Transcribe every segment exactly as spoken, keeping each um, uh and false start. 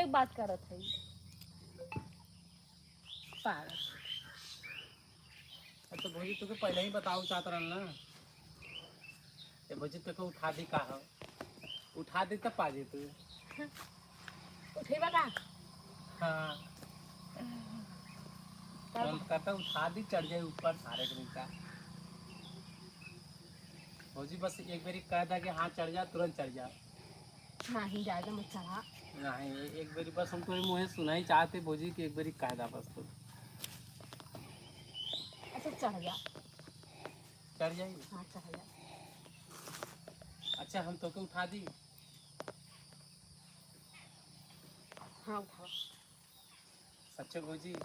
बात करत है। पागल। अच्छा भौजी, तोके पहले ही बताओ चाहत रहल ना। ए भौजी, तोके उठा दी का हो? उठा दी तब पा जे तू। उठेबा का? हाँ। तब? मन करता उठा दी, चढ़ जाए ऊपर सारे के नीचा। भौजी, बस एक बारी कह दा कि हाँ चढ़ जा, तुरंत चढ़ जा। नहीं, ज्यादा मत चढ़ा। नहीं, एक बारी बस हम तोरे मुँहे सुनाई चाहते भौजी कि एक बारी कह दा बस तू। अच्छा, चढ़ जा। चढ़ जाई? हाँ, चढ़ जा। अच्छा, हम तोके उठा दी? हाँ, उठाओ। सच्चे भौजी?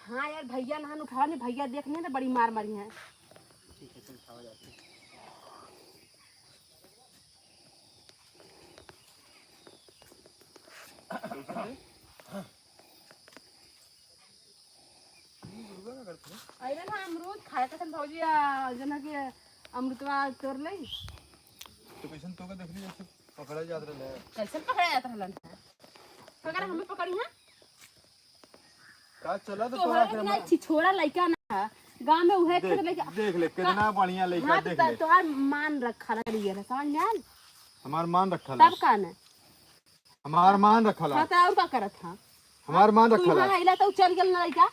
हाँ यार, भैया नहान उठाओ ने, भैया देख लें तो बड़ी मार मारी है। ठीक है, चल उठाओ जाते। अरे ना अमरूद खाए का भौजी, आ, जना के अमृतवा तोड़ ले। तो कैसन तोके देखली जैसे पकड़ा जात रहले? कैसन पकड़ा जात रहलन? अगर हमें पकड़ी है? का चला तो तोहरा तोहरा के बिना हमार छिछोरा लइका ना है। गाँव में उहे देख, खेत लइका। देख ले, का-, कितना बढ़िया लइका, हाँ, तो देख त-, ले। तोहार मान रखा लग रही है, समझ में आयल? हमार मान रखा तब ला। का ना? हमार मान रखा ला। हाँ, तो और का करत हा? हमार मान तू रखा ला। यहाँ अइला तो चल गेल ना लइका।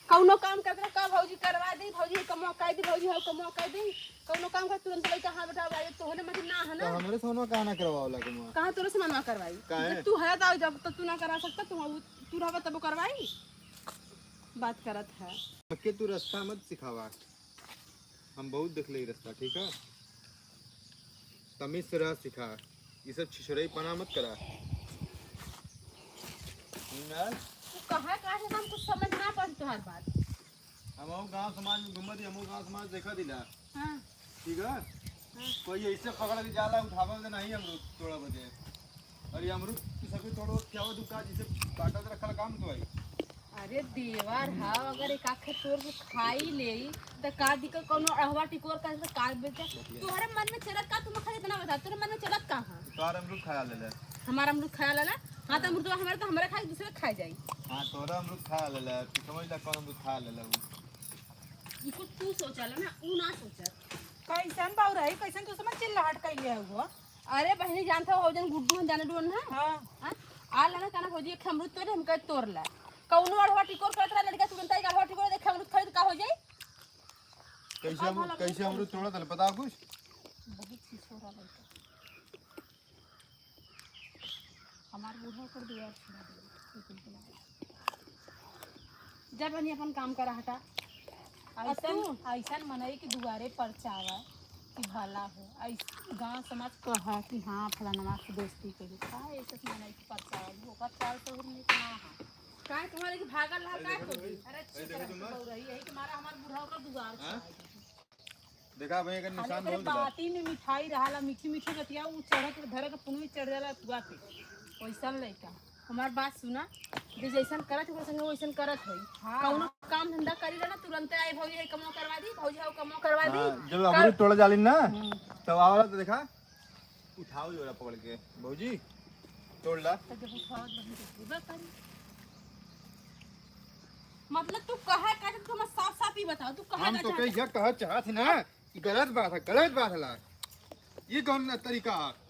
कौनो काम करत रह, का भौजी करवा दी, भौजी कमवा कर दी, भौजी हो कमवा कर दी। कौनो काम कर तुरंत लइका हाथ उठावे, तोहरे मर्जी ना है तो ना। हमरे से मनवा काहे ना करवावला कमवा? कहाँ तोरे से मनवा करवाई? काहे? जब तू है तो जब तो तू ना करा सकता, तू, तू रहबा तब करवाई। बात करत है। हमके तू रास्ता मत सिखावा, हम बहुत देख ले रास्ता, ठीक है? तमीज से रह सिखा, ये सब छिछोराई पना मत करा। समझ में आयल? तू कहा, कहा से हम कुछ समझ ना पाई तोहार बात। हम गाँव समाज में घूमत ही, हम गाँव समाज देखा दिला। हाँ। ठीक है? हाँ। कोई ऐसे पकड़ के जाला, उठावा दे नहीं अमरूद तोड़ा बदे। और ये अमरूद तू सभी तोड़ो, क्या हुआ, तू का जिसे बाटा से रखल काम तो आई। अरे देवर हा, अगर एक आखे तोड़ के खाई ले, त का दिक्कत, कौनो अढ़वा टिकोर का, त का बेचे? तोहरे मन में चलत का, तू मखा इतना बता, तोरे मन में चलत का है? तोहर अमरूद खाया ले ले। हमार अमरूद खाया ले ले? हाँ, तो अमरूद हमारे, तो हमारे खाए, दूसरे खाए जाई। हाँ, तोहरा अमरूद खाया ले ले, तू समझ ले कौन अमरूद खाया ले ले उ। ई कुछ तू सोचल ना, ऊ ना सोचल। कैसन बाउर है, कैसन तू समझ चिल्लाहट कैले है वो? अरे बहिनी, जानत हो, जन गुड्डू हम जाने डोन ना? हाँ। हाँ? आ ला ना, कहना भौजी, एक अमरूद तोड़े, हम कहे तोड़ ला। कौनो अढ़वा टिकोर करत रहा लड़का, तुरंत एक अढ़वा टिकोर देखे, अमरूद खरीद का हो जाई? कैसे का अमरूद, भला कैसे अमरूद तोड़ा था, बताओ कुछ? बहुत चीज हो रहा लड़का। हमार बूढ़ा ओकर दुआर छोड़ा देले, लेकिन के ना। जा बनी अपन काम करा हटा। अब ऐसन, तू? ऐसन मनई के दुआरे परचावा कि भला हो। ऐस-, गाँव समाज कहा कि हाँ, फलानवा से दोस्ती करी। का ऐसे मनई के परचावा? ओकर चाल सहूर नीक ना है। काहे तुम्हारे के भागल रहा, का करी? अरे चुप रह, चुप रही, यही के मारा हमार बूढ़ा ओकर दुआर छोड़ा देले। देखा भाई, अगर खाली निशान ओकरे बहुत बा। बाती में मिठाई रहला, मीठी मीठी बतिया, उ चढ़ के धरे के पुनवी चढ़ जाला अथुआ पे। वैसन लइका। हमार बात सुना, जे जैसन करत है, ओकरे संगे वैसन करत है। हाँ। कौनो काम धंधा करी रहा ना, तुरंते आई, "भौजी, है कमवा करवा दी, भौजी, है कमवा करवा दी।" हाँ, जब कर- अमरूद तोड़े जाली ना, हम्म। तब आवला तो देखा, उठाओ जोरा पकड़ के, "भौजी, तोड़ ला।" तो जब उठाओ, तब तो पूरा करी। मतलब तू कहा का, तू हमें साफ साफ ही बताओ, तू कहा हम का तो चाहत कही है? यह कहा चाहत है ना, गलत बात है, गलत बात है ला। ये कौन तरीका है?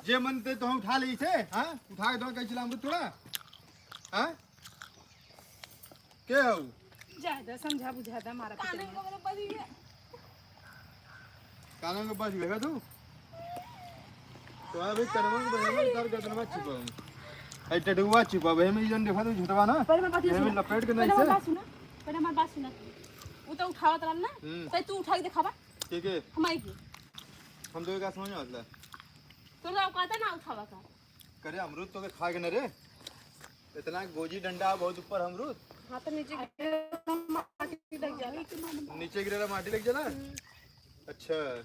जे मन ते तो उठा ले इसे, हाँ? उठा के तो कहीं चला अमरूद तोड़ा? हाँ? के हो? ज्यादा समझा बुझादा मारा काने पीटे में। को मेरे बड़ी है। काने को बस देखा तू? तो अभी कनवा के बगल में तार गर्दनवा छिपा है। ऐ टटुआ छिपा है, में जन देखा तू झुटवा ना? पहले मैं बात ये ये में सुना। लपेट के पहले नहीं हमारी से। बात सुना। पहले हमारी बात सुना। वो तो उठावत रहल ना? हम्म। सही तू उठा के देखावा। के के? हमारी के। हम तो का समझ में आता। तोरा औकात है ना उठावा का? करे अमरूद तो के खा के न रे। इतना गोजी डंडा बहुत ऊपर अमरूद। हाँ तो नीचे गिरे माटी लग जाला। नीचे गिरे माटी लग जाला? हम्म। अच्छा,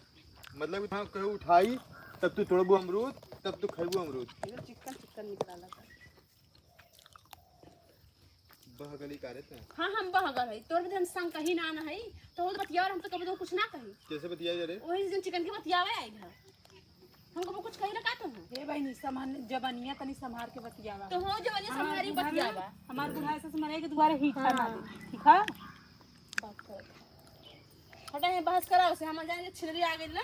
मतलब कि हाँ, कहू उठाई, तब तू तोड़बू अमरूद, तब तू खैबू अमरूद। ये चिकन चिकन निकला लगा। बहगली का रे तैं? हाँ, हम बहगल है। तोर बदे हम संग कहीं ना, ना है। तो वो तो बतियावे, हम तो कभी तो कुछ ना कही। कैसे बतियाई रे? वही दिन चिकन के बतियावे आई घर। हमको कुछ कही रखा तू? हे बहिनी, सामान, जबनिया तनी संभार के बतियावा। तो हो जबनिया हमार संभारी बुढ़ा बतियावा। हमार बुढ़ा ऐसे से मरे के दुबारा ही खाना हाँ। दे, ठीक है? हटा, ये बहस कराओ से, हम जाएंगे, छिलरी आ गई ना।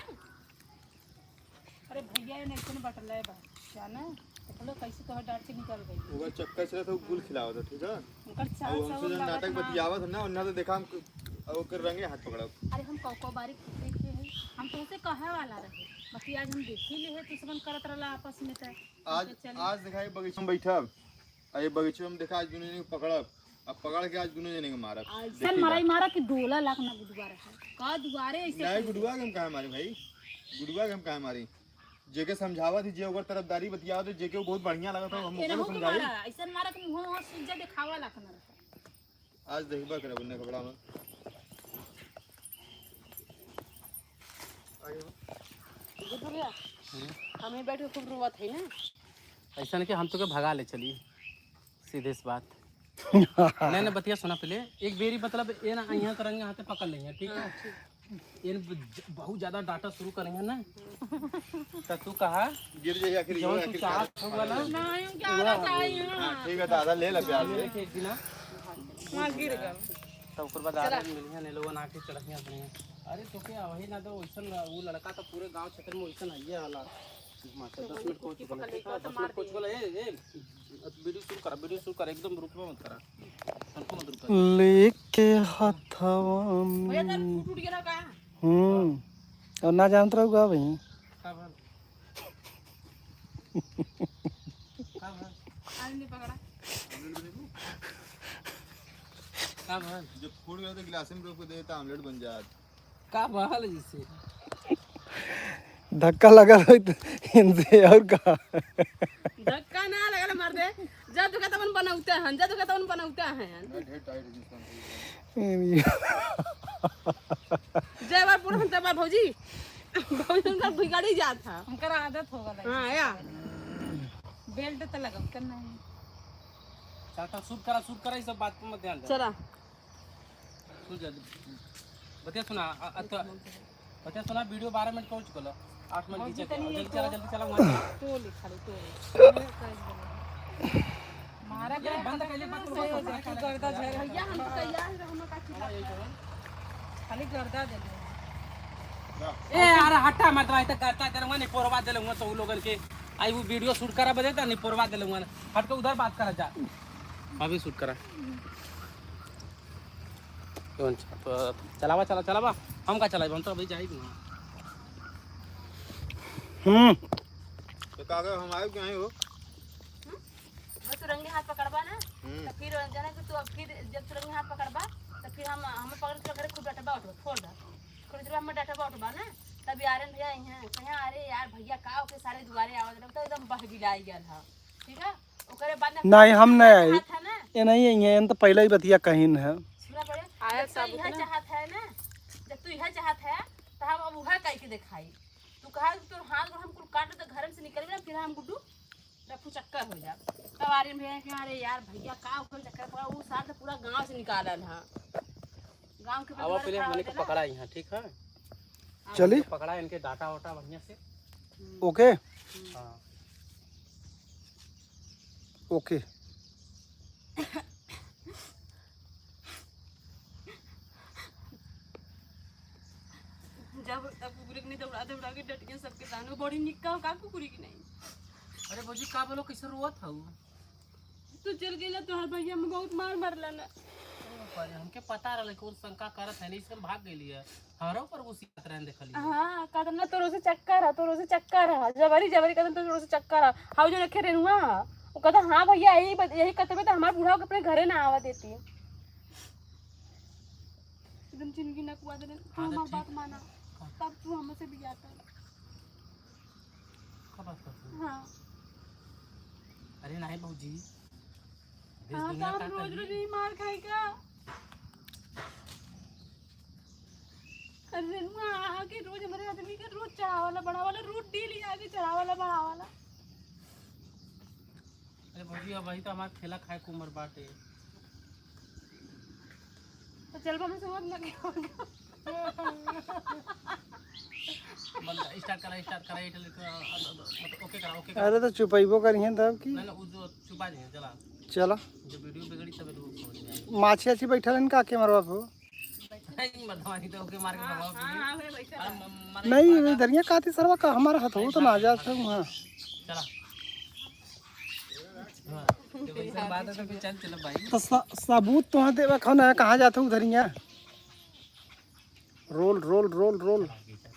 अरे भैया, ये नहीं सुन बटले बा, जाना? देखलो कैसे तोहर डांट के निकल गई। ओकर चक्कर से तो गुल खिलावत है, ठीक है? उनकर चाल अब हमसे सब जब नाटक बतियावत है ना, ना तो देखा हम क-, अब ओकर रंगे हाथ पकड़ब। अरे हम कौको बारी देखे हैं, हम तो उसे कहे वाला रहे, बाकी आज हम देख ही ले है, तू सबन करत रहला आपस में तो। आज, चल। आज देखा ये बगीचा में बैठब, आ ये बगीचा में देखा आज दुनो जने के पकड़ब, अब पकड़ के आज दुनो जने के मारब। आज देखी सन मराई का। मारा कि डोला लाख ना गुदुआ रहा। का दुआरे ऐसे नहीं, कर गुडुआ के हम काहे मारी भाई? गुडुआ के हम काहे मारी? जेके समझावत ही, जे ओकर तरफदारी बतियावत है, जेके वो बहुत बढ़िया लगत है, हम एनहू ओकरे के समझाई। मारा, ऐसन मारा कि मुंह और सूजा देखावा लाख ना रहा। आज देखबा करब उन्ने कपड़ा में। आगे हो। गुड्डू भैया, हम्म। हम ही बैठ के खूब रोवत है ना। ऐसा नहीं कि हम तो के भगा ले चली, सीधे सी बात। नहीं, नहीं, बतिया सुना पहले। एक बेरी मतलब ये ना, यहाँ तो रंगे हाथे पकड़ लेंगे, ठीक है? हाँ, ठीक। ये ब-, ज-, बहुत ज्यादा डांटा शुरू करेंगे ना, तो तू कहा, गिर जाइए आखिर, जौन ये तू आखिर चाहत हो वाला, नहीं, हम क्या वाला बताई, हाँ, हाँ। ठीक है, दादा ले ला प्यार से। एक दिन ना, हाँ, गिर गया। तो ओकर बाद चला। आ रहे मिलिया, ने लोगन आके चढ़िया अपने। अरे तो क्या वही ना, तो वैसन वो लड़का तो पूरे गांव क्षेत्र में वैसन है ये वाला। मास्टर, तो दस वही मिनट कुछ पहुंच की चुका है, पकड़ लेगा, दस तो मिनट मार पहुंच देगा। चुका है। ए, ए, अब वीडियो शुरू करा, वीडियो शुरू करा, एकदम रुकबा मत करा, तनको मत रुका। लेके हथवा भैया, तेरा में। फूट उठ गया ना का? हम्म, और ना जानत रहू का भाई? का भल? का भल? आज नहीं पकड़ा। का भल? जब फूट गया तो गिलास में रोक के दे, तो आमलेट बन जात। का बहल जैसे? धक्का लगल होई त इनसे और का? धक्का ना लगल मर्दे, जब दुखा तवन बनौते हैं, जब दुखा तवन बनौते हैं। ढेर टाइट है जिसका। जय बार पूरा हम तबार भौजी, भौजी उनका बिगाड़ी जात था। उनकर आदत हो गल है। हाँ, या। बेल्ट तो लगौते नहीं। चल, तो शूट करा, शूट करा, ये सब बात पे मत ध्यान दे। चला। सुन जा, बतिया सुना, अ, अ, तो, बतिया सुना, वीडियो बारह मिनट पहुंच गलो, आठ मिनट पहुंची खींचा तनी गया। जल्दी तो चला, जल्दी चला, वहाँ चला। तो ले, खाली तो ले। मारा ये बंद कर ले, बात तो सही हो जाए, तू गर्दा झेल। भैया, हम तो तैयार ही रहना का चीज़। खाली गर्दा दे दे। ए, अरे हटा मत, भाई, तो गर्दा दे लूंगा, नहीं पोरवा दे लूंगा, तो उ लोगन के, आई वो वीडियो शूट करा बजे, तो नहीं पोरवा दे लूंगा, हट के उधर बात करा जा, अभी शूट करा। कौन सा? तो चलावा, चला, चलावा। हम का चलाइब? हम तो अभी जाइब ना। हम्म। तो का कहे, हम आइब कि नहीं हो? हम्म? जब तू रंगे हाथ पकड़बा ना, हम्म। तो फिर जाना कि तू अब फिर जब तू रंगे हाथ पकड़बा, तो फिर हम, हम पकड़ के घरे खूब डटबा उठबा, फोड़ दा। खूब जब हम डटबा उठबा ना, तब यारन भैया यहाँ, कहे, "अरे यार, भैया का ओके सारे दुआरे आवत रहे, तो एकदम बहबिलाई गल है।" ठीक है? ओकरे बाद में नहीं, हम नहीं आई। चाहत है ना? ये नहीं आई है, हम तो पहले ही बतिया कहिन है। सुना पड़े, आया जब तू सब इहे उतना। चाहत है ना, जब तू इहे चाहत है, तो हम अब उहे कह के दिखाई। तू कहा कि तोर हाथ गोड़ हम कुल काट दे, घर से निकल गया, फिर हम गुड्डू रफू चक्कर हो जा। तब आर्यन भैया के, "अरे यार भैया, का ओकर चक्कर पड़ा, उ सार तो पूरा गांव से निकालल है।" गांव के आवा बदला पहले खड़ा हमने हो के जा ना। पकड़ा यहाँ, ठीक है? चली। पकड़ा इनके डाटा वाटा बढ़िया से। हम्म। ओके। हम्म। हाँ। ओके। जब तक कुकुर के नहीं दौड़ा दौड़ा के डटिया सबके दानो बड़ी निक्का हो का कुकुरी की नहीं। अरे भौजी का बोलो, कैसे रोवत हऊ? तू चल गइला, तोहर भैया में बहुत मार मारला ना। अरे बाप रे, हमके पता रहल कि उ शंका करत है, नहीं से हम भाग गइली है। हमारा ऊपर गुस्सियात रहन देखली है। हाँ, कहत ना तोरो से चक्कर है, तोरो से चक्कर है, जबरी जबरी कहत तोरो से चक्कर है। हाउ जो रखे रेनुआ है, वो कहता हाँ भैया यही बत-, यही कहते में तो हमार बुढ़ावा के अपने घरे ना आवा देती। एकदम जिंदगी ना कुआ देने, तू हाँ, तो हमार ठीक। बात माना, तब तू हमसे बियाह कर। का बात करत हो? हाँ। अरे नहीं भौजी, देश हाँ, दुनिया तो का हम रोज कही? रोज यही मार खाई का? अरे रेनुआ आके रोज हमारे आदमी के रोज चढ़ावाला बढ़ावाला, रोज डेली आके चढ़ावाला बढ़ावाला। अरे भौजी, अब वही तो हमार खेला खाए के उम्र बाटे। तो चल बा, हमसे मत लगे। बंद कर, start करा, start करा, ये चल, अ, अ, अ, मतलब, OK करा, OK करा। अरे तो चुपैबो करिहैं तब की। नहीं, नहीं, वो जो चुपा दिए, चला। चला। जब video बिगड़ी तब लोग समझ में आएंगे। माछी आछी बैठल हैं का camera पे? नहीं, मर्दवा नहीं तो OK मार के भगाओ, हाँ, please। हाँ, हाँ, बैठल है। अरे, म-, मारे नहीं, मारा। इधर ये काती सरवा का हमारा हाथ हो तो ना जात हूँ, हाँ। चला। हाँ, जब ऐसा बात है तो फिर चल, चलो भाई। तो स-, सबूत तो हाँ देवा, कौन है, कहाँ जात हूँ उधर यहाँ? Roll, roll, roll, roll,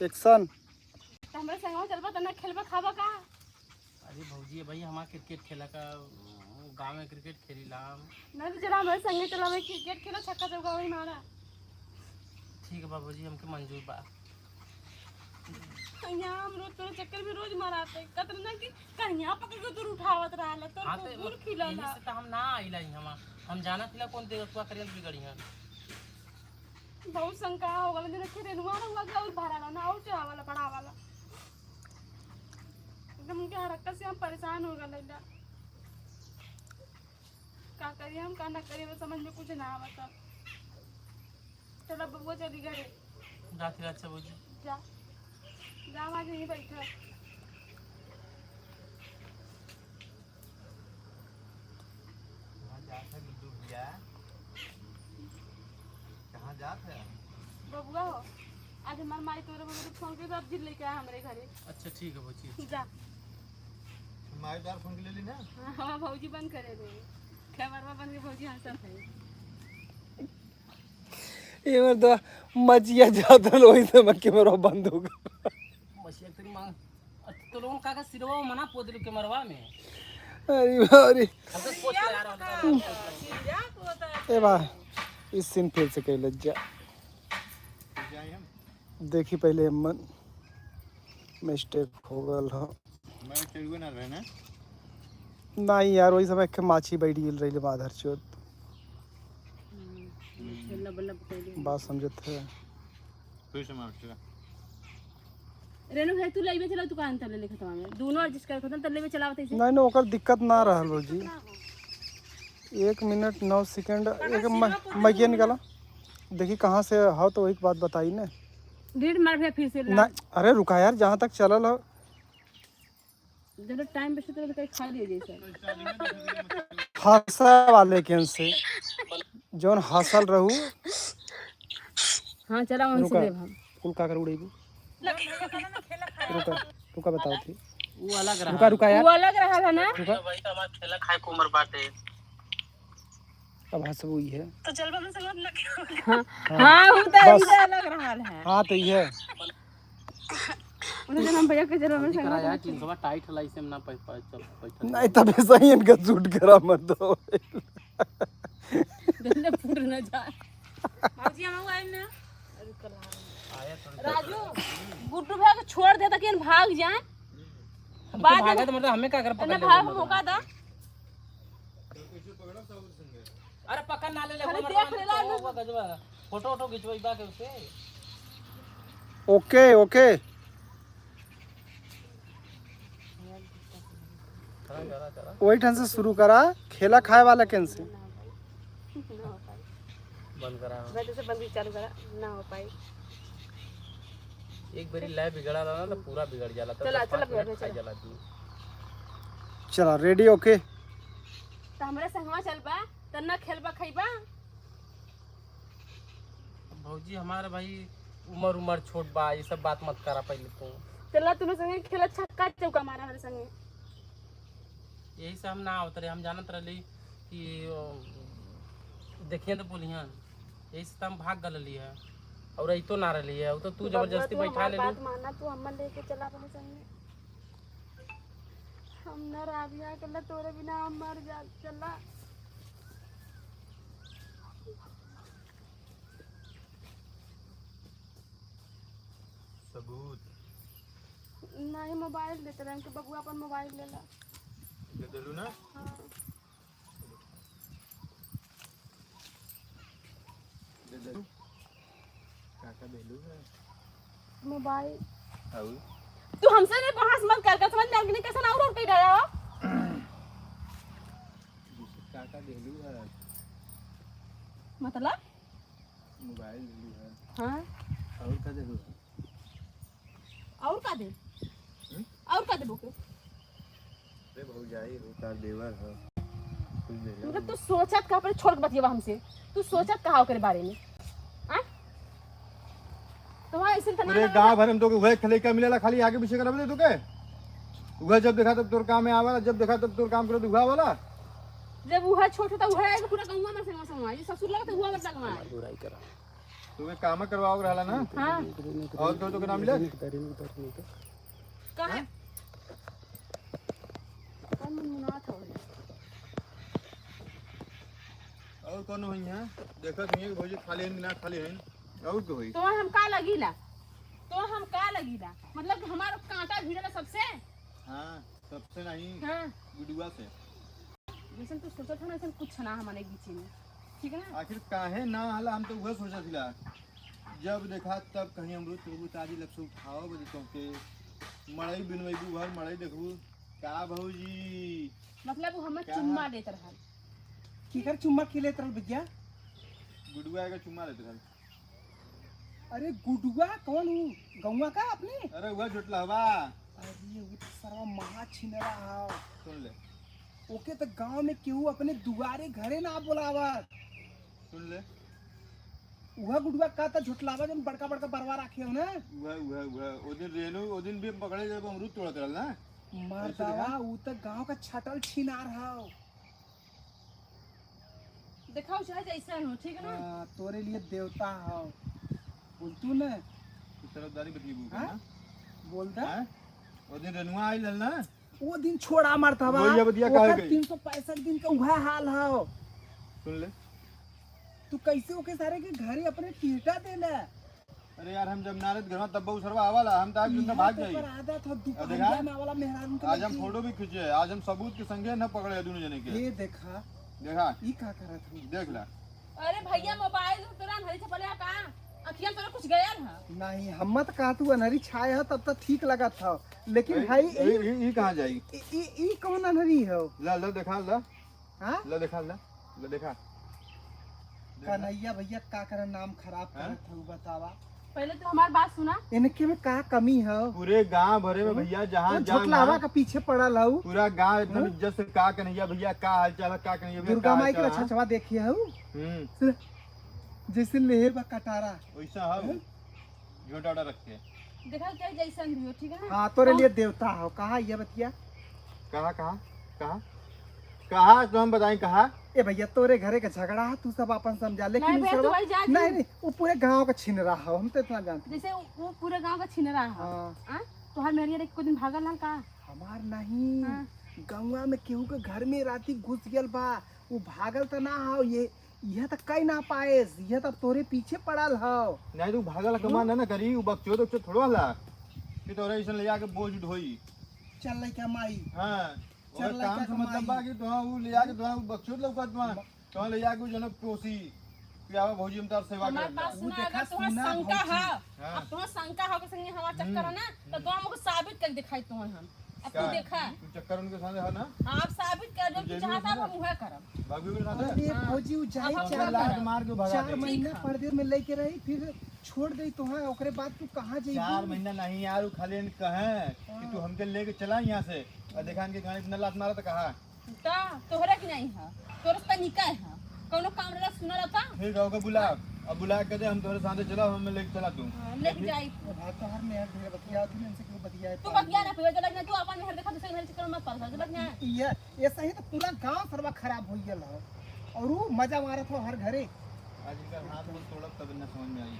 action। त हमरे संगवा चलबा त ना खेलबा खाबा का? अरे भौजी, भाई हमार cricket खेला का, गाँव में cricket खेली ला हम। ना तो चला हमरे संगे चला, भाई cricket खेला, छक्का चौका वही मारा। ठीक बा भौजी, हमके मंजूर बा। यहाँ हम रोज तोरे चक्कर में रोज माराते, कतरना की कहिया पकड़ के तोर उठावत रहला, तोर हाँ, तो कुकुर खिलला। यही से तो हम ना आइला ही, हम, हम जानत हिला कौन देवतुआ करेल बिगड़ी है। बहुत शंका हो गल, जरा खेरेनुआ रहुआ के और भरा ना, और चढ़ावाला, बढ़ावाला। एकदम उनके हरकत से हम परेशान हो गल। का करी हम, का ना करी, बस समझ में कुछ ना आवत। चलो बबुआ, चली घरे। जा फिर, अच्छा भौजी। जा, जा, आज यहीं बैठा। कहाँ जात है गुड्डू भैया? कहाँ जात है? बबुआ हो, आज हमार माई तोरे बगैर फोन के, अब जिद लेके आ हमरे घरे। अच्छा, ठीक है भौजी। जा। माई बार फोन के ले ली ना? हाँ, हाँ, भौजी बंद करे दे। कैमरवा बंद के भौजी हंसत है। ये मर्दवा मचिया जात रहल, वही समय कैमरा बंद हो गया। मचिया तेरी माँ, तो लोगन का, का सिरवा मना पोत दिलो कैमरवा में। अरे बाप रे। हमको पोत ले आ रहा हूँ। ए बा, इस scene फिर से कह लज्जा। देखी पहले मन mistake हो गल हो। मैं चलुए ना रहे ना। नहीं यार, वही समय के माछी बैठ गेल रही माधर चोद। हम्म, लबलब कैले। बात समझत है। फिर से मार चला। रेनू भाई, तू लेबे चला, तू कान तले लिखत हवा में। दोनों adjust कर खतम, तले में चलावत ऐसे। नहीं, नहीं, ओकर दिक्कत ना रहल भौजी। एक मिनट नौ सेकंड, एक म-, मैके निकाला। देखी कहाँ से हो तो वही बात बताई ने। Delete मार भैया फिर से ला। ना, अरे रुका यार, जहाँ तक चलल हो। जब time पे से तो कहीं खा लिए जैसे। हंसा वाले केन से, जौन हंसल रहू। हाँ, चला, उनसे रुका। देब हम। कुल का कर उड़ेबू? रुका, रुका, बताओ थी। वो अलग रहा। रुका, रुका यार। वो अलग रहा था ना? रुका। भाई, तो हमार खेला खाए के उम्र बाटे। अब हंसबू ही है। तो चल, हम संगत लग गया। हाँ। हाँ। हाँ, वो तो बस। इधर अलग रहा है। हाँ, तो ये। उन्हें जब हम भैया के जन्म में अभी करा संगत यार, लग गया। Jeansवा tight हला, इसे हम ना पै-, पै-, चल, बैठल। नहीं, तब ऐसा ही इनका suit करा मत दो। गंदा फूट ना जाए। भौजी, हम आए ना। राजू, गुड्डू भैया को छोड़ दे ताकि हम भाग जाए। हम तो बाद में भागत, मतलब, हमें का कर पकड़ ना ले, भाग मतलब। मौका दा। अरे पकड़ ना ले ले, खाली हमारे देख पास ले तो ला। होगा गजवा। फोटो वोटो खिंचवाई बा के उसे। OK, OK। वही ठन से शुरू करा, खेला खाए वाला केन से। बंद करा। वैसे से बंद चालू करा, ना हो पाई। एक बारी लय बिगड़ा रहा ना तो पूरा बिगड़ जाला, तो चला, पाँच चला, मिनट भैया, खाई चला। जाला तू। चला, ready, OK। तो हमरे संगवा चलबा, त ना खेलबा, खइबा। भौजी, हमारा भाई उमर, उमर छोट बा, ये सब बात मत करा पहले तू। चला, तू लोग संगे खेला, छक्का चौका मारा हमारे संगे। यही से हम ना आवत रहे, हम जानत रहली कि, अ, देखिए तो बोलिहन, यही से तो हम भाग गलली है। और अइतो ना रहली है, वो तो तू बबुआ, जबरदस्ती तू बैठा हमार ले लू। बात माना, तू हमें लेके चला अपने संगे। हम ना राबिया अकेला, तोरे बिना हम मर जा, चला। सबूत। नहीं, मोबाइल देते रहे, उनके बबुआ अपन मोबाइल लेला। दे देलू ना? हाँ। दे देलू। काका देलू है। मोबाइल। और? तू हमसे नहीं बहस मत कर, कर समझ में आ गया, कैसे ना और उठ के गया हो? काका देलू है। मतलब? मोबाइल देलू है। हाँ। और का देबू? और का दे? हम्म? और का देबो के? अरे भौजाई हो, तार देवर हो। कुछ दे दे। मतलब तू सोचत का, पहले छोड़ के बतियावा हमसे। तू सोचत का ओकरे बारे में? आ? तुम्हारा ऐसे तो पूरे गांव भर में तोके उहे खलेका मिलेला, खाली आगे पीछे करब दे तोके। उहे जब देखा तब तोर काम में आवेला, जब देखा तब तोर काम करे उहे वाला। जब उहे छोट होता उहे आएगा पूरा गंवा में संगवा संगवा। ये ससुर लगा तो उहे बस लगवा। बुराई करा। तोके काम करवाओ रहला ना? हाँ। और केहू तोके नाम ले? कहाँ? कौन मुनमुनात हवे? और कौन होई है? देखत नहीं है कि भौजी खाली हैं कि ना खाली हैं। और के होई? तो हम का लगीला? तो हम का लगीला? मतलब कि हमार कांटा भिड़ेला सबसे? हाँ, सबसे नहीं, हाँ। गुडुआ से। जैसन तू सोचत है ना, वैसन कुछ ना हमारे बीच में, ठीक है ना? आखिर काहे ना हाला, हम तो उहे सोचत हिला। जब देखा तब कहीं अमरूद तुरबू ताजी लपसू खाओ बदी तोहके। मड़ई बिनवैबू भर मड़ई देखबू। का भौजी? मतलब वो हमें का? चुम्मा देत रहल। केकर चुम्मा के लेत रहल भैया? गुडुआ के चुम्मा लेत रहल। अरे गुडुआ कौन हूँ? गौवा का अपने? अरे उहे झुटलहवा। अरे वो तो सरवा महा छिनरा है। सुन ले। ओके तो गांव में केहू अपने दुआरे घरे ना बोलावत। सुन ले। उहा गुडुआ का त झुटलावा जौन बड़का बड़का बरवा राखे हो ना। उहा, उहा, उहा। ओ दिन रेनू, ओ दिन भी पकड़े जब अमरूद तोड़त रहल ना। मर्दावा, ऐसे देखा? ऊ त गांव का छटल छिनार हौ। देखाओ चाहे जैसा हो, ठीक है ना? हाँ, तोरे लिए देवता हौ। बोल तू ना। तू तरफदारी बतियबू का हाँ? ना? बोल दा। हाँ? ओ दिन रेनुआ आइल रहल ना? वो दिन छोड़ा मरत हवा, वही अब दिया काहे ओकर गई? तीन सौ पैंसठ दिन का उहे हाल हौ। सुन ले। तू कैसे ओके सारे के घरे अपने टीटा देला? अरे यार, हम जब नारद घर में तब उ सरवा आवाला, हम तो आज दिन इहे भाग तो जाई। ओकर आदत हौ, अब देखा, दुपहरिया में आवाला मेहरारू के आज हम लेके। फोटो भी खींचे, आज हम सबूत के संगे न पकड़े दोनों जने के। ये देखा, देखा। ई का करत हौ? देख ला। अरे भैया, मोबाइल तोरा अंधारी छपले है का? अखिया में तोरा कुछ गयल है? नहीं, हम मत कहा तू अंधारी छाए है, तब तक ठीक लगत हौ। लेकिन ए, भाई, ए, ई ए, ई कहाँ जाई? ई, ई, ई कौन अंधारी हौ? ला, ला, देखा, ला। हाँ? ला, देखा, ला, ला, देखा। देखा। कन्हैया भैया, का करे नाम खराब हाँ? करत हौ, बतावा। पहले तो हमार बात सुना। इनके में का कमी है? पूरे गांव भरे में हम्म? भैया जहाँ वो जान झोटलावा ना, का पीछे पड़ल हौ। पूरा गांव एकदम हम्म? इज्जत से का कन्हैया भैया, का हाल चाल है, का कन्हैया भैया, दुर्गा का माई के हाल चाल है? रछवा देखिए हौ। हम्म। सुन, जैसे लेहे बा कटारा। वैसा है। हम्म? झोटा ओटा रख के। देखा क्या जैसन भी हो, ठीक है ना? हाँ, तोरे तो लिए देवता हो। कहा ये बतिया? कहा, कहा, कहा? कहा तो हम बताएं, कहा? ए भैया, तोरे घरे का झगड़ा है, तू सब अपन समझा, लेकिन नहीं उ भैया, सब तू भाई जा, नहीं, जा। नहीं, वो पूरे गांव का छिनरा है, हम तो इतना जानते हैं। जैसे वो, वो पूरे गांव का छिनरा है। हाँ। हाँ? तोहार मेहरिया रे को दिन भागल हल का? हमार नहीं, हाँ। गौवा में केहू के घर में राती घुस गयल बा, वो भागल त ना हो, ये, यह त कई ना पाएस, यह त तोरे पीछे पड़ल हो। नहीं, तू भागल हम्म? कमा ना, ना करी, वो बकचोद, बकचोद थोड़ो हला कि तोरे ऐसन ले जाके बोझ ढोई। चल लइका माई। हाँ, चल ओकर लइका काम के समझ माई। बा कि तोहार उ ले जाके तोहार उ बकचोद लौकत बा, म- तोहार ले जाके उ जनक कोसी कि आवा भौजी हम तार सेवा हमार करब। बात उ सुना, देखा, अगर तोहार सुना शंका भौजी। है, हाँ। अब तोहार शंका हो के संगे हमार हम्म। चक्कर है ना, तो हम्म। तोहार हमको साबित कर दिखाई तोहार हम। अब तू का? देखा। तू चक्कर उनके साथ है ना? हाँ, आप साबित कर दो तू कि जेबी जहाँ में था ना? हम वह करब। भाभी के साथ है? अरे हाँ। भौजी, उ जाई अब हम चार, लात मार के भगा चार दे। महीना ठीक है। परदेस में लेके रही, फिर छोड़ दे तोहार, ओकरे बाद तू कहाँ जइबू? चार महीना नहीं यार, उ खाली कहे कि हाँ। तू हमके लेके चला यहाँ से। और देखा इनके कहाँ इतना लात मारा तो कहा। ता तोहरा की नहीं है, तोर से तनिका है। कौनो काम रहला सुना रहता? ठीक है, ओके बुला। अब बुला के दे, हम तोहरे साथे चला, हमें लेके चला तू। हाँ, लेके जाई। हाँ, तोहर मेहर ढेर बतिया, तू इनसे क्यों बतिया? तू बतिया ना, पीवे चला ना, तू अपन मेहर देखा, दूसरे मेहर चक्कर में मत पड़ जा, चलत ना। ये, ये सही तो पूरा गांव सरवा खराब हो गया है। और वो मजा मारत हो हर घरे। आज इनका हाथ गोड़ तोड़ब तब इन्हें समझ में आई।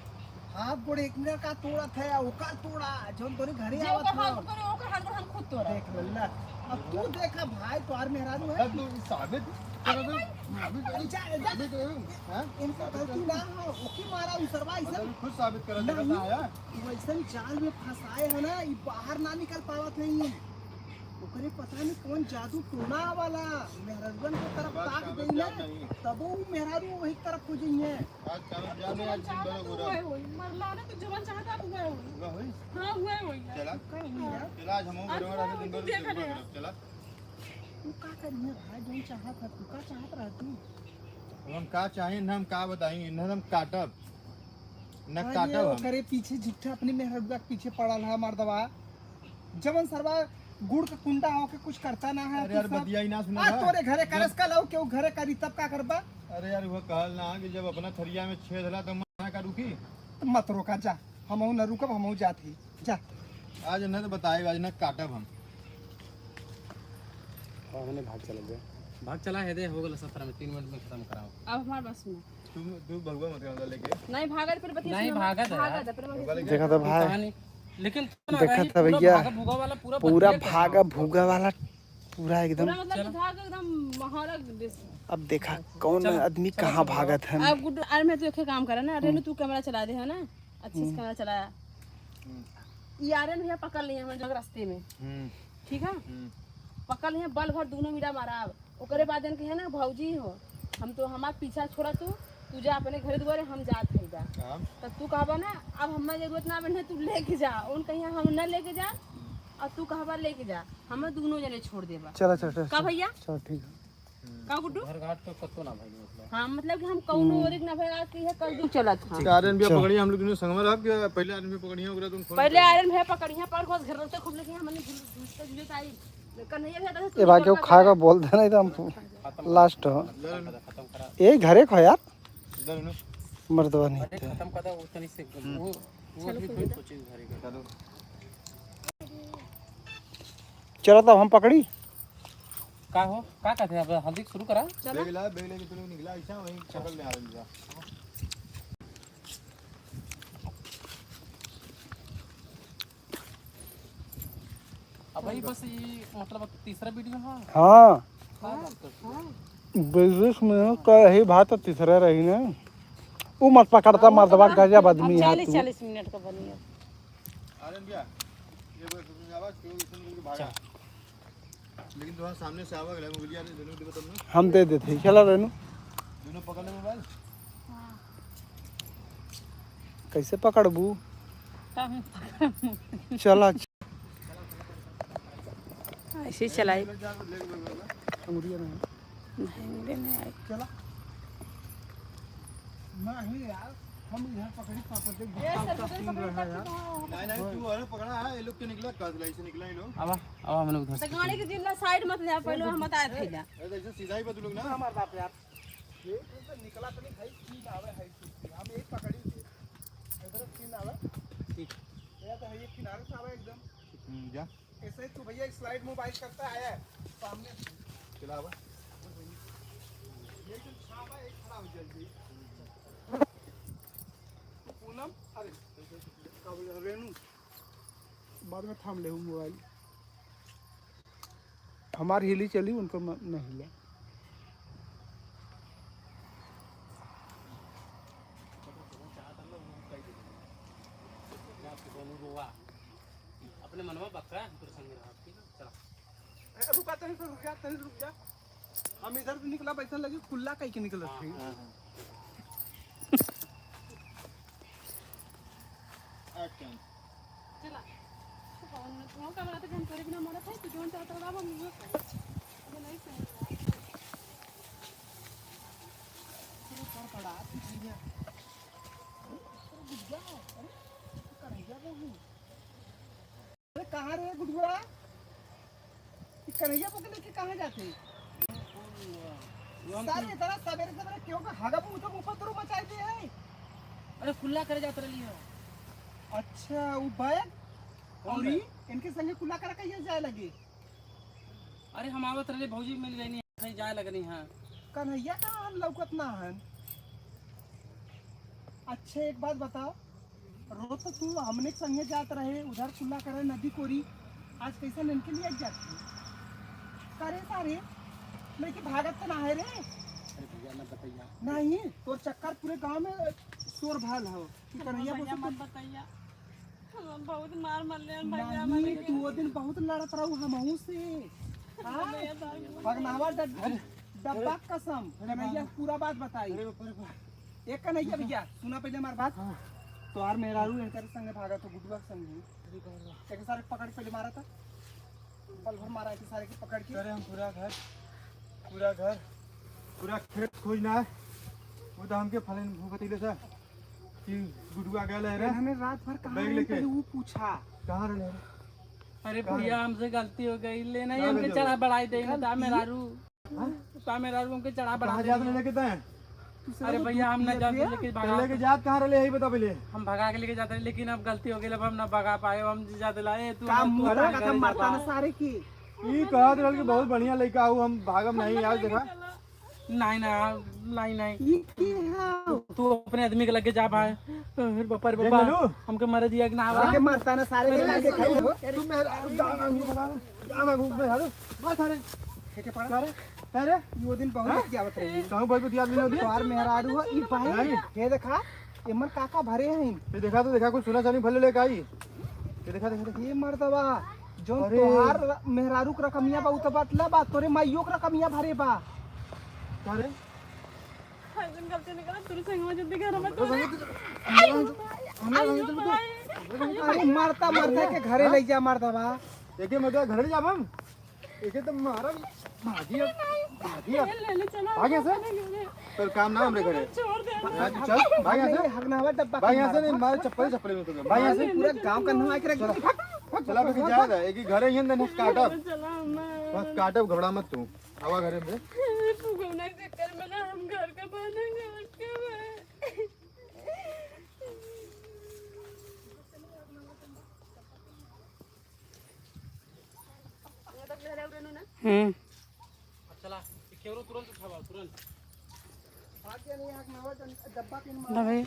हाथ गोड़ एक मिनट का तोड़त है, ओकर तोड़ा, जौन तोरे घरे जे आवत ओकर हाथ हो। गोड़ तोड़े, ओकर हाथ गोड़ हम खुद तोड़ब। देख लल्ला, अब तू देखा भाई, तोहार मेहरारू है। तब तू साबित कर दे, साबित कर दे, जा, जा। साबित कर दे, हाँ? इनका गलती ना हो, ओके मारा उ सरवा, ई सब। मतलब खुद साबित कर दे, नहीं, बता यार। तू ऐसन जाल में फंसाए हो ना, ई बाहर ना निकल पावत नहीं। ओकरे पता नहीं कौन जादू टोना वाला मेहररुअन के तरफ बात ताक कर दे दे ना, नहीं। तबो उ मेहरारू वही तरफ हो जइहे। आज कानून जाने, आज दिन भर हो रहा। हुए होई, मरला ना तो जवन चाहता आप हुए होई। हुआ होई? हाँ, हुए होई। चला। का हुई है? चला, आज हम आज हुए होई, तू देख रहे हैं। चला। तू का करिए भाई, जौन चाहत है, तू का चाहत रह तू? अब हम का चाहें, ना हम का बताई, ना हम काटब। न अरे, काटब हम। ओकरे पीछे झिट्ठा अपनी मेहररुआ के पीछे पड़ल है मर्दवा। जवन सरवा गुड़ के कुंडा होके कुछ करता ना है, अरे तू यार, सब बतिया ही ना सुना आज था। तोरे घरे करस, कल आऊ केहू घरे करी, तब का करबा? अरे यार, वो कहल ना कि जब अपना थरिया में छेद होला, तो मना का रुकी? तो मत रोका, जा, हमहू ना रुकब, हमहू जात ही, जा। आज न तो बताए, आज न काटब हम। हमने भाग चला गया। भाग चला है दे, हो गल सत्रह में, तीन मिनट में खत्म कराओ। अब हमार बात सुनो। तू, तू भगवा मत करना लेके। नहीं भागत, फिर बतिया नहीं सुनो, भागत है भागत यार। है, फिर बतिया भगवा लेके। देखा तो भाई, कहानी, लेकिन देखा तो पूरा भैया, भागा भूगा वाला पूरा पूरा बतिया भागा भूगा वाला, पूरा एकदम। पूरा मतलब चलो। कि भाग एकदम माहौल दिस। अब देखा कौन चलो, आदमी चलो, कहाँ चलो। भागत है। अब गुड्डू, अरे मैं तो एक काम करा ना, रेनू हम्म। तू कैमरा चला दे है ना, अच्छे से हम्म। कैमरा चलाया। हम्म। ये आर्यन भैया पकड़ लिए हम लोग रास्ते में। हम्म। ठीक है? हम्म। पकड़ लिए, बल भर दोनों मिला मारा। अब ओकरे बाद इनके है ना, "भौजी हो, हम तो हमार पीछा छोड़ा तू, तू जा अपने घरे दुआरे, हम जात है जा।" काम? तो तू कहबा ना, "अब हमार जरूरत ना बने, तू लेके जा।" उन कहिया, "हम ना लेके जा," और तू कहबा, "लेके जा।" हम दोनों जने छोड़ देबा। चला, चला, चला, का भैया? चला, ठीक है। का गुड्डू? घर घाट तो कतो ना भाई, मतलब। हाँ, मतलब कि हम कौनो हम्म। ओरिक ना भाई, आज के ये कल दू चलत हाँ। आर्यन भैया चल। पकड़िया, हम लोग दोनों संगमा रहा कि पहले आर्यन भैया पकड़िया, ओकरा तुम फोन पहले कर। आर्यन भैया पकड़िया, पर घोस घर से खूब लेके हमने घुस, घुस के जुड़े ताई। कन्हैया भैया तो ए बाकी वो खा के बोल देना, एकदम लास्ट हो। ले रेनू। यही घरे खो यार। ले रेनू। मर्दवा नहीं अरे थे। खत्म कर दो, वो तनी से, हम्म। वो, वो चलो, भी कोई कोई सोचे घरे का। चलो। चलो तब हम पकड़ी। का हो? का कहते हैं? अब हल्दी शुरू करा? चलो। बेग ला, बेग लेके तू लोग निकला, ऐसा वहीं पकड़ ले आ रही है। अब भाई बस ये मतलब अब तीसरा वीडियो है। हाँ। का बात करते हैं? बिजनेस में का यही बात तो तीसरा रही ना। वो मत पकड़ता हाँ, वो मर्दवा तो गजब आदमी है चालीस, तू। चालीस मिनट का बनी है। आनंद भैया, ये बोल, सुन, आवाज क्यों सुन के भागा? अच्छा। लेकिन तुम्हारे सामने से आवा गया, मोबाइल यार, दोनों को बताओ ना। हम दे देते हैं, चला रेनू। दोनों पकड़ ले मोबाइल। कैसे पकड़बू? हम पकड़। चला। ऐसे ही चलाई। अंगुरिया नहीं। नहीं, मुझे नहीं आई। चला। नहीं यार, हम इधर पकड़ी, पापा देख, ये गुस्सा सर, उस्सा पकड़, सुन पकड़, रहा है यार। पकड़, पकड़। नहीं, नहीं, तू अरे पकड़ा है, ये लोग के निकला, काज लाई से निकला ये लोग। आवा, आवा, हम लोग उधर से तो गाड़ी के जिला साइड मत जा, पहले हम बता थी जा। अरे, ऐसे सीधा ही बतलूंग ना। हमार बात यार। ये तो निकला तो नहीं भाई, सीन आवे है, हम एक पकड़ी थे। इधर सीन आवे। ठीक। ये तो है, ये किनारे से आवे एकदम। हम्म, जा। ऐसे ही तू भैया स्लाइड मोबाइल करता आया है सामने से। चला बा। ये जो छापा एक खड़ा हो जल्दी। पूनम, अरे, का बोले, रेनू, बाद में थाम ले मोबाइल। हमार हिली चली, उनको म-, न हिला। अपने मनवा बकरा है, तोर संग रहा, ठीक है? चला। ए, रुका, तनी से रुक जा, तनी से रुक जा। हम इधर से निकला, बैठन लगी, कुल्ला कई के निकलत हाँ, है। हाँ, हाँ। Action। चला। तो कौन, तू का बोला था कि हम तोरे बिना मरत है, तू जोन चाहत रहा, हम मुँह पे। अब नहीं सही रहा। अरे, पर पड़ा, तू भैया। अरे, गुड़िया, अरे, तू कन्हैया को हूँ। अरे, कहाँ रे गुडुआ? ई कन्हैया को लेके कहाँ जाते? वो हम सारे इतना सवेरे सवेरे क्यों का हगा मुंह तो ऊपर तरफ मचाई दिए है? अरे, कुल्ला करे जात रहली है। अच्छा, वो बैग? कौन और बैग? ई इनके संगे कुल्ला करे कहिए जाए लगे? अरे, हम आवत रहले, भौजी मिल गई नहीं, कहीं जाए लगनी है। कन्हैया कहाँ हन, लौकत ना हन? अच्छा, एक बात बताओ, रोज तो तू हमने के संगे जात रहे, उधर कुल्ला करे नदी कोरी, आज कैसे इनके लिए जात है? करे सारे, लेकिन भागत तो ना है रे। अरे भैया, ना बतैया। नहीं, तोर चक्कर पूरे गांव में शोर भल हो कि कन्हैया भैया, बोलत मत बतैया। हम बहुत मार मरले हैं भैया, नहीं, मरे तू वो दिन बहुत लड़त रहू हमहू से। हाँ? भैया, भाग। पगनावा डब-, अरे, डब्बा कसम, अरे, कन्हैया बाबा। पूरा बात बताई। अरे, बाप रे बाप। एक कन्हैया भैया, सुना पहले हमार बात। हाँ। तोहार मेहरारू इनकर संगे भागा तो गुडुआ के संगे। अरे, बाप रे। एक सारे पकड़ के पहले मारा था। पल भर मारा एक सारे के पकड़ के। अरे, हम पूरा घर, पूरा घर, पूरा खेत खोजना है। वो तो हमके फलन भूख दिले सर। गुडुआ गए रहे। इन्होंने रात भर कहाँ बैग रहे, लेके। पहले वो पूछा। कहाँ रहे? अरे कहाँ भैया, रहे? हमसे गलती हो गई, लेना ही कहाँ हमके गलती हो चढ़ा गई? बढ़ाई देना था गलती? मेहरारू। हाँ? तो मेहरारू हमके चढ़ा बढ़ा कहाँ जात देना। रहे लेके तैं? तू अरे सब भैया, हम ना दूध जाते पिया? लेके तो भगा। लेके जात कहाँ रहे, यही बता पहले। हम भगा के लेके जाते रहे, लेकिन अब गलती हो गई, अब हम ना भगा पाए, हम जाते लाए, तू काम तू मुंह अपने का घरे खत्म जा मरता बा। ना सारे की। ई कहत रहल कि बहुत बढ़िया लइका हूँ, हम भागब नहीं, आज देखा। नहीं ना, नहीं, नहीं। ई के है? तू अपने आदमी के लगे जा भाई। अरे बापा रे देख बापा, लेलू? हमके मरे दिया कि ना आवा? आके मरता ना सारे के लागे खाई हो। तू मेरा गाना घूम बता, गाना घूम बता, बस अरे। के के पड़ा? अरे, अरे, यो दिन बहुत हाँ? बतियावत रही। कहूँ बहुत बतियात नहीं होती। तोहार मेहरारू हो, ई भाई, नहीं। ये देखा, एमन काका भरे हैं। ये देखा तो देखा, कुछ सोना चांदी भले लेके आई। ये देखा, देखा, देखा। ये मर्दवा, जौन अरे। तोहार मेहरारू के रकमिया बा, उ तो बतला बा, तोरे माइयो के रकमिया भरे बा। का रे? ऐसन गलती नहीं करा, तोरे संगवा जल्दी घर में तो अरे मरता मरता के घरे ले जा मर्दवा। एके मर्दवा घरे ले जाब हम। एके तो मारा भी, भागी अब, भागी अब। ले ले, चलो, भाग यहाँ से। अपने घरे। तोर काम ना हमरे घरे। छोड़ दे। हाँ, तो चल, भाग यहाँ से। हगनावा डब्बा भाग यहाँ से, नहीं, मारे चप्पल, चप्पल में तो। भाग यहाँ से। पूरा गांव का नाम आके रख चला। दे। चला, बेटी, जा रहा है, एक ही घर है, ये नहीं काटब। चला, अम्मा। बस काटब, घबरा मत तू। आवा घरे में। तू कौन चक्कर में ना हम घर का बना, घर का बना। हम्म। ला भाई।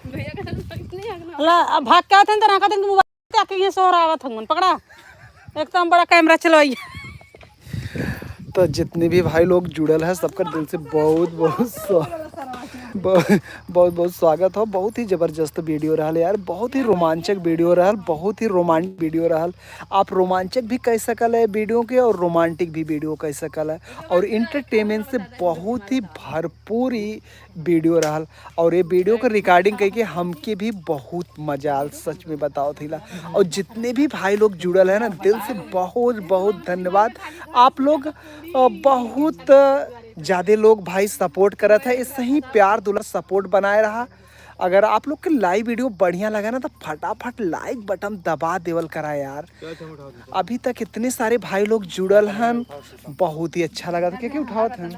भैया का नहीं हगना। ला, अब भाग के आवत हन, त रखा दिन के मोबाइल आके ये सोहरावत हन, पकड़ा। एकदम बड़ा कैमरा चलवाइए। तो जितने भी भाई लोग जुड़ल है, सबका दिल से बहुत, बहुत स्वा-, बहुत, बहुत, बहुत स्वागत हो। बहुत ही जबरदस्त वीडियो रहल यार, बहुत ही रोमांचक वीडियो रहल, बहुत ही रोमांटिक वीडियो रहल। आप रोमांचक भी कह सकल है वीडियो के और रोमांटिक भी वीडियो कह सकल है, और एंटरटेनमेंट से बहुत ही भरपूर ही वीडियो रहल। और ये वीडियो के रिकॉर्डिंग करके हमके भी बहुत मजा आल, सच में बताओ थीला। और जितने भी भाई लोग जुड़ल है ना, दिल से बहुत बहुत धन्यवाद। आप लोग, अ, बहुत ज्यादा लोग भाई सपोर्ट करत है, ऐसे ही प्यार दुलार सपोर्ट बनाए रहा। अगर आप लोग के लाइव वीडियो बढ़िया लगा ना, तो फटाफट लाइक बटन दबा देवल करा यार। अभी तक इतने सारे भाई लोग जुड़ल हन, बहुत ही अच्छा लगा था, क्या क्या उठावत हन।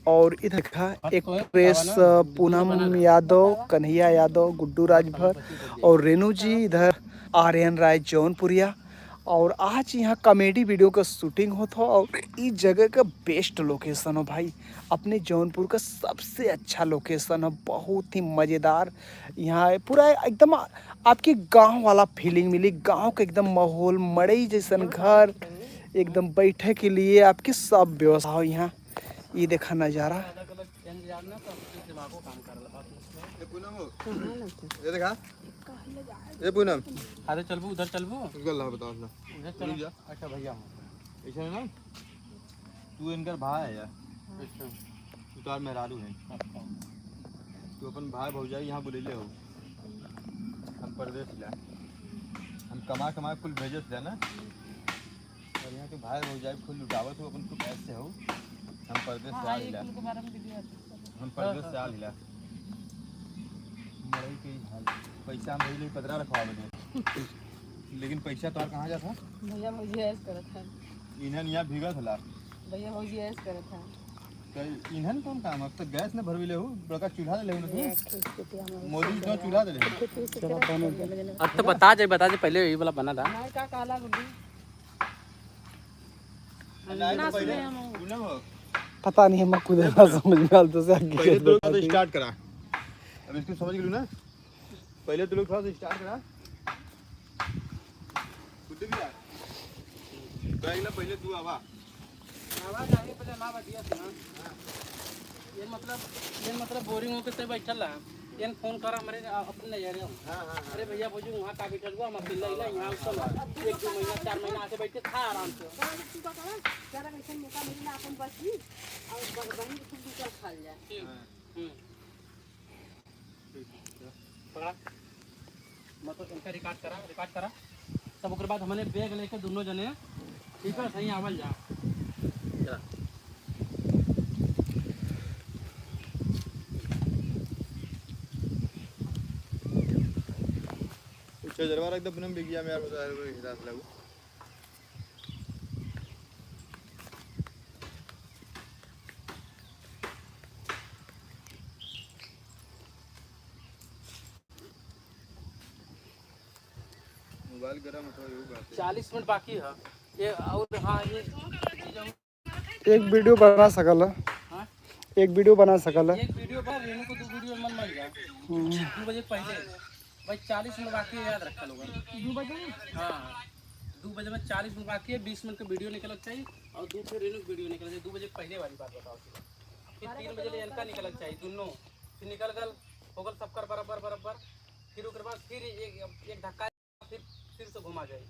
और इधर देखा, एक्ट्रेस, अ, पूनम यादव, कन्हैया यादव, गुड्डू राजभर और रेनू जी, इधर आर्यन राय जौनपुरिया। और आज यहाँ कॉमेडी वीडियो का शूटिंग होत हो और ई जगह का बेस्ट लोकेशन हो भाई, अपने जौनपुर का सबसे अच्छा लोकेशन हो, बहुत ही मज़ेदार। यहाँ पूरा एकदम आपके गांव वाला फीलिंग मिली, गांव का एकदम माहौल, मड़ई जैसन घर, एकदम बैठे के लिए आपके सब व्यवस्था हो यहाँ। ये देखा नज़ारा। ए पूनम हो, ये देखा, ए पूनम। अरे चलबू उधर चलबू। रुक जा, बताओ ना। उधर चलो। रुक जा। अच्छा भैया हो। ऐसे है ना, तू इनकर भाई है यार। अच्छा। तू तार मेहरारू है। अच्छा। तू अपन भाई भौजाई यहाँ बुलैले हो। हम परदेस ला। हम कमा कमा कुल भेजत ला ना। और यहाँ के भाई भौजाई कुल लुटावत हो, अपन कुल ऐसे हो। हम परदेस से हाँ, आ ये ला। कुल के बारे में वीडियो है। हम परदेस से आ ला। मरई के ही हाल। पैसा हम भेजले पतरा रखवा बने। लेकिन पैसा तोहार कहाँ जात है? भैया भौजी ऐश करत है। इन्हन यहाँ भीगत हला। भैया भौजी ऐश करत है। तो इन्हन कौन काम है? अब तो गैस न भरवी ले हो, बड़का चूल्हा ले हो ना तू। गैस तो इसके पे हमारे मोदी जी तो चूल्हा दे ले। अब तो बता दे, बता दे, पहले यही वाला बना था। हमारे का काला गुड्डी? ना तो पहले सुने हम। सुने हो? पता नहीं, हम खुद ना समझ में आल तो से आगे पहले कैसे तो लोग बता तो दी। स्टार्ट करा। अब इसको समझ गए ना? पहले तू लोग थोड़ा सा स्टार्ट करा। कुछ भी यार। तो अगला पहले तू आवा। आवाज आगे पहले ना बतिया सुना। ये मतलब, ये मतलब बोरिंग होके से बैठल रहा। ये फोन करा हमरे, आ, अपने नजरिया में। हाँ, हाँ, हाँ। अरे भैया, भौजी, वहाँ का बैठल हुआ, हम अकेला ही ना, यहाँ उसल। एक दो महीना, चार महीना आके बैठे खा आराम से। जरा कैसे मौका मिली ना, अपन बची और ब-, बहन के कुछ दूसरा खा लिया। ठीक। हाँ। हम्म। पकड़ा। मतलब इनका रिकॉर्ड करा, रिकॉर्ड करा। तब ओकर बाद हमने बैग लेके दोनों जने, ठीक है, सही आवल जा। चला। चजरवा रख दे, पूनम बिगिया में यार, बता रहे हो, हिसाब से लागू। मोबाइल गरम हो तो यहू बात है। चालीस मिनट बाकी है। ये और हाँ, ये एक वीडियो बना सकल है। हाँ? एक वीडियो बना सकल है। एक वीडियो पर रेनू को दो वीडियो मन बन जाए। हम्म। दो बजे पहले। भाई, चालीस मिनट बाकी है, याद रखा लोगन। दो बजे? हाँ, दो बजे में चालीस मिनट बाकी है, बीस मिनट का वीडियो निकलक चाहिए और दो फिर रेनू की वीडियो निकलक चाहिए। दो बजे पहले वाली बात बताओ। फिर तीन बजे ले इनका निकलक चाहिए, दोनों। फिर निकल गल, हो गल सबकर बराबर, बराबर। फिर ओकर बाद फिर एक, एक धक्का फिर, फिर से घुमा जाए,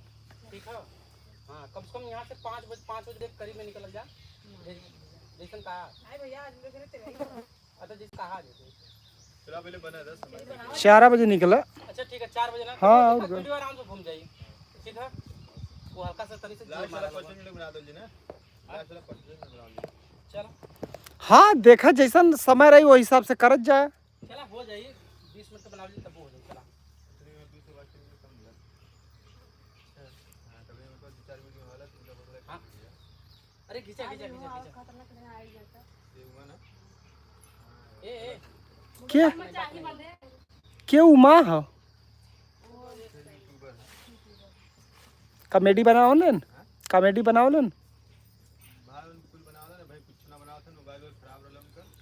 ठीक है? हाँ, कम से कम यहाँ से पाँच बजे, पाँच बजे के करीब में निकल जा। जै-, जैसन कहा। अच्छा, जैसे कहा जैसे। चला, पहले बना दस। चार बजे निकला। अच्छा, ठीक है, चार बजे ना। हाँ, तो और वीडियो आराम से घूम जाई, ठीक है? वो हल्का सा तनी से जोर मारा चला, पच्चीस मिनट बना दो जी ना। हाँ, चला, पच्चीस मिनट बना दो। चलो। हाँ, देखा, जैसन समय रही, वो हिसाब से करत जाए। चला, हो जाई, बीस मिनट तो बना ली, तब हो जाई, चला। हाँ। अरे, खींचा, खींचा, खींचा, खींचा। ए, ए। के? के उमा ह? कॉमेडी बनावलन? कॉमेडी बनावलन?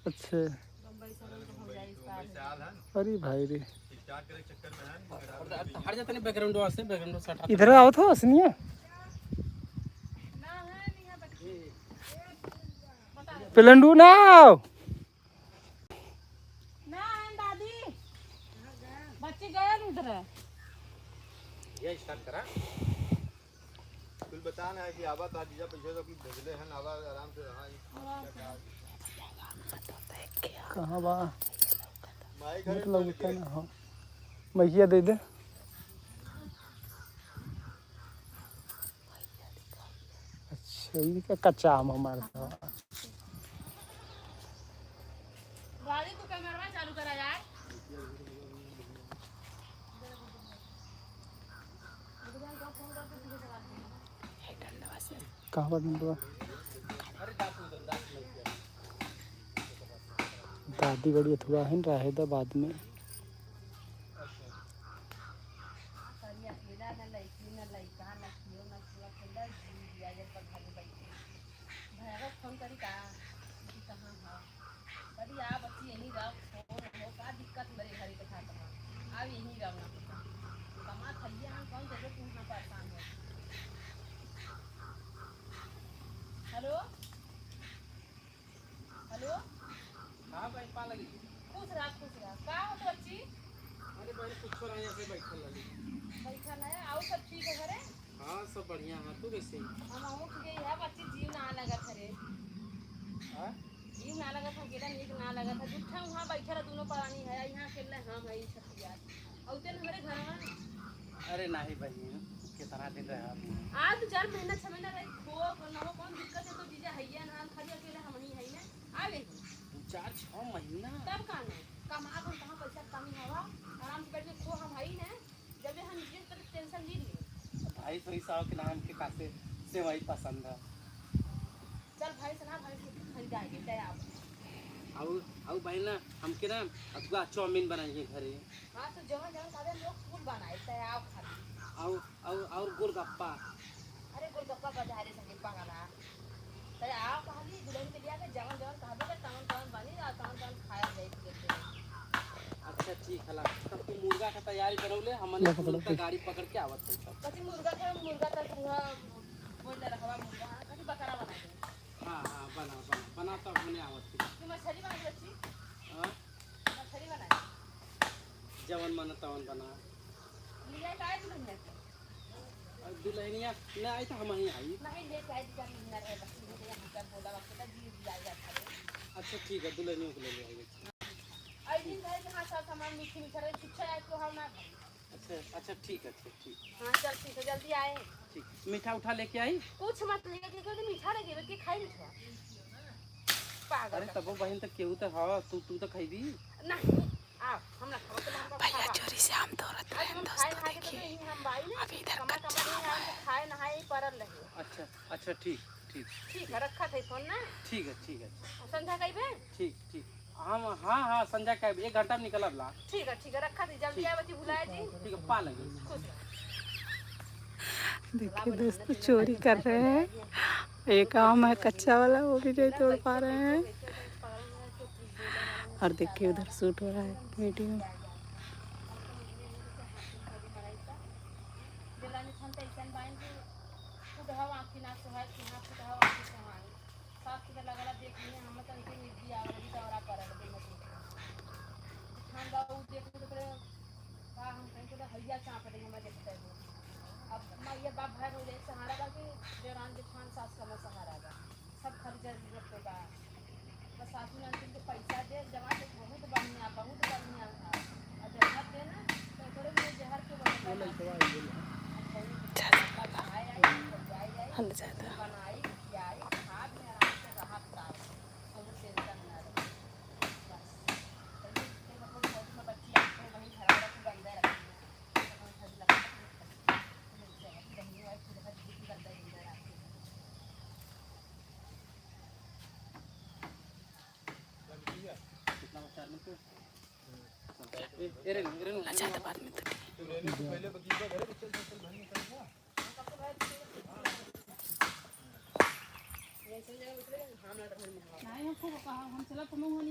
अच्छा। अरे भाई रे। हट जा तनी, बैकग्राउंड से, बैकग्राउंड से हटा। इधर आवत हो, असनिया। पिलंडू ना आओ। ना है दादी, बच्ची गए उधर। ये स्टार्ट करा। कुल बता ना है कि आवा ता जीजा पैसे तो कुछ भेजले हन, आवा आराम से रहा। कहाँ बा? माई घर में लौकता ना हो। भैया दे दे। अच्छा, ये का कच्चा आम हमारे था। गाड़ी तू कैमरा चालू करा यार। कहाँ बा डंडवा? दादी बड़ी अथुआ है, रहे दा बाद में। भैया फोन करी का? कि कहाँ ह? करी आ बच्ची, यहीं रह, फोन हो, का दिक्कत मेरे घरे के साथ में? आ यहीं रह ना। कमा खइया हम कौन जगह तू इतना परेशान हो? हेलो? हेलो? हाँ भाई, पा लगी। खुश रहा, खुश रहा। का हो बच्ची? अरे बहन, कुछ ना, ऐसे बैठल रहली। बैठल है, और सब ठीक है घरे? हाँ, सब बढ़िया है। तू कैसे? हम आहू ठीक है, बच्ची जीव ना लगत है रे। हाँ? जीव ना लगत है, अकेला नीक ना लगत है। झूठा वहाँ बैठल है, दोनों परानी है, यहाँ अकेले हम है, ई छतिया। और तेल हमारे घर में। अरे नहीं बहिन, कितना दिन रहा तू? आज दो चार महीना, छह महीना रही, खो, खो, ना हो, कौन दिक्कत है, तो जीजा है या ना, खाली अकेले हम ही है ना, आ गई। दो चार छह महीना? तब का ना, कमा हम कहाँ पैसा कमी हवा, आराम से बैठ के खो हम है ना, जब हम ये तो टेंशन ली नहीं। भाई तो इस के नाम के कासे सेवई पसंद है। चल भाई से ना, भाई से खरीदाई, ले आओ। आउ, आउ भाई ना, हमके ना अथुआ चाउमीन बनाई है घरे। हाँ, तो जवन जवन कहबे लोग फूल बनाए, तय आओ खाली। आउ, आउ, और गोलगप्पा। अरे गोलगप्पा बाजारे से के पगला। तय आओ खाली, दुल्हन के लिया के जवन जवन कहबे तो तवन तवन बनी, और तवन तवन खाया जाए, देख के। अच्छा ठीक हला, तब तू मुर्गा का तैयारी करौले, हमने तुरंत गाड़ी पकड़ के आवत है सब। कथी मुर्गा था, मुर्गा तक हुआ, बोल रहा मुर्गा, हाँ, कथी बकरा बना दे। हाँ, हाँ, बना, बना, बना, तब हमने आवत है। तू मछली बना दे बच्ची। हाँ? मछली बनाई। जवन मन तवन बना। लिया का है दुल्हनिया के? अब दुल्हनिया न आई तो हम ही आई। नहीं, लेके आई, दुकान में न रहे, बस दुल्हनिया हमका बोला, बस बेटा जी, जी आई जाता है। अच्छा, ठीक है, दुल्हनियों को ले ले आई। आई दिन कहे कि हाँ, सब सामान मीठी मीठा रहे, कुछ है तो हम ना खाई। अच्छा, अच्छा, ठीक है, ठीक, ठीक। हाँ, चल, ठीक है, जल्दी आए। ठीक, मीठा उठा लेके आई? कुछ मत लेके, क्योंकि मीठा लगे, बेटी खाई मीठा। पागल अरे, का। तबो बहिन, तो केहू तो हवा, तू, तू तो खइबी। नहीं, आओ, हम ना खाबो, तो हम भैया खाबा। चोरी इसे हम तोड़त रहे दोस्तों, देखिए। अभी इधर कच्चा आम है। खाए नहाए ही पड़ल रही। अच्छा, अच्छा, ठीक, ठीक। ठीक है, रखत है फोन ना। ठीक है, ठीक है। संझा कइबे? ठीक, ठीक। हम, हाँ, हाँ, संझा कइबे, एक घंटा में निकलब ला। ठीक है, ठीक है, रखत है, जल्दी आवे, भुलाए जी। ठीक है, पा लेंगे। खुश रहो। देखिए दोस्तों, चोरी कर रहे हैं। एक आम है कच्चा वाला, वो भी नहीं तोड़ पा रहे हैं। और देखिए उधर शूट हो रहा है वीडियो। अब माइया बाप भाई हो जाए, सहारा बा कि देवरान जेठान सास का ना सहारा बा। सब खर्चा जरूरत पे बा। बस सासू ने अंतिम के पैसा दे, जमा दे, बहुत बढ़िया, बहुत बढ़िया। और जब मत दे ना, तो तोरे लिए जहर के बदले में। अच्छा, ये हल जाता। बनाई, खियाई, खाब में आराम से रहा, कोनो टेंशन ना रहे। बस। तो ये, ये मतलब बहुत में बच्ची आपको वहीं घर वाला को गंदा रखती है।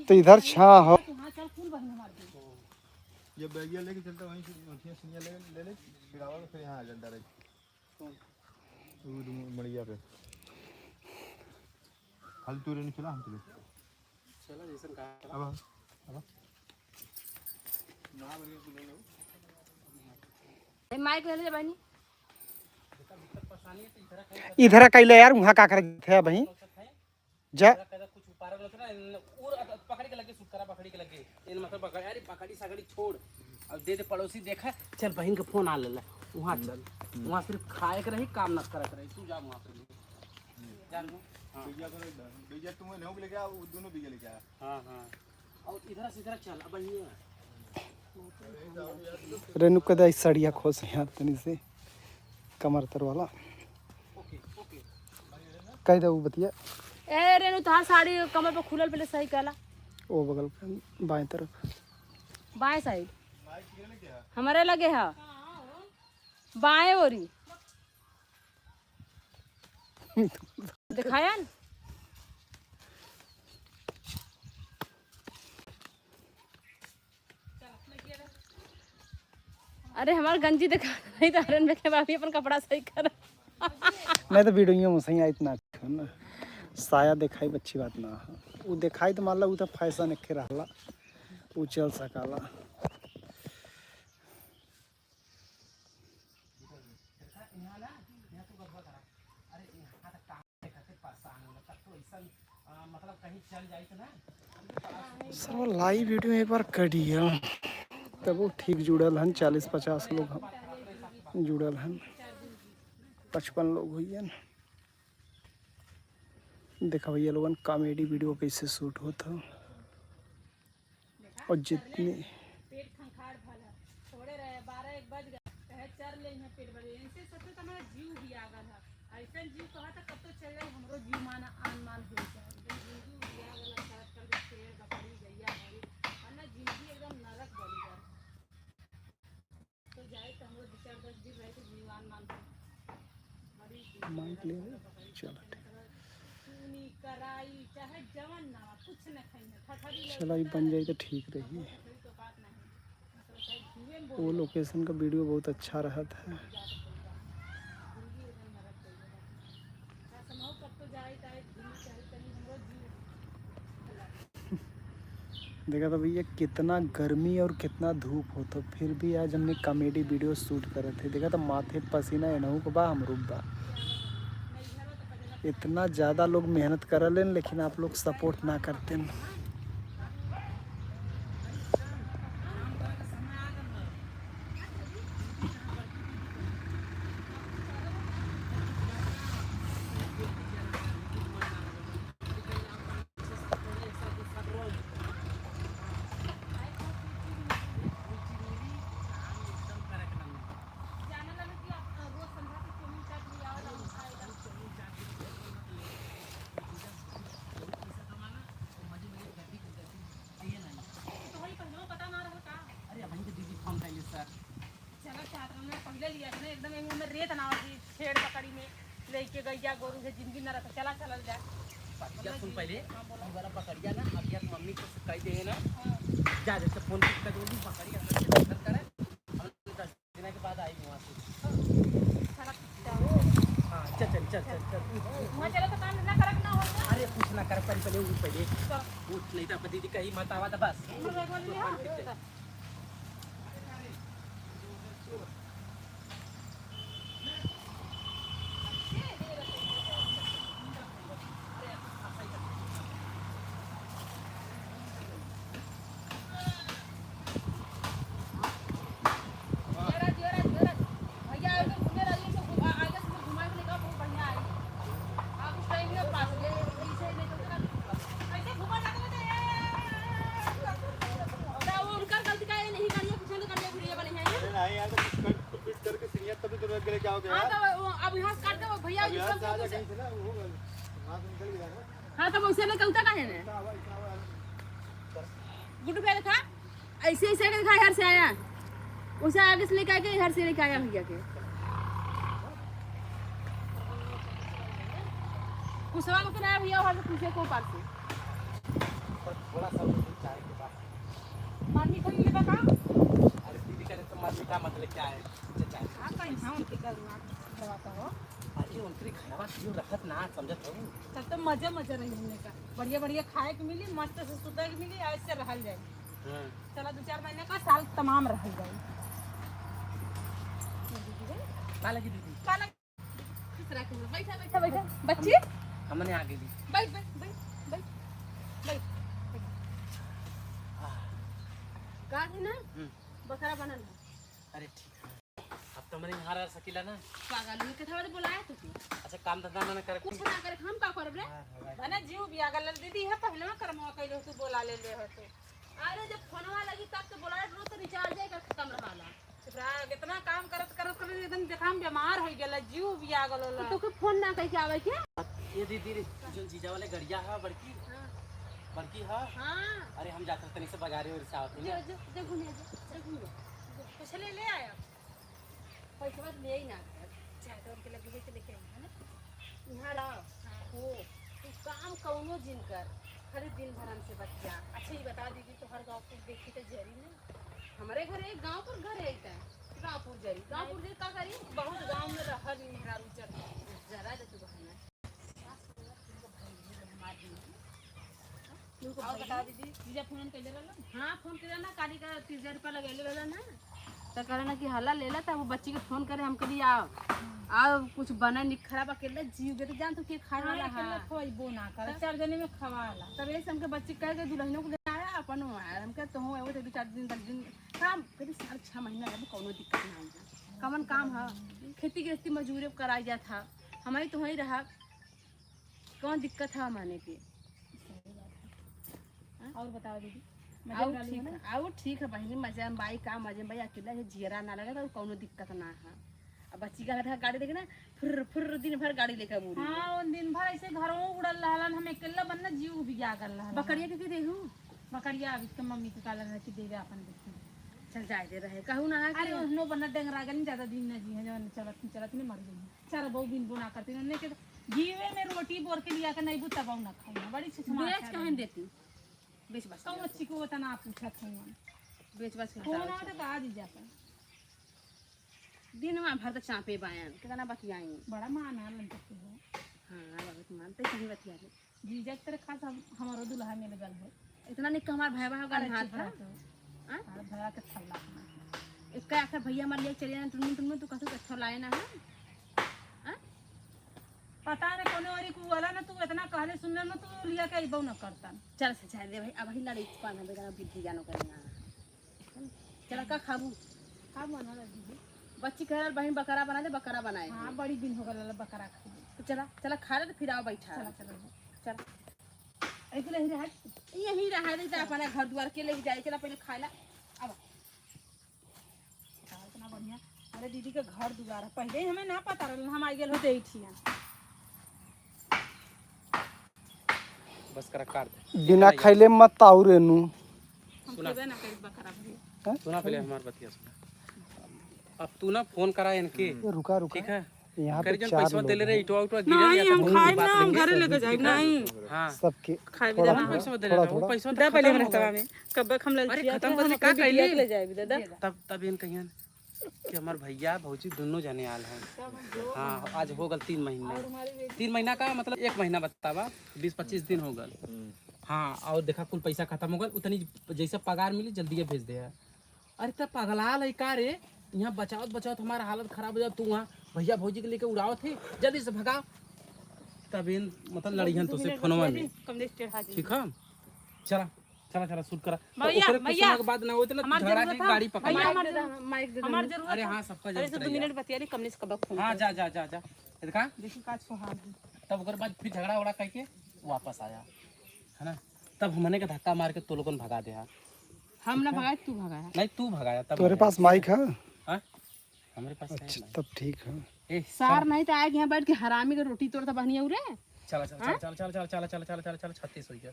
तो इधर छा हो। ये बैगिया लेके चलता, वहीं से अथिया सुनिया ले, ले ले, फिर आवा तो फिर यहाँ आ जाता रही। वो दो मड़िया पे। खाली तू रेनू चला, हम चले। चला, जैसन कहा। अब, अब। ए, माइक ले ले बहनी। इधर कैले यार, वहाँ का कर थे भाई? जा। कुछ उपारा रहता ना, इन उर अत-, पकड़ी के लगे, सुतरा पकड़ी के लगे। इन मतलब पकड़, अरे पकड़ी सकड़ी छोड़। अब दे दे पड़ोसी, देखा, चल बहिन के फोन आ लेला, वहाँ चल। हम्म। वहाँ सिर्फ खाए के रही, काम ना करे के रही, तू जा वहाँ पे। जा, हाँ। भैया को, भैया तुम इन्हों को लेके आओ, वो दोनों भैया लेके आया। हाँ, हाँ। और इधर से इधर चल, अब ये रेणु कदा ई सड़िया खोस यहाँ तनी से कमर तर वाला। कह दे वो बतिया। ए रेणु, तोहार साड़ी कमर पे खुलल, पहले सही कहला। ओ बगल पे, बाएं तरफ। बाएं साइड। हमारे लगे है। बाएं ओरी। दिखाया न? अरे हमार गंजी देखा नहीं तो हरन में के भाभी अपन कपड़ा सही कर। नहीं तो वीडियो में सही इतना है ना। साया दिखाई अच्छी बात ना है। वो दिखाई तो मान ला वो तो फैशन एक रहला। वो चल सकाला। सब लाइव वीडियो एक बार कर दिया, तब वो ठीक जुड़ल हन, चालीस पचास लोग हम जुड़ल हन, पचपन लोग हुई हन। देखा भैया लोगन, कॉमेडी वीडियो कैसे शूट होता। और जितने पेट खंखार भल है, थोड़े रहे, बारह एक बज गए, कहे चर ले हैं पेट भर, इनसे सबसे तो हमारा जीव भी आगल है। ऐसन जीव कहा था कब तो चल जाए, हमरो जीव मान आन मान हो जाए। एकदम जिंदगी भी आगल है, सड़क पर के शेर, बकरी, गैया, भैंस, और ना जिंदगी एकदम नरक बन गया। तो जाए तो हमरो दो चार दस दिन रहे तो जीव आन मान हो। माइक ले ले। चलो, ठीक। चलो, ई बन जाई तो ठीक रही। वो लोकेशन का वीडियो बहुत अच्छा रहत है। देखा तो भैया, कितना गर्मी और कितना धूप हो, तो फिर भी आज हमने कॉमेडी वीडियो शूट करत है। देखा तो माथे पसीना एनहू के बा, हमरो बा। इतना ज़्यादा लोग मेहनत करलेन, लेकिन आप लोग सपोर्ट ना करतेन। जा गोरू से जिंदगी ना रखा, चला चलल जा। पकड़िया सुन पहले, हाँ, बोला। ई वाला पकड़िया ना, अभी आप मम्मी को कह दे ना। हाँ। जा, जैसे फोन कर दो, पकड़िया, हम लोग के दर्शन करें, हम लोग दस दिन के बाद आई वहाँ से। हाँ, चल, चल, चल, चल। वहाँ चलो तो काम धंधा करक ना होगा। अरे, कुछ ना कर, पहले, पहले उठ पहले। चल। उठ, नहीं तो अब दीदी कही मत आवा तो बस। हम लोग एक बार ले आओ। अरे नहीं यार, तो कुछ कट पीट करके सीनियर तभी तो लग गए, क्या हो गया हाँ, यार? तो वो, अब यहाँ से काट दे, वो भैया अब यहाँ से आ जा कहीं से ना, वो होगा, वहाँ से निकल गया ना। हाँ, तो वैसे ना कहता काहे ने? गुड्डू भैया देखा, ऐसे, ऐसे देखा, इधर से आया, उसे आगे से लेके आके इधर से लेके आया भैया के। कुछ सवाल होते ना भैया, वहाँ से पूछे को पास से। पर थोड़ा सा उसे चाय के बाद। मार मीठा नहीं लेबा का? अरे दीदी करे तो मार मीठा मत लेके आए, अच्छा चाय। हाँ, कहीं हाँ, उनके घर में दवा का हो। अरे उनके घरवा क्यों रहत ना समझत हो? तब तो मजा, मजा रही हमने का। बढ़िया, बढ़िया खाए के मिली, मस्त से सुते के मिली, ऐसे रहल जाए। हाँ। चला, दो चार महीने का साल तमाम रहल जाए। का लगी दीदी? का लगी? खुश रह, खुश रह। बैठा, बैठा, बैठा। बच्ची? हमने आ गेली। बैठ, बैठ, बैठ, बैठ, बैठ, बैठ। आह। का है ना? हम्म। बकरा बनल है। अरे ठीक है। अब तो हमने यहाँ रह सकीला ना। पागल हुई, कथा वाले बुलाया तो तू। अच्छा, काम धंधा ना करे। कुछ ना करे, हम का करब रे? हाँ, हाँ, भाई। बना जीव भी आगल दीदी है, पहले में करमवा कैले हो, तू बोला ले ले हो तो। अरे, जब फोनवा लगी तब तो बोलाए, रोज तो रिचार्ज है, खत्म रहाला। चुप रहा, कितना काम करत, करत, करत एकदम देखा हम बीमार हो गया, जीव भी आ गलो ला। तो तोके फोन ना कह के आवे के? ये दीदी रे, जो जीजा वाले गड़िया है बड़की, हाँ। बड़की है। हाँ। अरे, हम जाते तनी से बाजारे और से आवत जो, हैं। जो, जो घूमे, जो, जो घूमे। कुछ ले, ले आया। पैसवा तो ले ही ना कर। चाहे तो उनके लगे है तो लेके आई, है ना? यहाँ रहो। हाँ। हो, तू काम कौनो जिन कर, खाली दिन भर हमसे बतिया। अच्छा, ये बता दीदी, तोहर गाँव कुछ देखी तो जरी ना। हमारे घर एक गाँव पर घर है, इतना गाँवपुर जरी। गाँवपुर जरी का करी? बहुत गाँव में रहल मेहरारू चढ़। जरा दे तू बहाना। और बता दीदी, जीजा फोन कइले रहलन? हाँ, फोन कइले ना, काली का तीस हजार रुपया लगैले रहलन ना। त कहले ना कि हल्ला लेला, तब वो बच्ची के फोन करे, हम कहली आओ, आओ, कुछ बना निक खराब, अकेले जीव के तो जान तो के खाए हाँ, वाला अकेले है। खवाइबो ना करे, हाँ। चार जने में खवाला। तब ऐसे हमके बच्ची कह के दुल्हनों को ले आया, अपन वो आया, हम कहे तो हो, वो तो दो चार दिन, दस दिन काम, कभी साल छह महीना रहबो, कौनो दिक्कत ना होगा। कवन काम है, खेती गृहस्थी मजदूरी कराई जात है, हमारी तो वहीं रहा। कौन दिक्कत है माने के? सही बात है। हाँ? और बताओ दीदी, मजा आऊ में रहलू ठीक है ना? है, आऊ ठीक है बहिनी, मजा में बाई का, मजा में बाई, अकेला है, जियरा ना लगे तो कौनो दिक्कत ना है। अब बच्ची का था गाड़ी देखे ना, फुर्र फुर्र दिन भर गाड़ी लेकर बूरी। हाँ, उन दिन भर ऐसे घरों उड़ल रहलन, हम अकेला बनना जीव भी जागल रहलन। बकरिया के, के देहू? बकरिया अभी के मम्मी के काला रह के देवे अपन देखी। चल जाए दे रहे, कहू ना है अरे कि ओहनो बनना डेंगरा गन ज्यादा दिन ना जी है, जवन चलत चलत नहीं मर गई। चार बहू बिन बुना करती, उन्हें के जीवे में रोटी बोर के लिया के नहीं बुता बहू ना खाई, बड़ी छुछमा बेच अच्छा कहन बनी। देती, बेच बस कौन लिया। अच्छी को उतना पूछत हूँ। बेच बस फोन करता आवत है। तो आज ही जाता। दिन में भर तो चापे बायन, कितना बतियाई। बड़ा मान आलन तक हो। हाँ, बहुत मानते कहीं बतिया ले। जीजा के तरह खास हम, हमारो दुल्हा मिल गल हो। इतना निक हमार भाई बा अरे गन हाथ चुप है। रह तू। हाँ? अरे भैया के छल्ला। एक का आखिर भैया हमार लिए चले ना, टुनमुन टुनमुन, तू कसो अच्छा लाए ना है? हाँ? पता नहीं कौन वाली को वाला ना, तू इतना कहले सुनले ना, तू लिया के अइबो ना करता। चल से जाए दे भाई, अब ही लड़ाई पान है, बेटा बुद्धि जानो करेंगे। चला, का खाबू? का बना रहा दीदी? बच्ची कह रहा, "बहिन, बकरा बना दे, बकरा बनाए।" हाँ, बड़ी दिन हो गया बकरा खाई। तो चला, चला खा ले, तो फिर आओ बैठा। चला, चला। चला। ऐसे नहीं रहा। यहीं रहा दे, तो अपना घर द्वार के लेके जाए, चला पहले खाए ला। अब। हाँ, इतना बढ़िया। अरे दीदी के घर द्वार है, पहले ही हमें ना पता रहल, हम आ गेल होते ही ठिया। बस करा, काट दे। बिना खैले मत ताऊ रेनू। हम सुना। खेबे ना करी बकरा भैया। हैं? सुना पहले हमार बतिया सुना। अब तू ना फोन करा इनके। ये रुका, रुका। ठीक है? यहाँ पे करी जौन चार पैसवा लोग देले रहे, हैं। इटवा उटवा गिरे नहीं, लिया हम था, खाई बात ना, हम नहीं घरे किया। लेके जाई, हाँ। नहीं। सबके खाए भी थोड़ा, देना। थोड़ा, पैसवा देले थोड़ा, रहे, थोड़ा। पैसवा तो दे खत्म पहले हो हमारे गया। तवा में। कब खम अरे, ललचिया खत्म के तो हम नहीं, का अपने बिटिया कइली? के ले जाए भी दादा। तब, तब इन कहियन कि हमार भैया भौजी दुनों जने आल हैं। हाँ, आज हो गल तीन महीना। तीन महीना का मतलब एक महीना बतावा, बीस पच्चीस दिन हो गल। हाँ, और देखा कुल पैसा खत्म हो गल, उतनी जैसे पगार मिली जल्दी ये भेज दे। अरे, त पगलाल है का रे? यहाँ बचावत बचावत हमार हालत खराब हो जात, तू वहाँ भैया भौजी के लेके उड़ावत है, जल्दी से भगाओ। तब इन, मतलब, लड़िहन तो से फोनवा में। कमलेश टेढ़ा जी। ठीक है, चला, चला, चला, शूट करा। तो भैया, ओकरे कुछ भैया, समय के बाद ना होते ना, हमार झगड़ा जरूरत के है। गाड़ी पकड़ भैया, ले। हमार जरूरत, माइक दे दे, माइक दे दे। हमार जरूरत अरे है। हाँ, सबका अरे, जरूरत से दो है। मिनट बतिया ले, कमलेश कब फोन हाँ, कर। जा, जा, जा, जा। देखा? देखी का सुहाग है। तब ओकर बाद फिर झगड़ा उगड़ा करके वापस आया, है ना? तब हमने के धक्का मार के तो लोगन भगा दे। हम ना भगाए, तू भगाया। नहीं, तू भगाया तब तोरे भगाया। पास माइक है? हाँ? हमरे पास है अच्छा, माइक। तब ठीक है। ए, सार चल। नहीं तो आए कि यहाँ बैठ के हरामी के रोटी तोड़ता बहनिया उरे। चला, चला, हाँ? चला, चला, छत्तीस हो गया।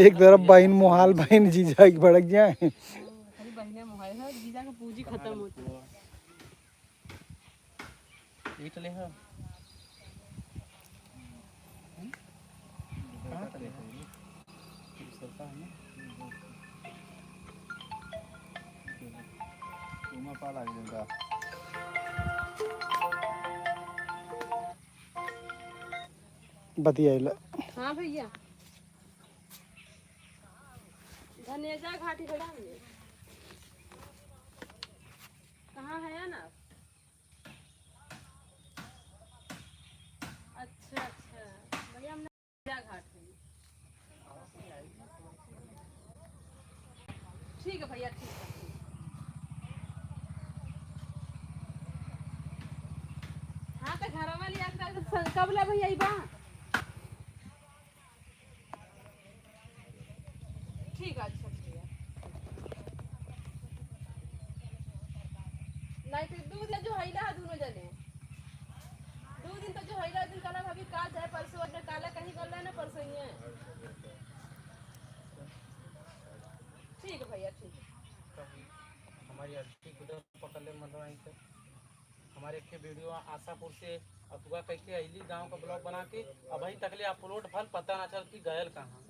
एक तरफ बहिन मोहाल, बहिन जीजा के भड़क जाए। खाली बहिने मोहाल है, जीजा के पूंजी खत्म होती है। ईट ले हो। हम्म? कहाँ के ले हो? दूसर का है ना? उमा पा लाग जाएगा। बतियाइला। हाँ भैया। धनेजा घाटी खड़ा है। कहाँ है ना? अच्छा, अच्छा। भैया, हम नया घाट है। ठीक है भैया, ठीक है, ठीक। हाँ, तो घर वाली यात्रा तो स-, कब ले भैया, ई बा? ठीक है, अच्छा, ठीक है। नहीं तो दो दिन जो हैला है दोनों जने। दो दिन तो जो हैला, दिन काला भाभी काल चाहे परसों, अपने काला कहीं कर लेना परसों ही है। ठीक है भैया, ठीक है। हमारी अड्डी उधर पकड़ ले, मतलब, यहीं से। हमारे एक वीडियो आशापुर से अथुआ कह के अइली गाँव का ब्लॉग बना के, अबहीं तक ले अपलोड भल पता ना चल कि गयल कहाँ।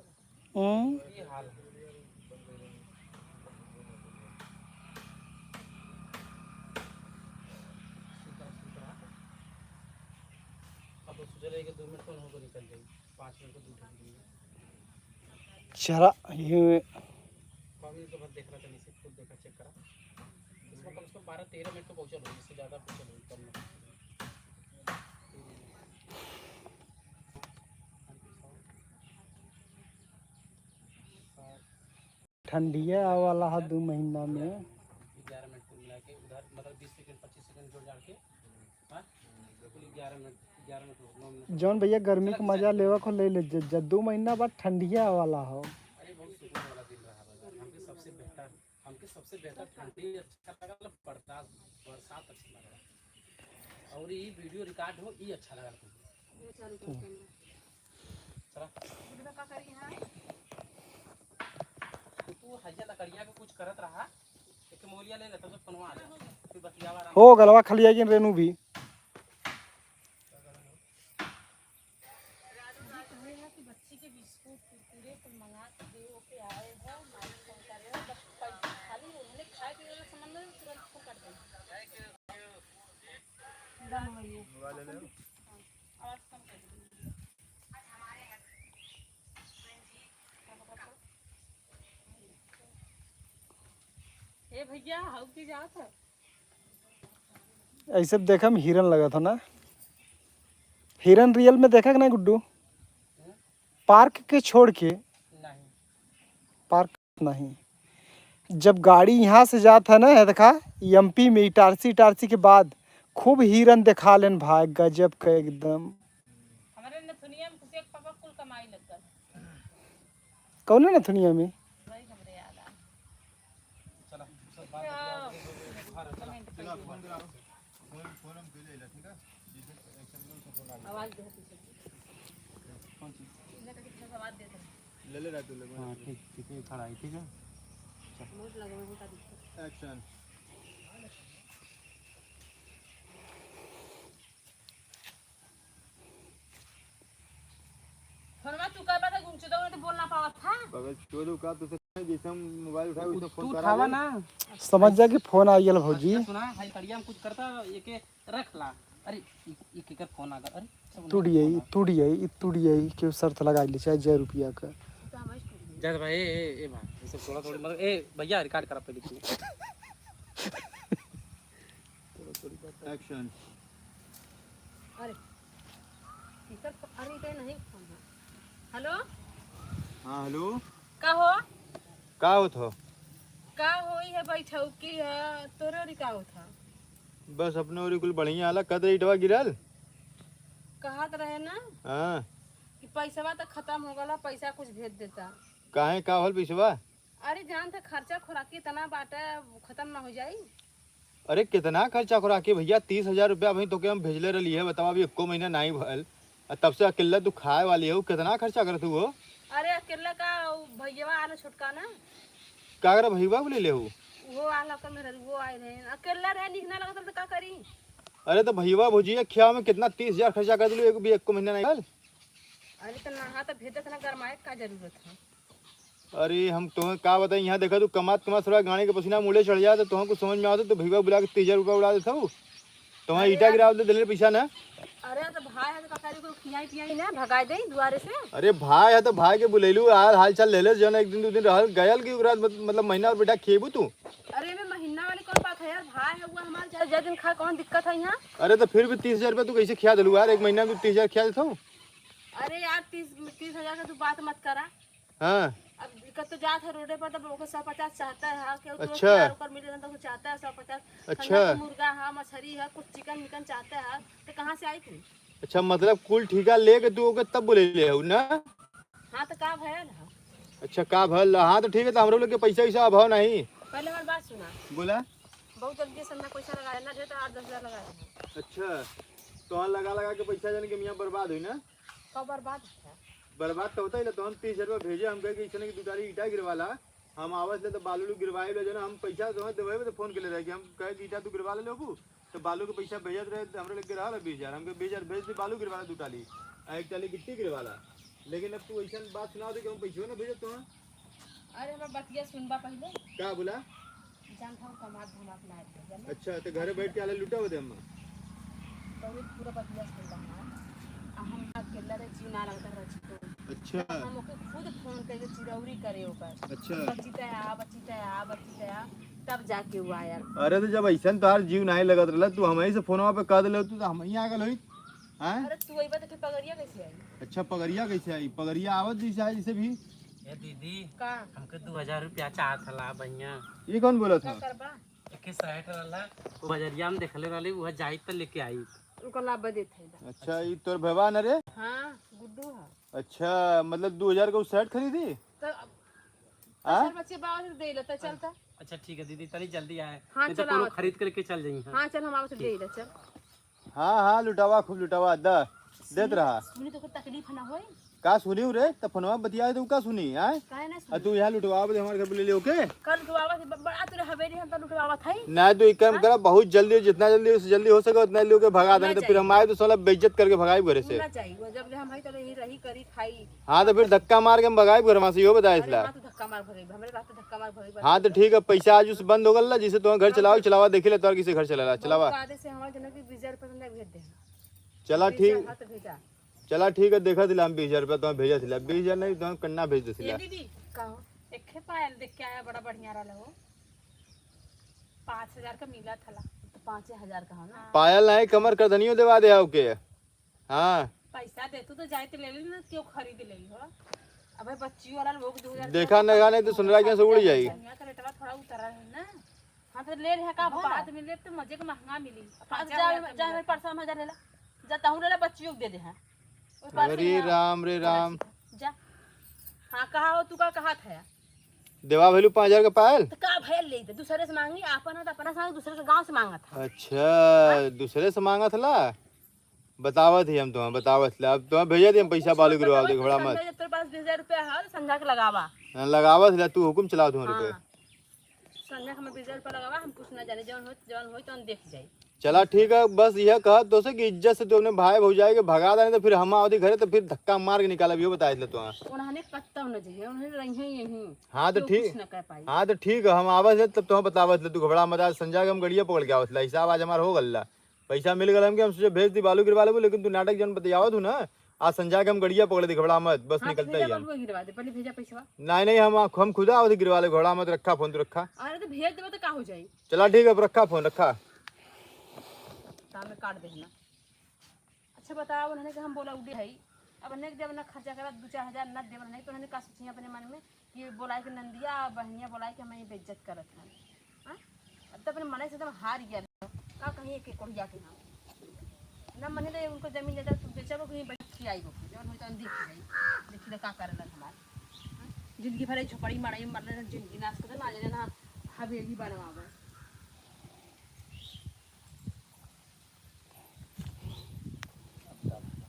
हम्म। ये हाल है। अब तो सोच रहे कि दो मिनट तो उनको निकल जाए, पाँच मिनट को दो मिनट। चला, ये कम तो बस देख रहा था, नीचे खुद देखा, चेक करा। इसमें कम से कम बारह तेरह मिनट तो पहुँचल होई, इससे ज़्यादा पहुँचल होई, कम नहीं। ठंडिया आवे वाला है दो महीना में। ग्यारह मिनट कुल मिला के उधर, मतलब, बीस सेकंड, पच्चीस सेकंड जोड़ जाड़ के, हाँ? कुल ग्यारह मिनट, ग्यारह मिनट, नौ मिनट। जौन भैया गर्मी के मजा लेवे को ले ले, ज-, ज-, दो महीना बाद ठंडिया आवे वाला हो। अरे, बहुत सुकून वाला दिन रहा भैया। हमके सबसे बेहतर, हमके सबसे बेहतर ठंडी अच्छा लगल, बरसात, बरसात अच्छा लगल। और ई वीडियो रिकॉर्ड हो, ई अच्छा लगल। चला। तू हइया लकड़िया के कुछ करत रहा, एक मोलिया ले ले, तब से फोनवा आ जा। फिर बतियावा आराम हो गलवा खलिया गिन रेनू भी। राजू जी कहे हैं कि बच्ची के बिस्कुट, कुरकुरे कुल मंगा के दे, ओके आए हो, मालिक फोन करे हो, बस पै-, खाली उन्हें खाए पीए वाला सामान में तुरंत फोन कर दे। मोबाइल ले ले। हाँ, आवाज कम कर दे। ए भैया, हाउ की जात है? ऐसे देखा में हिरन लगा था ना, हिरन रियल में देखा कि नहीं गुड्डू? पार्क के छोड़ के नहीं। पार्क नहीं। जब गाड़ी यहाँ से जात है ना, ये देखा, एमपी में इटारसी, इटारसी के बाद खूब हिरन देखा लेन भाई, गजब का एकदम। हमारे नथुनिया में कुछ एक पापा कुल कमाई लगल। कौन है नथुनिया में? वही हमरे याद आ। चला, सब बात बतिया के घर चला। चला, फोन करा। फोन, फोन हम पहले ले, ठीक है? आवाज दे पीछे। कौन चीज? इन्हें कहीं कुछ आवाज दे दे। ले ले रहा तू, ले, हाँ, ठीक, ठीक है, खड़ा है, ठीक है। Mute लगा हुआ है, उनका दिक्कत। Action। था। बगल छोड़ो का, तो जैसे हम मोबाइल उठाए, वैसे तू फोन करा उठावा दे। ना। समझ जा कि फोन आ गया भौजी। अच्छा सुना, हाई कड़िया में कुछ करता, एके रख ला। अरे, ई, ई केकर फोन आ गल? अरे, सब टूट गई, टूट गई, टूट गई, केहू शर्त लगा ले, चाहे हजार रुपया का। जद भाई, ए, ए, ए भाई, ये सब थोड़ा थोड़ी, मतलब, ए, भैया, रिकॉर्ड करा पहले तू। एक्शन। अरे, केकर फो-, अरे, ये नहीं फोन है। हेलो? हाँ, हेलो। का हो? का होत हो? का होई है, बैठौकी है, तोरे ओरी का होत है? बस अपने ओरी कुल बढ़िया हाल है। कद रे इटवा गिरल? कहत रहे ना हाँ। कि पैसवा तो खत्म हो गला, पैसा कुछ भेज देता। काहे, का होल पैसवा? अरे जान था, खर्चा खोराकी इतना बाटे, खत्म ना हो जाई? अरे कितना खर्चा खोराकी भैया, तीस हजार रुपया अभी तोके हम भेजले रहली है, बतावा अभी एको महीना नाई भल, आ तब से अकेला तू खाए वाली हो, कितना खर्चा करत हो? अरे अकेला का, उ भैया आना छोटका ना। का करे भैया बोले ले हो? वो आला का मेरा, वो आए रहे, अकेला रहे, निक ना लगत तो का करी? अरे तो भैया भौजिया खिया में कितना तीस हजार खर्चा कर दिलू, एक भी एको महीना नाई भल। अरे तो नहा तो भेजत ना, गरमाए का जरूरत है? अरे हम तोहे का बताई, यहाँ देखा तू कमात कमात थोड़ा गाड़ी के पसीना मुड़े चढ़ जाए तो तोहे कुछ समझ में आवत, तो भैया बुला के तीस हजार रुपया उड़ा देत हऊ। तोहे अरे ईटा यार। गिराव दे देले पैसा ना। अरे तो भाई है तो का करी, कोई खियाई पियाई ना, भगाई दे दुआरे से। अरे भाई है तो भाई के बुलैलू, हाल हाल चाल ले ले, जौन एक दिन दो दिन रहल गयल कि ओकरा मत-, मतलब महीना और बेटा खेबू तू। अरे मैं महीना वाली कौन बात है यार, भाई है वो हमार, जा, जा दिन खा, कौन दिक्कत है यहाँ? अरे तो फिर भी तीस हजार रुपया तू कैसे खिया देलू यार, एक महीना में तू तीस हजार खिया देत हऊ। अरे यार, तीस, तीस हजार का तू बात मत करा। हाँ। अब दिक्कत तो जात है रोडे पर, तब ओके सौ पचास चाहता है, हाँ, केहू तो अच्छा। प्यार ओकर मिले ना तो कुछ चाहता है सौ पचास। अच्छा। ठंडा के मुर्गा है, मछरी है, कुछ चिकन मिकन चाहता है, तो कहाँ से आई तू? अच्छा, मतलब कुल ठीका लेके तू ओके तब बोले ले हऊ ना? हाँ, तो का भयल है? अच्छा, का भयल? हाँ, तो ठीक है, तो हमरो लोग के पैसा वैसा अभाव नहीं। पहले हमारी बात सुना। बोला। बहुत जल्दी संदा पैसा लगा लेना, ढेर तो आठ दस हजार लगा लेना। अच्छा, तो हाँ, लगा लगा के पैसा जाने के मियाँ बर्बाद हुई ना? का बर्बाद है? बर्बाद तो होता ही ना, तो हम तीस हजार रुपया भेजे, हम कहे कि इसने की दो टाली ईटा गिरवाला, हम आवत ले तो बालू उलू गिरवाए ले, जो ना हम पैसा तो देवे तो फोन के ले रहे कि हम कहे कि ईटा तू गिरवा ले लेबू, तो बालू के पैसा भेजत रहे, तो हमरे लगे रहा बीस हजार, हमके बीस हजार भेज दे, बालू गिरवाला दो टाली, आ एक टाली गिट्टी गिरवाला, लेकिन अब तू ऐसा बात सुना दे कि हम पैसो ना भेजत तो। अरे हमार बतिया सुनबा पहले। का बोला? जान था कमात धमात ना आते, जाने? अच्छा, तो घरे बैठ के आले लुटा होते अम्मा? बहुत पूरा बतिया सुनबा हमार। आ हम अकेला रे जीव ना लगता रची तो। अच्छा। हम ओके खुद फोन करके चिरौरी करे ओकर। अच्छा। बच्ची तया, बच्ची तया, बच्ची तया, तब जाके वो आया। अरे तो जब ऐसा तोहार जीव नहीं लगत रहला, तू हमही से फोनवा पे कह देले, तू तो हमही आ गल होई। हैं? अरे तू अइबा तो फिर पगड़िया कैसे आई? अच्छा, पगड़िया कैसे आई? पगड़िया आवत जैसे आई, जैसे भी। ए दीदी, का? हमके दो हजार रुपया चाहत हला भैया। ये कौन बोलत का है? करबा? एके शर्ट रहला, वो बजरिया में देखले रहली, वह जाई त लेके आई। उनका लाभ देत है। अच्छा, ये तोर भैया न रे? हाँ, गुड्डू है। अच्छा, मतलब दो हजार का वो शर्ट खरीदी? तो अब हाँ? पैसा बच्चे बाबा से दे लेता, चलता। अच्छा ठीक है दीदी, तनी जल्दी आए, हाँ, नहीं तो चला कोनो आवत। खरीद करके चल जाई। हाँ। हाँ, चल, हम आवत ठीक। दे दे, चल। हाँ, हाँ, लुटावा, खूब लुटावा, द, देत सुनी, रहा। सुनी तो कोई तकलीफ ना होई। का सुनी रे? त फोनवा बतिया तो का सुनी, आय? काहे ना आ सुनी? तू यहाँ लुटवावा दे हमारे घर पे ले ले, ओके? कल लुटवावा से ब-, बड़ा तेरे हवेली हम तो लुटवावा था ही। ना, तू एक काम हाँ? करा, बहुत जल्दी, जितना जल्दी, उससे जल्दी हो सके, उतना जल्दी ओके भगा ना देना, तो फिर चाहिए। हम आए तो साला बेइज्जत करके भगाई घरे से। ना चाहिए, वो जब ले हम भाई तो यही रही, करी, खाई। हाँ, तो फिर धक्का मार के हम भगाई घर से, यो बताए अरे इसला। हाँ, तो धक्का मार भरे, हमरे बात तो धक्का मार भरे, हाँ, तो ठीक है, पैसा आज उस बंद हो गल, जिसे तुम्हारा घर हम चलाओ, तो चलावा, देखी ले, तोर किसे घर चलाला, बहुत चलावा। वादे से हमारे जनक भी बीस हजार रुपये भेज दे। चला, ठीक। हाँ, तो भेजा। चला, ठीक है, देखा दिला हम बीस हजार रुपया तुम्हें भेजा दिला, बीस हजार नहीं, तुम्हें कन्ना भेज दे ये दिला। दीदी, कहो, एक पायल देख के आया, बड़ा बढ़िया रहल हो, पाँच हजार का मिला थला। तो पाँचे हजार का हो ना? हाँ। पायल नहीं, कमर करधनियो देवा दे आओ के। हाँ। पैसा दे तू तो जाए तो ले ले ना, क्यों खरीद ले हो? अबे बच्ची वाला लोग दो हजार देखा ना, नहीं तो सुनरा के से उड़ जाई। दुनिया का रेटवा थोड़ा उतरा है ना। हाँ, तो ले ले, का अब भला? बाद में ले तो मजे के महंगा मिली। अब पाँच जा, हजार जा, का जा, मिला। पाँच सौ हजार ले ला। जा, तहूँ ले ला, बच्चियों को दे दे, हाँ। ओए, पाँच सौ अरे यहाँ। राम रे राम। जा। हाँ, कहा हो, तू का कहा था? देवा भैलू पाँच हजार का पायल? तो का भैल ले दे, दूसरे से मांगी, आपन है तो अपना से मांगी, दूसरे से गाँव से मांगा था। अच्छा, हाँ? दूसरे से मांगा था ला? बतावत ही हम तुम्हें, बतावत ला। अब तुम्हें भेजा दे हम पैसा, बालू गिरवा दे, घबरा मत। समझा, जब तेरे पास बीस हजार रुपया है, तो समझा के लगावा। हाँ, लगावत ला, तू हुकुम चलाओ तुम्हारे पे। हाँ। संध्या के हमें बीस हजार रुपया लगावा, हम कुछ ना जाने, जौन होई, जौन होई, तौन देख जाई। चला ठीक है, बस यह कह तो से कि इज्जत से तू अपने भाई भौजाई के भगा दे, नहीं तो फिर हम आवती घरे तो फिर धक्का मार के निकालब, यो बताए ले तो। हाँ। उन्होंने कत्ता न जइहे, उन्होंने रही हैं यहीं। हाँ तो क्यों ठीक। कुछ न कह पाई। हाँ तो ठीक है, हम आवत ले तब तो बतावत ले, तू घबरा मत, आज संजा के हम गड़िया पकड़ के आवत ले, हिसाब आज हमार हो गल्ला। पैसा मिल गल हमके, हम सोचे भेज दी बालू गिरवा लेबू, लेकिन तू नाटक जौन बतियावत हूँ ना, आज संजा के हम गड़िया पकड़ दी, घबरा मत, बस हाँ, तो निकलते भेजा ही हम। बालू गिरवा दे, पहले भेजा पैसवा। नहीं, नहीं, हम, हम खुद आवत गिरवा ले, घबरा मत, रखा फोन, तू रखा। अरे तो भेज देबो तो का हो जाई? चला ठीक है, अब रखा फोन, रखा। काम में काट देना। अच्छा बताओ, उन्होंने कि हम बोला उड़े है, अब उन्होंने जब ना खर्चा करा दो चार हजार ना देवन नहीं, तो उन्होंने का सोची अपने मन में कि बोला कि नंदिया बहनिया बोला कि हमें बेइज्जत करत है। हाँ? अब तो अपने मन से एकदम हार गया, का कहीं एक कोढ़िया के हम ना मने दे उनको जमीन जायदाद तू बेचबो कहीं बैठ के आइबो, जौन होई तौन देख जाई, देखी ले का करलन हमार। हाँ? जिंदगी भर झोपड़ी मड़ई मरले, जिंदगी नाश कर ना जाए ना हवेली बनवावे।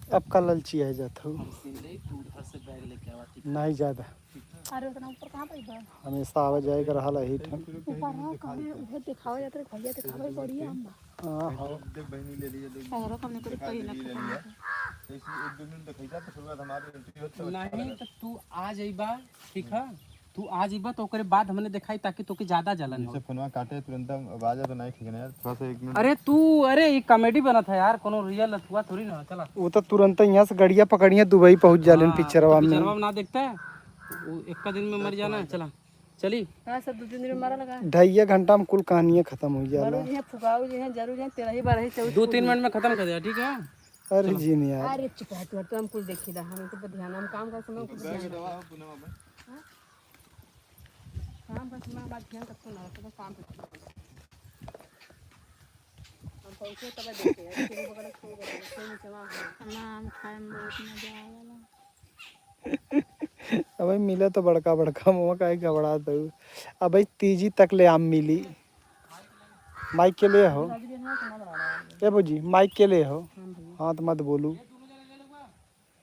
अब का ललची है जात हो? हम सीधे तू उधर से बैग लेके आवा, ठीक है? नहीं ज्यादा। अरे उतना ऊपर कहाँ पे बा? हमेशा आवे जाए के रहल है ही ठन। ऊपर ना कहीं उधर दिखावे जाते रहे, भैया दिखावे बढ़िया हम बा। हाँ, हाँ। देख बहनी ले लिया, देख। सगरो कम निकल दिखा पहले दे, ले लिया। ऐसे एक दो मिनट दिखाई था, तो फिर बाद हमारे एंट्री होत, तो अच्छा नहीं, लगा। तो तू आ जाइबा, ठीक है? तू आ जइबा तो ओकरे बाद हमने देखाई, ताकि तोके ज्यादा जलन हो। जैसे फोनवा काटे तुरंत आवाज तो नहीं ठीक है यार, थोड़ा सा एक मिनट। अरे तू, अरे ये कॉमेडी बनत है यार, कोनो रियल अथुआ थोड़ी ना। चला। वो तो तुरंत यहाँ से गड़िया पकड़िया दुबई पहुँच जालन हाँ, पिक्चरवा तो में। पिक्चरवा में ना देखता है, वो एक दिन में मर जाना है। चला, चली। हाँ, सब दो तीन दिन में मरा लगा। ढाइया घंटा में कुल कहानियाँ खत्म हो जाला। मरो जी हैं, फुगाओ जी हैं, जरूर हैं, तेरह ही बारह ही चौबीस दो तीन मिनट में खत्म कर दिया, ठीक है? अरे चलो। जी नहीं यार। अरे चुप है तू, तो हम कुल देखी ला, हम तो ध्यान, हम काम का समय कुछ ध्यान रखो। हाँ? काम का समय हमारा ध्यान रखो ना, तो काम पे। हम पहुँचे तब देखे, अरे तेरे बगल में सो गए, सो नीचे वहाँ हो। ना, हम खाए में बहुत मजा आवेला। अबे मिले तो बड़का बड़का मुँह काहे घबरात हऊ। अबे तीजी तक ले आम मिली। माइक के ले हो। ए भौजी, माइक के ले हो। हाँ भैया। हाँ, तो मत बोलू।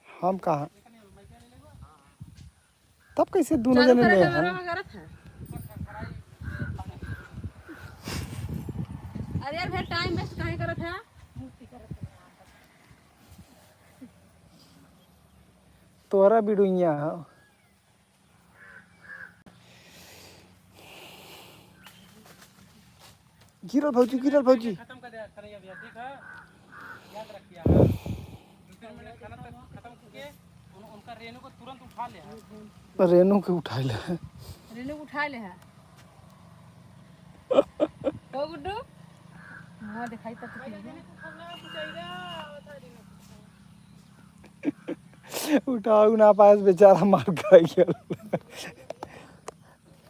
हम कहाँ? तब कैसे दोनों चालू जने करे ले तो हैं? बड़ा करत है। अरे यार, फिर टाइम वेस्ट काहे करत है? तोहरा बिडुइया हो। गिरल भौजी, गिरल भौजी। खत्म कर दे कन्हैया भैया, ठीक है? याद रखिए, हाँ। दो तीन मिनट खाना तक खत्म करके उन-, उनका रेनू को तुरंत उठा ले, हाँ। रेनू के उठा ले। रेनू उठा ले, हाँ। ओ गुड्डू, मुँह दिखाई तब तो ठीक है। उठाऊ ना पाएस, बेचारा मार खाई गल।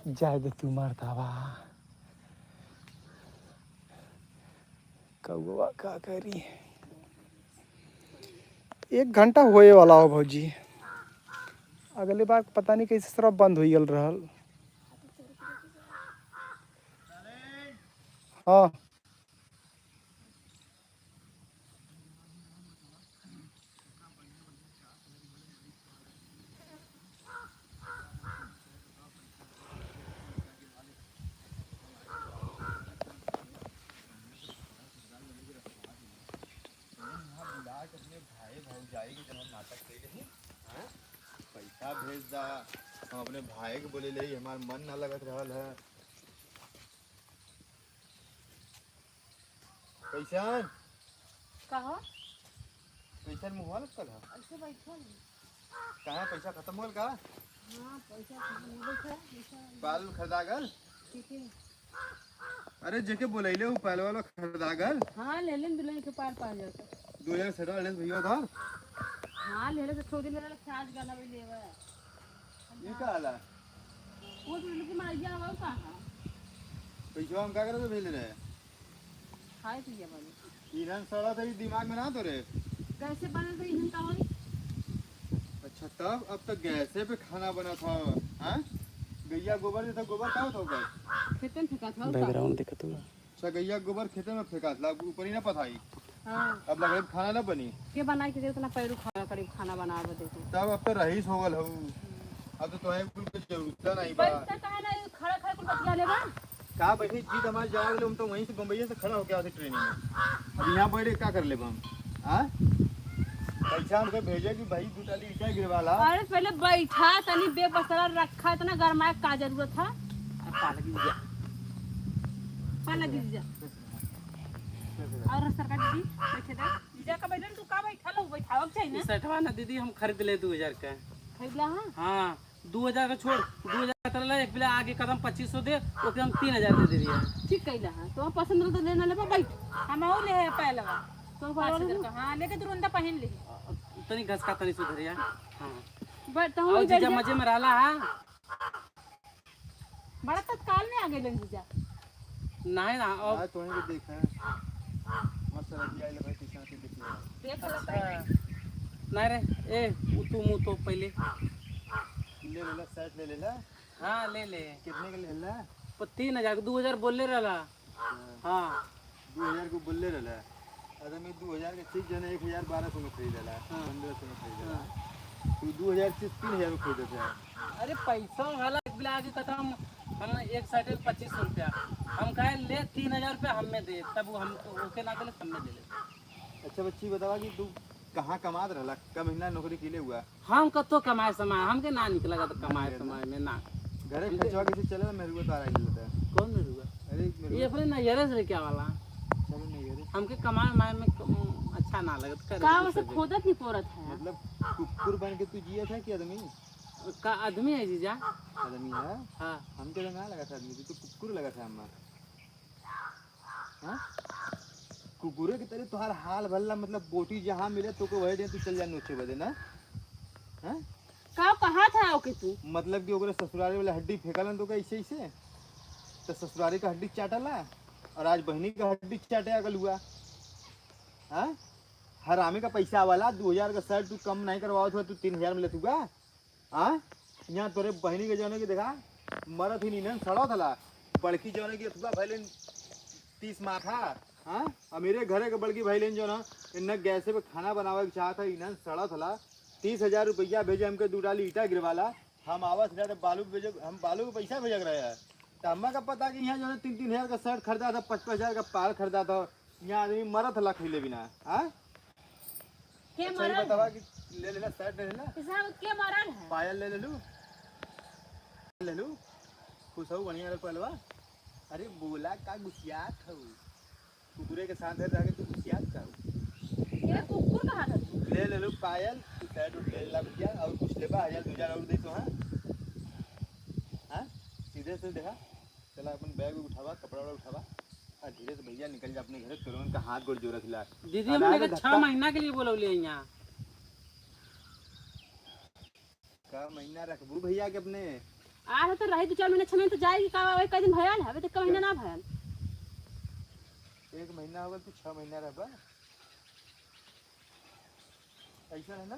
जाए दे तू, मारता बा। कौआ का करी? एक घंटा होए वाला हो भौजी, अगले बार पता नहीं कैसे सरफ बंद हो गल रहल। हाँ। पैसा भेज दा, हम अपने भाई के बोले ले, हमार मन ना लगत रहल है। कैसन? का हो? कैसन मुँह लटकल है? ऐसे बैठल है। कहाँ पैसा खत्म होल का? हाँ, पैसा खत्म हो गया है, पैसा बाल खरीदा गल? ठीक है। अरे जेके बोलैले उ पाल वाला खरीदा गल? हाँ, ले लेन दुल्हन के पाल पा जाता। दो हजार सत्रह ले भैया उधार? हाँ, ले ले तो छोड़ दे, ले ले, आज गाना भी लेवा। ये का आला? वो तो लड़की मार गया, वो का है? पैसा हम का करत भेज रहे? खाए पिए वाली। ईंधन सड़ा था, ये दिमाग में ना तो रे। कैसे बनल तो ईंधन का होई? अच्छा, तब अब तो गैसे पे खाना बना था, हाँ? गैया गोबर देता, गोबर का होता होगा? खेतन फेंका था, और का? बैकग्राउंड देखत हुआ। अच्छा, गैया गोबर खेते में फेंका था, ऊपर ही ना पथाई। हाँ। अब लकड़ी पे खाना ना बनी। के बनाई के दे, उतना पैरू खाना, करीब खाना बनावे दे तू। तब अब तो रईस हो गल हऊ। अब तो तोहे कुल के जरूरत नहीं बा। बैठता काहे ना, खड़ा खड़ा कुल बतिया लेबा। का बैठे जी, हमारे जाए वाले, हम तो वहीं से बम्बई से खड़ा होके आते ट्रेन में। अब यहाँ बैठे का कर लेब हम? हाँ, पैसा हमके भेजे कि भाई दू टाली ईटा गिरवाला। अरे पहले बैठा, तनी बेबसरा रखा, इतना गरमाए का जरूरत है? अब पा लगी जा। पा लगी जा। और सरकार दीदी बैठे दे। जीजा का बैठन तू का बैठा लो, बैठावक चाहिए ना। ई सेटवा ना दीदी, हम खरीद ले दू हजार का। खरीद ला, हाँ? हाँ, दू हजार का छोड़, दू हजार का तरला, एक बिला आगे कदम पच्चीस सौ दे, ओके हम तीन हजार दे दे दिया। ठीक कइला है, तो पसंद रहो तो लेना लेबा, बैठ। हम और ले है पहलवा। तो पाँच हजार का, हाँ, लेके तुरंत पहन ले। तनी घसका तनी सुधरिया। हाँ। बट तो और जीजा बैठ जा। मजे में रहला है। बड़ा तत्काल में आ गइलन जीजा। नहीं ना, अब आज तो वहीं पे देखा है। मस्त लड़की आई लगा, पीछे आके देख लिया। देख लो। अच्छा। नहीं रे, ए, उ तू मुँह तो पहले। ले लेला, सेट ले लेला। हाँ, ले ले। कितने के लेला? प-, तीन हजार, दू हजार बोलले रहला। हाँ। हाँ। दू हजार को बोलले रहला। अरे मैं दू हजार के चीज जो है ना, एक हजार बारह सौ में खरीद लेला, हाँ। पन्द्रह सौ में खरीद लेला। हाँ। तू दू हजार चीज तीन हजार में खरीदत है। अरे पैसा वाला एक बिला आगे खत्म, हम एक सेट पच्चीस सौ रुपया, हम कहे ले तीन हजार रुपया हमें दे, तब वो हम ओके ना देले, हमें दे ले। अच्छा बच्ची बतावा कि तू कहाँ कमात रहला, क महीना नौकरी के लिए हुआ? हम कतो कमाए समाए, हमके ना निक लगत कमाए समाए में ना। घरे खर्चवा कैसे चले? मेहरुआ तो आ रही है। कौन मेहरुआ? अरे मेहरुआ। ये अपने नैहरे से लेके आवाला। चलो नैहरे। हमके कमाए माए में क-, अच्छा ना लगत, करे का कुछ वैसे नहीं। खोदत नहीं पोरत है? मतलब कुकुर बन के तू जिया था कि आदमी? का आदमी है जीजा? आदमी है? हाँ। हमके तो ना लगा था आदमी, तू तो कुकुर लगा था हमार। हाँ? कुकुरे के तरह तोहार हाल भल्ला, मतलब बोटी जहाँ मिले तोके वही दे, तू चल जा नोचे बदे ना। हाँ? का कहा था ओके तू? मतलब कि ओकरे ससुरारी वाला हड्डी फेंकलन तो का ऐसे ऐसे? तो ससुरारी का हड्डी चाटला और आज बहनी का हड्डी चाटे अगल हुआ। हाँ? हरामी का पैसा वाला दू हजार का शर्ट तू कम नहीं करवावत हुआ, तू तीन हजार में लेत हुआ। हाँ? यहाँ तोरे बहनी के जौने की देखा, मरत ही नीनन सड़त हला। बड़की जौने की अथुआ भइलेन तीस माथा। हाँ? अमीरे घरे के बड़की भइलेन जौन, इन्हें गैसे पे खाना बनावे के चाहत है, इन्हन सड़त हला। तीस हजार रुपया भेजे हमके दू डाली ईटा गिरवाला। हम आवत रहे तो बालू भेजे, हम बालू के पैसा भेजक रहे हैं। तो हम्मा का पता कि यहाँ जौन तीन तीन हजार का शर्ट खरीदा था, पाँच पाँच हजार का पायल खरीदा था, यहाँ आदमी मरत हला खइले बिना। हाँ? के अच्छा, ये मरल बतावा है? कि ले लेला, शर्ट ले लेला? इस साहब के मरल है? पायल ले लेलू? ले लू? खुश हो, बढ़िया रह पहलवा। अरे बोला का गुसियात हो? कुकुरे के साथ रह के तू गुसियात का हो? ये कुकुर कहा था तू? ले लेलू पायल, तू शर्ट उठ ले ला भैया, और कुछ लेबा, हजार दो हजार और दे तो, हाँ? हाँ? सीधे से देखा, चला अपन बैग उठावा, कपड़ा वपड़ा उठावा, आ धीरे से भैया निकल जा अपने घरे, तोर लोगन का हाथ गोड़ जोड़त हिला। दीदी, आ, हमने ना के तो छह धक्का महीना के लिए बोलौले हैं यहाँ। का महीना रखबू भैया के अपने? आ रहे तो रही दो चार महीना, छह महीना तो जाएगी का, एक दिन भयल है, अबे तो एक महीना ना भयल। एक महीना होगा, तू छह महीना रहबा। ऐसा है ना,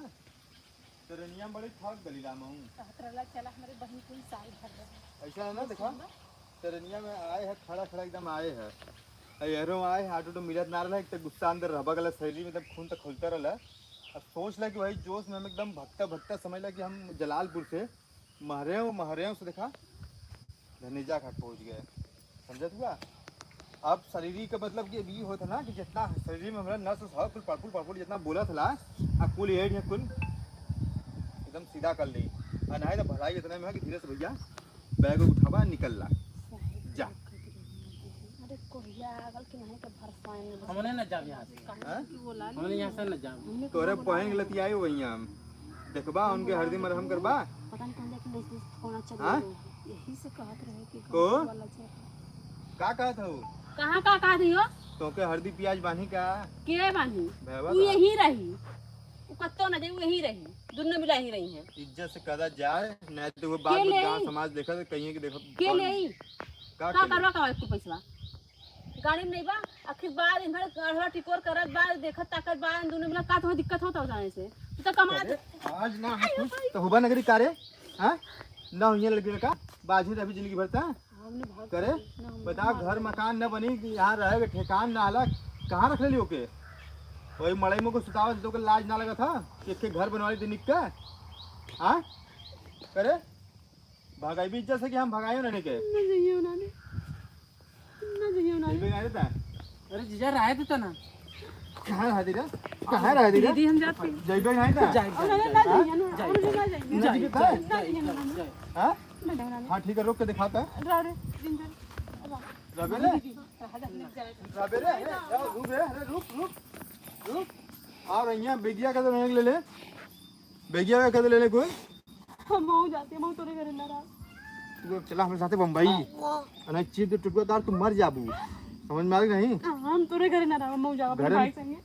तेरनिया में बड़ी ठग गली राम हूँ। कहत रहला, चला हमरे बहिन कुल साल भर रहे। ऐसा है ना, देखा, तेरनिया में आए है, खड़ा खड़ा एकदम आए है। आ एहरो आए है, ऑटो तो मिलत ना रहला, एक तो गुस्सा अंदर रहबा गला, शरीर में एकदम खून तो खोलता रहला। अब सोच ला कि वही जोश में हम एकदम भक्ता भक्ता समझ ला कि हम जलालपुर से महरेव, महरेव से देखा धनेजा घाट पहुँच गए, समझत हुआ? अब शरीर का मतलब कि अब ई होत है ना कि जितना शरीर में हमरा नस उस हवा कुल पड़पुल पड़पुल जितना बोलत हला, आ कुल एड है कुल एकदम सीधा कर ली। आ नहीं तो भलाई इतने में है कि धीरे से भैया बैग उठावा निकल ला। जा। अरे कोहिया आगल कि नहीं के भरसाए में बस। हमने न जाब यहाँ से। हाँ? हमने यहाँ से न जाब। तोरे पहन के लतियाई वही हम। देखबा, उनके हरदी मरहम करबा। पता नहीं कौन जाके मैसेज फोन चल हाँ? रहा है। यही से कहत रहे कि को? गाँव वाला चल रहा है। का कहत हो? कहाँ का कहत हो? तोके हरदी प्याज बांधी का? के बांधी? भैया तू का? यही रही। वो कत्तो न जाई, वो यही रही। दुन्नो मिला ही रही है। इज्जत से कदा जाए, नहीं तो वो बात के में ले? गाँव समाज देखा तो कहिए कि देखो के कौन ले? का का के? करवा का तू पैसवा? गाड़ी में नहीं बा, आखिर बाद दिन भर गढ़वा टिकोर करत बा, देखत ताकत बा, इन दोनों में का तुम्हें दिक्कत होता हो जाने से? तू तो कमा अरे, आज ना हो खुश, तो हुबा नगरी का रे? हाँ? ना हुई है लड़की लड़का, बाजी रही जिंदगी भर ता? हमने भाग करे? ना, हम बताओ, भाग घर गए। मकान न बनी कि यहाँ रहे के ठेकान ना अलग, कहाँ रख ले ओके? वही मड़ई में को सुतावत तो के लाज ना लगा था कि एक घर बनवा ली निक का? हाँ? करे? भगाई भी इज्जत से कि हम भगाए उन्होंने के? ना जाइए उन्होंने। ना जइयो ना। जइबे ना रहता? अरे जीजा, रहे देता ना। कहाँ रहे दे रे? कहाँ रहे दे रे? दीदी, हम जाते हैं। जइबे ना रहता? जाए, अरे जाए, ना, जाए, ना, जाए, ना, जाए, अरे ना, जाए, जाए, ना, जाए, जाए, जाए, ना, जाए, ना, ना, जाए। हाँ? ना, ना, ना, ना। हाँ, ठीक है, रोक के दिखाता है। रा रे, दिन भर। रबे रे? दीदी, रहा दे, हम जाए। रबे रे? अरे, रुक रे, अरे, रुक, रुक, रुक। और यहाँ बेगिया का तो नहीं ले ले। बेगिया का कदे लेने कोई? हम मऊ जाते, मऊ तोरे घरे ना रहा। तू चला हमरे साथे बम्बई। अरे चिद टुटुआ तार तू मर जाबू। समझ में आ गई नहीं? हम तोरे घरे ना रहा, मऊ जाओ अपने घरे भाई संगे।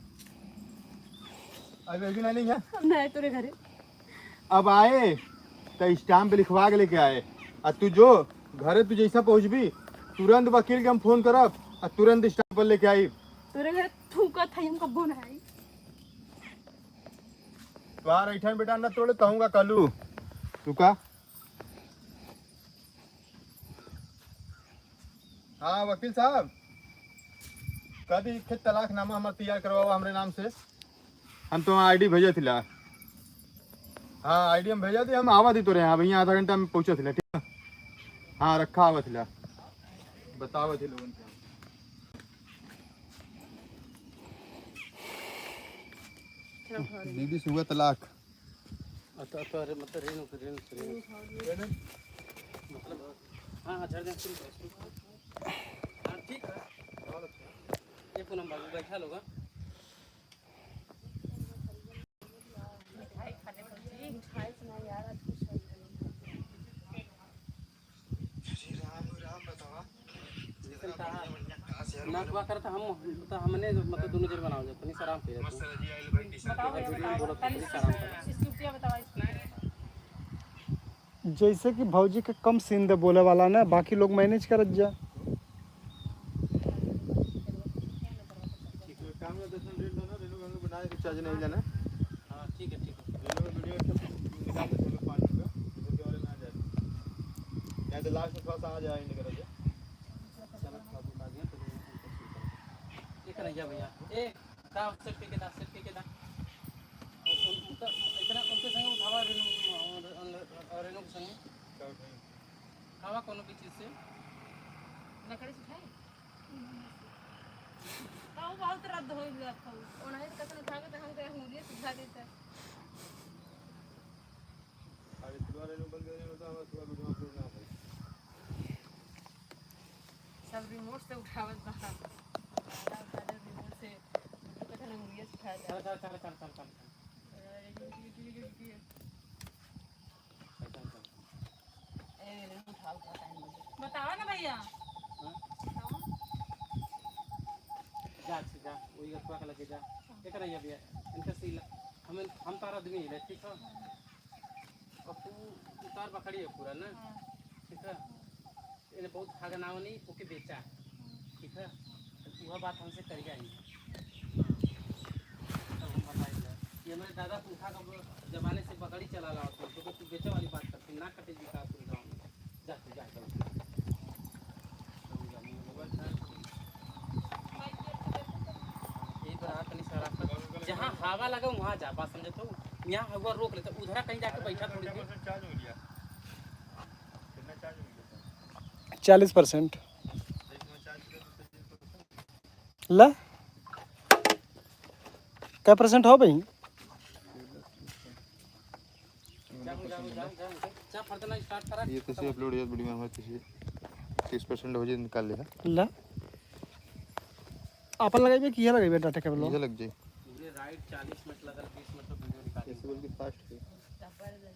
अबे अभी नहीं, नहीं है। हम नहीं तोरे घरे। अब आए तो स्टाम्प लिखवा के लेके आए। आ तू जो घरे तू जैसा पहुँचबी, तुरंत वकील के हम फोन करब आ तुरंत स्टाम्प पर लेके आई। तोरे घरे थूका था, हम कब्बो ना आई। तोहार ऐठन बेटा न तोड़े, कहूँगा कलू। तू का? हाँ, वकील साहब, कदी एक ठे तलाकनामा हमार तैयार करवावा हमरे नाम से। हम तो आईडी भेजे थिला। हाँ, आईडी हम भेजे थे, हम आवा दी तोरे यहाँ, भैया आधा घंटा में पहुँचा थिला, ठीक है? हाँ, रखा आवा थिला, बतावा थे लोगन के। बीबी से हुआ तलाक। अत-, अत-, अरे, मतलब, रेणु, रेणु, रेणु। मतलब, हाँ, हाँ, झड़ दे, शुरू करो, शुरू करो। हाँ, ठीक है। ये पूनम बाबू बैठा लोग, हाँ। मिठाई खा ले, भौजी। मिठाई से ना यार, आज कुछ नहीं। जैसे कहा, ना हुआ करता हम, तो हमने मतलब दोनों जन बनाओ जाते, नहीं सर, आराम से जाते। बताओ, बताओ, बताओ। जैसे कि भौजी के कम सीन दे बोले वाला ना, बाकी लोग मैनेज करत जा। ठीक है, काम में दस मिनट लेट होना, रेनू, रेनू बनाए के चार्ज नहीं जाना। हाँ, ठीक है, ठीक है। रेनू वीडियो निकाल दे, चलो पाँच मिनट का, इधर के वाले में आ जाए। नहीं तो लास्ट में थोड़ा सा आ जाए, एंड करो जा। चलो, बाबू आ गया, तो ये करें क्या भैया? ए, का सेट के दा, सेट के दा। उन-, उनका, इतना उनके संगे उठावा, रेनू, रेनू के संगे। क्या उठाएं? खावा कोनो भी चीज से। लकड़ी से खाए? तो वो बहुत रद्द हो गया था। ओनाही से कतनो उठा के तो हम कहे, "मुझे सुझा देता।" अरे, दुआरे लोग बंद कर देना तो हमारा पूरा वीडियो अपलोड ना हो। सब रिमोट से उठावत बा। रिमोट से, तो कहते ना, "मुझे सुझा दे।" चल, चल, चल। अरे, ये, ये, ये, ये, ये। बतावा ना भैया। हाँ? बतावा। जा, अच्छा, जा, वही अथवा के लगे जा। एक रहिया भैया, इनका सील, हम, हम तार आदमी है, ठीक है? और तू उतार बखड़ी है पूरा ना, हाँ। ठीक है? इन्हें बहुत हगनावनी, ओके बेचा, ठीक है? तो वह बात हमसे करिया ही। तब हम बताइए। ये हमारे दादा पुरखा का जमाने से बकरी चला रहा था, तो तू बेचे वाली बात करते, ना कटे जी का पूरे गाँव में। जा तू, जा, जा। एक बार आ तनी सा रास्ता, जहाँ हवा लगे वहाँ जा, बात समझे तो? यहाँ हवा रोक लेते, उधर कहीं जाके बैठा थोड़ी देर। चालीस परसेंट। ला, कै परसेंट हो भाई? ये तैसे अपलोड, ये वीडियो में हमारे तैसे तीस परसेंट हो जाए, निकाल ले। ला, आपन लगाइबे कि ये लगाइबे डाटा केबल? ये लग जाए। पूरे राइट चालीस मिनट लगल, बीस मिनट तो वीडियो रिकॉर्डिंग। ऐसे बोल के फास्ट है।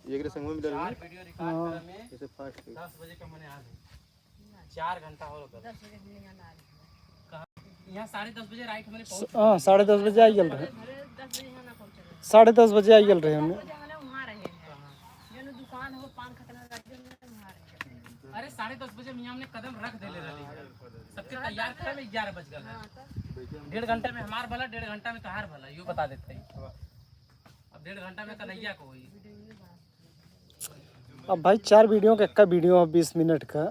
ये एकरे संग में भी डाल चार दे। वीडियो रिकॉर्ड हाँ। करे में जैसे फास्ट है। दस बजे का मने आ गए। चार घंटा हो गया। दस बजे हमने यहाँ ना आ रही है। कहाँ? यहाँ साढ़े दस बजे राइट हमने पहुँच हाँ, साढ़े दस बजे आ गल रहे। भले दस बजे यहाँ ना पहुँचे रहे। साढ़े दस बजे आ गल रहे हमने। दस बजे हमने वहाँ रहे हैं। कहाँ? जो दुकान हो, पान खतरा लग गया, हमने वहाँ रहे हैं। अरे, साढ़े दस बजे मियाँ हमने कदम रख देले रहे। सबके तैयार करे में ग्यारह बज गल है। हाँ, तो। डेढ़ घंटा में हमार भला, डेढ़ घंटा में तोहार भला, यो बता देते हैं। अब डेढ़ घंटा में कन्हैया को होई। अब भाई, चार वीडियो का, एक्का वीडियो अब बीस मिनट का।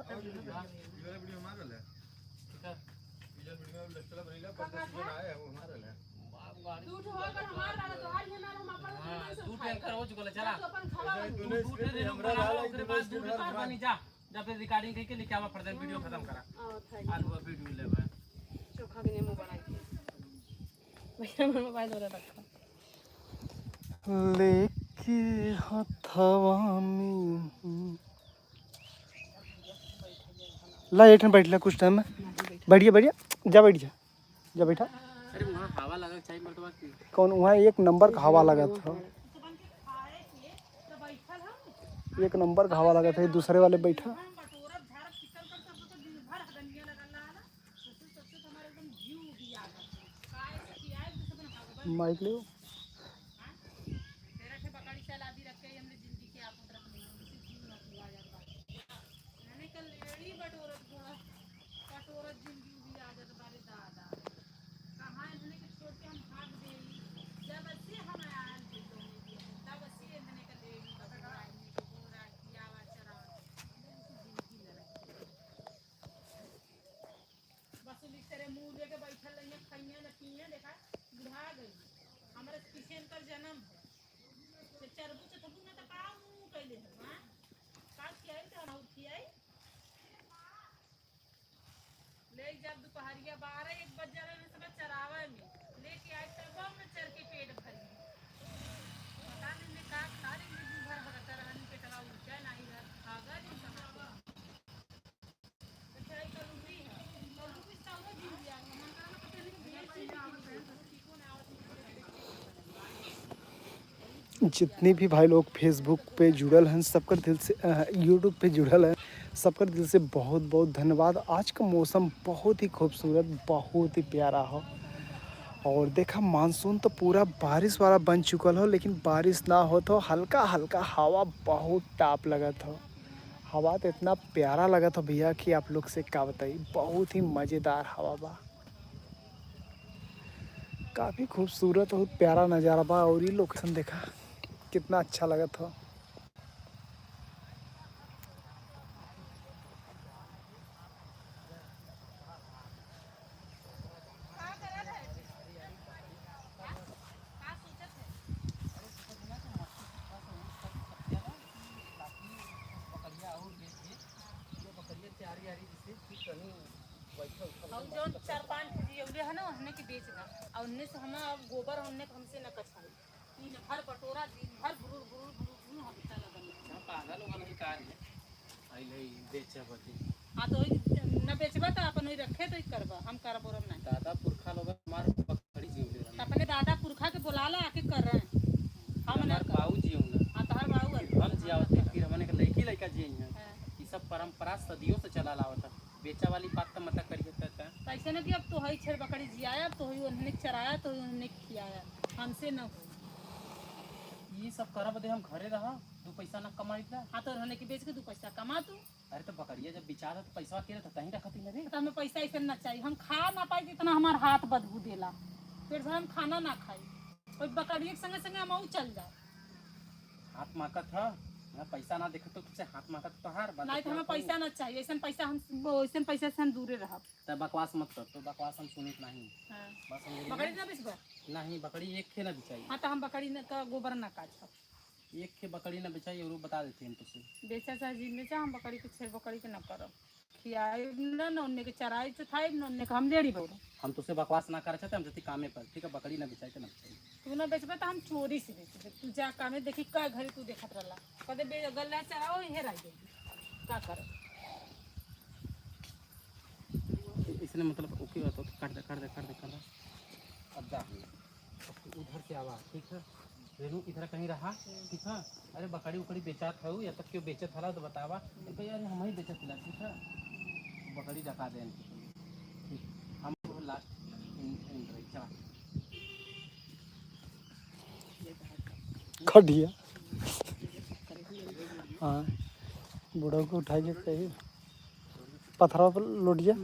हाँ, दू ठे एंकर हो चुकल है, चला। दू, दू ठे रेनू बनावा, ओकरे बाद दू ठे तोर बनी जा। या फिर रिकॉर्डिंग करके लेके आवा, फर्दन वीडियो खत्म करा। और था आज वो वीडियो लेबे। चोखा के नेमू बनाई। भैया, हमर मोबाइल वाला रखा। लेके हथवा में। ला, एठन बैठ ला कुछ टाइम में। बैठिया, बैठिया। जा बैठ जा। जा बैठा। अरे, वहाँ हवा लगा चाहिए मर्दवा की। कौन, वहाँ एक नंबर का हवा लगा था। एक नंबर का हवा लगा था, ये दूसरे वाले बैठा। माइक लियो। बस लिख तेरे मुंह लेके बैठल रहिए, खइए न पिए, देखा बुढ़ा गई। हमारे पीछे इनकर जन्म है। तो चरबू चथबू न तो का मुंह कैले है, हाँ? का खियाई तो हम और खियाई? ले जब दोपहरिया बारह एक बज जाला ना सब चरावे में, लेके आई तब हम चर के पेट भरी। पता नहीं मैं का खा रही, दिन भर हगत रहन, पेटवा उठे नहीं रहा, भागा नहीं समझ। जितने भी भाई लोग Facebook पे जुड़ल हैं, सबकर दिल से, अ, YouTube पे जुड़ल हैं, सबकर दिल से बहुत बहुत धन्यवाद। आज का मौसम बहुत ही खूबसूरत, बहुत ही प्यारा हो। और देखा, मानसून तो पूरा बारिश वाला बन चुकल हो, लेकिन बारिश ना हो तो हल्का हल्का हवा बहुत टाप लगत हो। हवा तो इतना प्यारा लगत हो भैया कि आप लोग से का बताई, बहुत ही मज़ेदार हवा बा। काफी खूबसूरत और प्यारा नजारा बा। और ई लोकेशन देखा, कितना अच्छा लगत हो। और जौन चार पाँच ठो जियौले है ना, हमने के बेच दा। और उनने से हम अब गोबर उनने के हमसे न कछाई। दिन भर बटोरा, दिन भर भुरुर, भुरुर, भुरुर, भुरुर, हम इतना लगल है। ना, पागल होगल है का रे? आई ले, बेचे बदे। हाँ, तो वही न बेचबा तो अपन वही रखे तो ही करबा, हम करब ओरब नहीं। दादा पुरखा लोग हमार बकरी जियौले रहन। अपने दादा पुरखा के बोला ला, आके कर रहे हैं। हम हमार ना कर। बाऊ जियौले। हाँ, तोहार बाऊ है। फिर हम जियावत है, फिर हमने के लड़की लड़का जिये हैं। हाँ। ये सब परंपरा सदियों से चला आवत है। बेचा वाली बात तो मत करिए त, त। तो ऐसे ना कि अब तो हई छेड़ बकरी जियाया, अब तो हई उन्होंने चराया, तो हई उन्होंने खियाया, हमसे न हो। ये सब करब दे हम घरे रहा, दो पैसा ना कमाई ला। हाँ, तो उन्होंने की बेच के दो पैसा कमा तू। अरे तो बकरिया जब बेचा था तो पैसा के रहता तहीं रखती ना रे। तो हमें पैसा ऐसे ना चाहिए, हम खा ना पाई जितना हमार हाथ बदबू देला, पेट भर हम खाना ना खाई। और बकरिया के संगे संगे हम और चल जाए। हाथ माकत ह, ना पैसा ना देखे तो तुझसे हाथ माकत तोहार बात नहीं तो हमें पैसा ना चाहिए, ऐसन पैसा हम, ऐसन पैसा से हम दूरे रहब। त बकवास मत कर, तो बकवास हम सुनित नहीं। हाँ। बस हम बकरी ना बेचबा? नहीं, बकरी एक खे ना बिचाई। हाँ, तो हम बकरी न, का गोबर ना काटब। एक खे बकरी ना बिचाई, और बता देते हैं तुझसे। बेचा चाहे जिन बेचा, हम बकरी के छेड़ बकरी के ना करब। खियाइब ना, न उन्ने के चराइब चुथाइब, न उन्ने के हम लेड़ी बौरब। हम तुझसे बकवास ना करे चाहते, हम जति कामे पर, ठीक है, बकरी ना बिचाई तो ना बिचाई। तू ना बेचबे तो हम चोरी से बेचबे। तू जा कामे देखी, का घरे तू देखत रहला, कदे बे-, गल्ला चराओ, इहे रह गई। का करब? इसने मतलब ओके हो तो काट दे, काट दे, काट दे, काट दे। अब जा हम। अब तू उधर से आवा, ठीक है? रेनू इधर कहीं रहा, ठीक है? अरे बकरी उकरी बेचत हऊ या तो क्यों बेचत हला तो बतावा। तो कही, "अरे हम ही बेचत हला," ठीक है? बकरी डका दे इनके। ठीक, हम लास्ट इन, इन रही, चला। खटिया। हाँ, बूढ़ा को उठा के कही, पथरा पर लोटिया।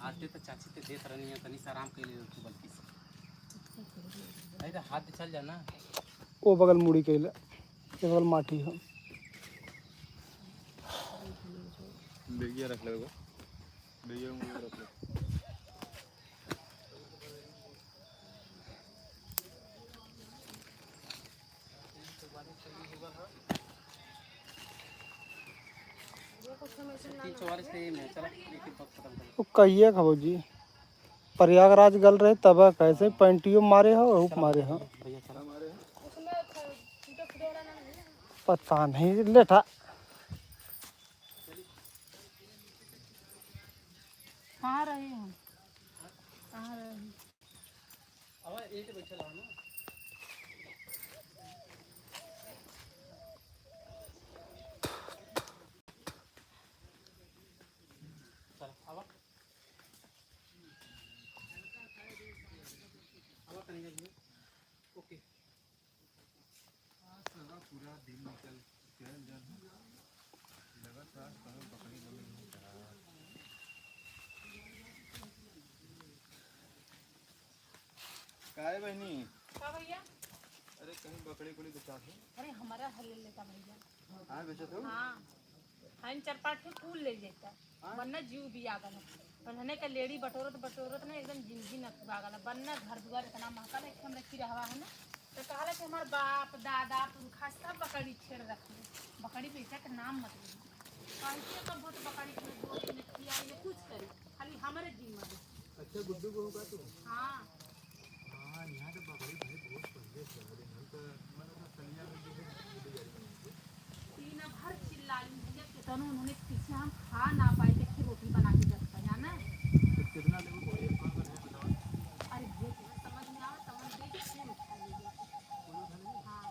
आते तो चाची ते देत रहनी है, तनी सा आराम कर ले तू बल्कि से। नहीं तो हाथ चल जाना। ओ बगल मुड़ी कैले, ए बगल माटी हो। बेगिया रख ले एगो। बेगिया में रख ले। तीन चौवालीस का ये में चला, एक एक बॉक्स खत्म कर। वो कहिए का भौजी, प्रयागराज गल रहे तब कैसे पैंटियो मारे हो, हुक मारे हो। भैया चला। पता नहीं लेटा। कहाँ रहे हम? कहाँ रहे हम? अब एक बैठल रहो ना। चल, अब। अब करेंगे इसमें। ओके। आज साला पूरा दिन निकल गया जन। लगातार कहीं पकड़ी गई नहीं था। काहे बहिनी? का भैया? अरे कहीं बकरी उकरी बेचात हो? अरे हमारा हल ले लेता भैया। हाँ, बेचत हो? हाँ। हाँ, इन चार पाँच ठे कुल ले लेता। हाँ? वरना जीव भी आ गल। उन्होंने का लेड़ी बटोरत बटोरत ना एकदम जिंदगी न पूरा गल। वरना घर दुआर इतना महकल है कि हम रखी रहवा है ना। तो कहला कि हमार बाप, दादा, पुरखा सब बकरी छेड़ रखले। बकरी बेचा के नाम मत ली। कहती है कब बहुत बकरी के दो दिन खिया ये कुछ करी। खाली हमारे जिम्मा दे। अच्छा, गुड्डू बहू का तू? हाँ। हाँ, यहाँ तो बकरी भाई बहुत पहले से है, लेकिन हम तो, मतलब, ना सलिया में जो है, ये भी गाड़ी में नहीं है। दिन भर चिल्ला ली भैया, कितनो उन्होंने पीछे हम खा ना पाए, तो फिर रोटी बना के दे पाए, है ना? तो कितना लेबू भाई, एक बार बताओ। अरे, ये तो समझ में आवे, समझ दे के कौन उठा ले जाए। कौन उठा ले जाए? हाँ,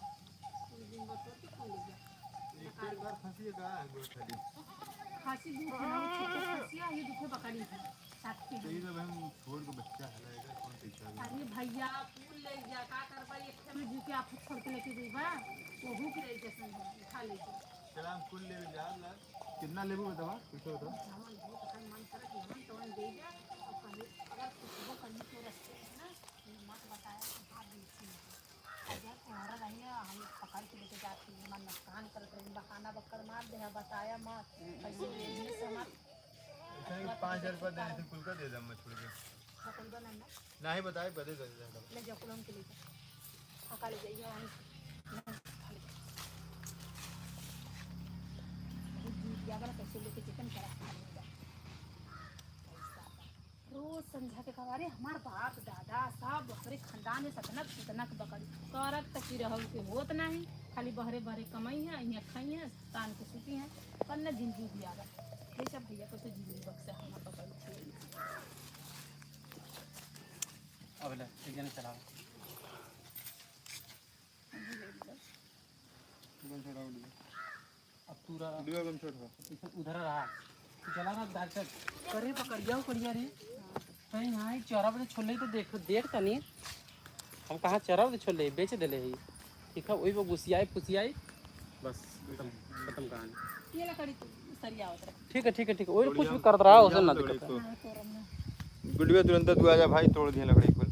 उस दिन बटोर के कौन ले गया? एक बार फंसी है, कहाँ है वो खाली? खासी दूध है ना, वो छोटे खासी है, ये दूठे बकरी है, सात के तो ये हैं। तो हम छोड़ के बच्चा है ना, इधर कौन पैसा भी? अरे भैया, कुल ले जा, का करबा, एक ठे में जीव के आप छोड़ के लेके जइबा, वो भूख रही जैसन है, खा ले जा। चला, हम कुल ले जा ला। कितना लेबू बतावा, कुछ बतावा। जवन बहुत अगर मन करे कि हम तवन दे जा, और कहीं अगर कुछ वो कहीं तो रस्ते में ना, ये मत बताया कि हाँ, बिल्कुल। अगर तोहरा रही ना, हम पकड़ के लेके जाती, हमार नुकसान करत रही, बहाना बक्कर मार दे, बताया मत, कैसे ले लिए से हमार ऐसा ही पाँच हजार रुपया देने थे, कुल का दे दे, मैं छोड़ के। बकरी बना ना। नहीं बताए, बदे दे दे, ले जा, कुल हमके ले जा। हाँ, काले जाइए, हम बहुत दूर जाकर कैसे लेके चिकन करा खा लेगा। रोज संझा के कबारे हमार बाप दादा सब हमारे खानदान में सतनक सुतनक बकरी करत तकी रहल के होत नाही, खाली बहरे बहरे कमाई है, यहाँ खाई है, तान के सूती है, पर न जिंदगी भी आवा। ये सब भैया को तो जिंदगी बक्से हमार बकरी छोड़ी। अब ले, एक जने चलाओ। अब तू रहा। डिब्बा कम छोट हो। इधर उधर रहा। तू चला ना डायरेक्ट। करे पकड़िया, पकड़िया रे। कहीं यहाँ ही चौरा बजे छोले तो देख, देख तनी। हम कहाँ चौरा बजे छोले बेच देले ही। ठीक है, वही वो गुसियाई फुसियाई। बस, खत्म, खत्म कहानी। ये लकड़ी तो सरिया होता है। ठीक है, ठीक है, ठीक है। वही कुछ भी करत रहा, उसे ना दिक्कत है। हाँ, तोरम ना। गुडुआ तुरंत तू आजा भाई, तोड़ दिया लकड़ी कुल।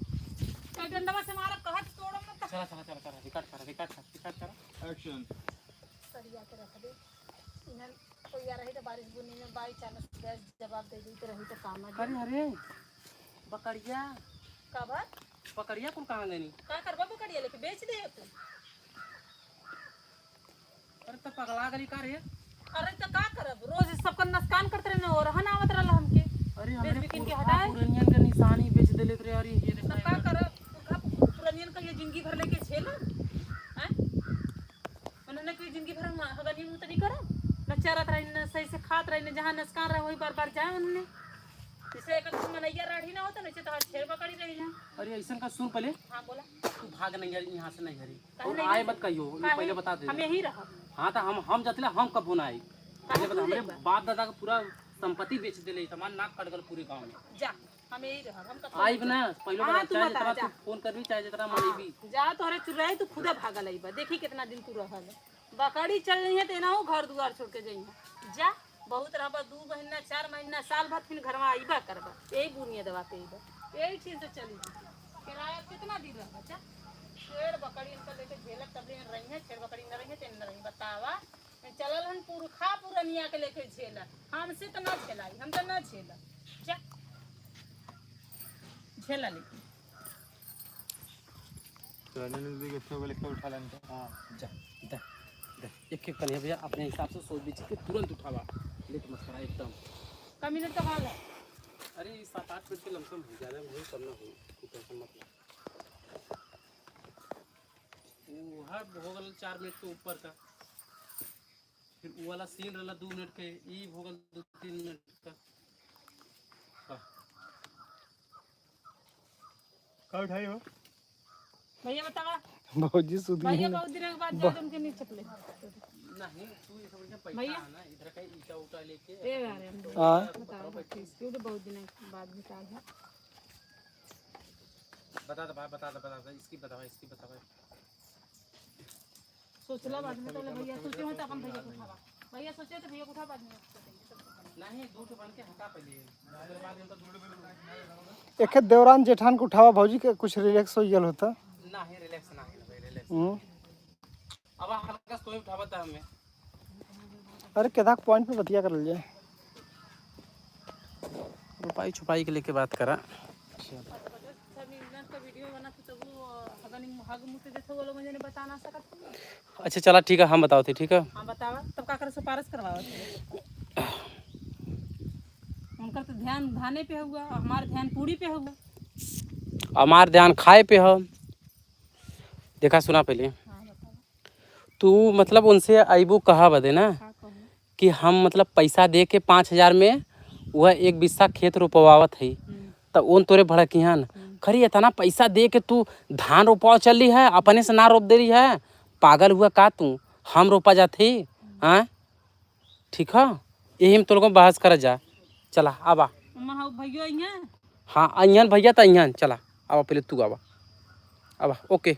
कल डंडवा से मारा, कहत तोड़म ना तो। चला, चला, चला, चला, record कर, record कर, record कर। Action। सरिया के रख दे। इन्हन कोई आ रही तो बारिश बुनी में by chance गैस जवाब दे दी तो रही तो काम आ अरे, जाए। अरे, बकरिया। का बात? बकरिया कुल कहाँ गनी? का करबा बकरिया लेके बेच दे तू। अरे तो पगला गली का रे? अरे तो का करब? रोज सबका नुकसान करत रहे ना, और हन आवत रहल हमके। अरे हमरे बेच बिकिन के पुरखा हटाए। पुरनियन के निशानी बेच देले रे। अरे ये तो देखा का यार। करब? पुरखा पुरनियन का ये जिंदगी भर लेके झेला? हैं? उन्होंने कोई जिंदगी भर हम हगनी मुंह तो नहीं करा, न चरत रही, न सही से खात रही, न जहाँ नसकान रहे वही बार बार जाए उन्होंने। जैसे एक तो मनैया राढ़ी ना होता, न तो हर छेड़ पकड़ी रही ना। अरे ऐसन का सुन पहले। हाँ बोला। तू भाग नहीं यार यहाँ से नहीं हरी। काहे और नहीं आए हरी? मत कहियो, ये काहे? पहले बता दे। हम यही रहब। हाँ तो हम हम जतले हम कबो ना आई। काहे पहले बता, तू हमरे लेबा? बाप दादा का पूरा संपत्ति बेच देले, सामान नाक कट गल पूरे गाँव में। जा। हम यही रहब, हम कतौ आइब नहीं ना, जाब। पहिले हाँ, बता, तू चाहे मत आ, जितना जा। तू फोन करबी, चाहे जितना हाँ, मनइबी। जा, तोहरे चुराई, तू खुदा भागल अइबा। देखी कितना दिन तू रहल। बकरी चल रही है, तो एनाहू घर दुआर छोड़ के जइहे। जा, बहुत रहबा, दू महीना, चार महीना, साल भर फिर घरवा अइबा करबा। यही बुनिया दबा पे अइबा। यही चीज से चली जी। किराया कितना दिन रहबा, जा। छेड़ बकरी इनका लेके झेलत तब दिन रही है, छेड़ बकरी न रही है, तो न रही। बतावा, चलल हन पुरखा पुरनिया के लेके झेला, हमसे तो ना झेलाई, हम तो ना झेला। जा, झेला लेके। चला, ले, ले, ले, इसको, इसको उठा लेने का। हाँ, जा, दे, दे। एक एक कनिया भैया अपने हिसाब से सोच विचार के तुरंत उठावा। लेट मत करा एकदम। का मिनट का भाग है? अरे, ई सात आठ मिनट के लमसम हो, ज्यादा भी हो, कम ना हो, तू टेंशन मत ले। वो हर हो गल चार मिनट के ऊपर का, फिर वो वाला सीन रहला दो मिनट के, ई हो गल दो तीन मिनट का। हाँ। का उठाई हो? भैया बतावा। भौजी सुत गई भैया ना। बहुत दिन के बाद बहुत जाके उनके नीचे चपले। नहीं, तू ये समझ में पैसा भैया। आना, इधर का ईंटा उठा लेके ए यार, हम हाँ। बतावा, बतावा, बतावा, please, क्यों तो बहुत दिन के बाद भेटाल है। बता दे, बता दे, बता दे, इसकी बतावा, इसकी बतावा। सोचला बाद में, तो भैया सोचे हो तो अपन भैया को उठावा। भैया सोचे तो भैया को उठा, बाद में सोचेंगे, सब कुछ। नहीं, दो ठो बन के हटा पहले। एक देवरान जेठान को उठावा, भौजी के कुछ रिलैक्स हो गल होता। नहीं, रिलैक्स नहीं, भाई, रिलैक्स। हम्म। अब हल्का से कोई उठावा था हमें। अरे, केदा के पॉइंट पे बतिया करल जाए। रुपाई छुपाई के लेके बात करा। सब इंग्लैंड का वीडियो बना तो तब वो अगर हग मुते देते वो लोग जने बता ना सकत। अच्छा, चला, ठीक है, हम बताओ थे, ठीक है? हाँ, बतावा, तब का करे सिफारिश करवावा थे? उनका तो ध्यान धाने पे हुआ, हमार ध्यान पूरी पे हुआ। हमार ध्यान खाए पे हो। देखा, सुना पहले। हाँ, बतावा। तू मतलब उनसे अइबू कहा बदे ना हाँ, कहूँ। कि हम मतलब पैसा दे के पाँच हजार में वह एक बिस्सा खेत रोपवावत है, हम्म। त उन तोरे भड़किहन, हम्म। खरी इतना पैसा दे के तू धान रोपवा चली है, अपने से ना रोप दे रही है, पागल हुआ का तू? हम रोपा जात ही, हम्म। हाँ, ठीक है, यही में तो लोगों बहस कर जा। चला, आवा। अम्मा, हाँ, भैया अइहैं? हाँ, अइहन भैया, त अइहन, चला, आवा, पहले तू आवा, आवा, ओके।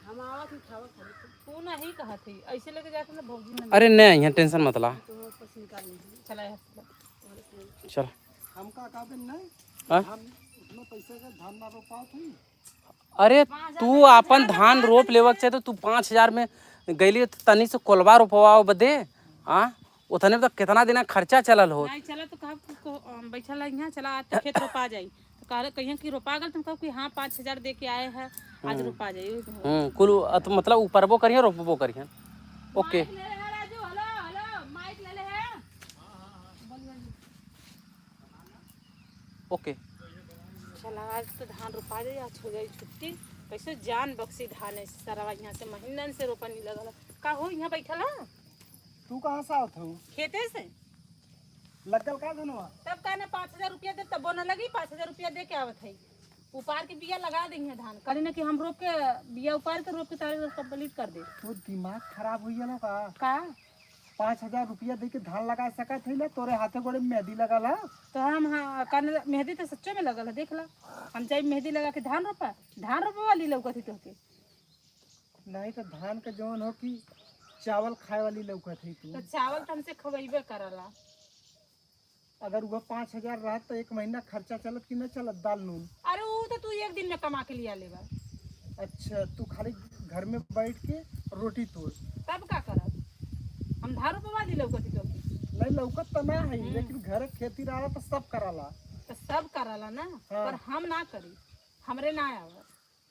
हम आवत ही, उठावत ही। तू नहीं कहत ही, ऐसे लेके जाके ना भौजी में अरे नहीं, यहाँ टेंशन मत ला। तो वापस निकाल लीजिए। चला, यहाँ से। चल। हम का कहबे नहीं? हाँ? हम उतना पैसा का धान ना रोपावत ही। अरे, पाँच हजार तू में आपन हजार धान में रोप धान लेवक चाहे तो तू पाँच हजार में गइली त तनी से कोलवा रोपवाओ बदे, हाँ? उतने में तो कितना दिन खर्चा चलल हो। नहीं चला तो कहा को, अम, बैठल है यहाँ, चला आज तो खेत रोपा जाई। तो कह, कहिए कि रोपा गल, तुम कहो कि हाँ, पाँच हजार दे के आए हैं, आज हम्म। रोपा जाई। हम्म, कुल, अ, तो मतलब ऊपरबो करिहन, रोपबो करिहन। ओके। माइक ले ले, राजू, हेलो, हेलो, माइक ले ले है। ओके। चला, आज तो धान रोपा जाई, आज हो जाई छुट्टी। कैसे जान बक्सी धान है, सरवा यहाँ से महीनन से रोपनी लगल है। का हो, यहाँ बैठल है? तू कहाँ से आवत हो? खेते से। लगल का धनवा? तब का ना, पाँच हजार रुपया दे, तबो ना लगी, पाँच हजार रुपया दे के आवत है। उपार के बिया लगा देंगे धान, करी ना कि हम रोप के, बिया उपार के रोप के तारे complete कर दे। तो दिमाग खराब हो गया का? का? पाँच हजार रुपया दे के धान लगा सकत है ना, तोरे हाथे गोड़े में मेहंदी लगल है। तो हम, हाँ, कान मेहंदी तो सच्चो में लगल है, देख ला। हम जाई मेहंदी लगा के धान रोपा, धान रोपे वाली लौकत ही तोहके। नहीं तो धान के जौन हो कि चावल खाए वाली लौकत है तू। तो चावल तो हमसे खवैबे करला। अगर वह पाँच हजार रहत तो एक महीना खर्चा चलत कि न चलत, दाल नून? अरे ऊ तो तू एक दिन में कमा के लिया लेबा। अच्छा, तू खाली घर में बैठ के रोटी तोड़। तब का करब? हम धान रोपवा ली लौकत ही तो। नहीं, लौकत तो ना है, हम्म। लेकिन घर के खेती रहा तो सब कराला। तो सब कराला ना, हाँ। पर हम ना करी, हमरे ना आवत।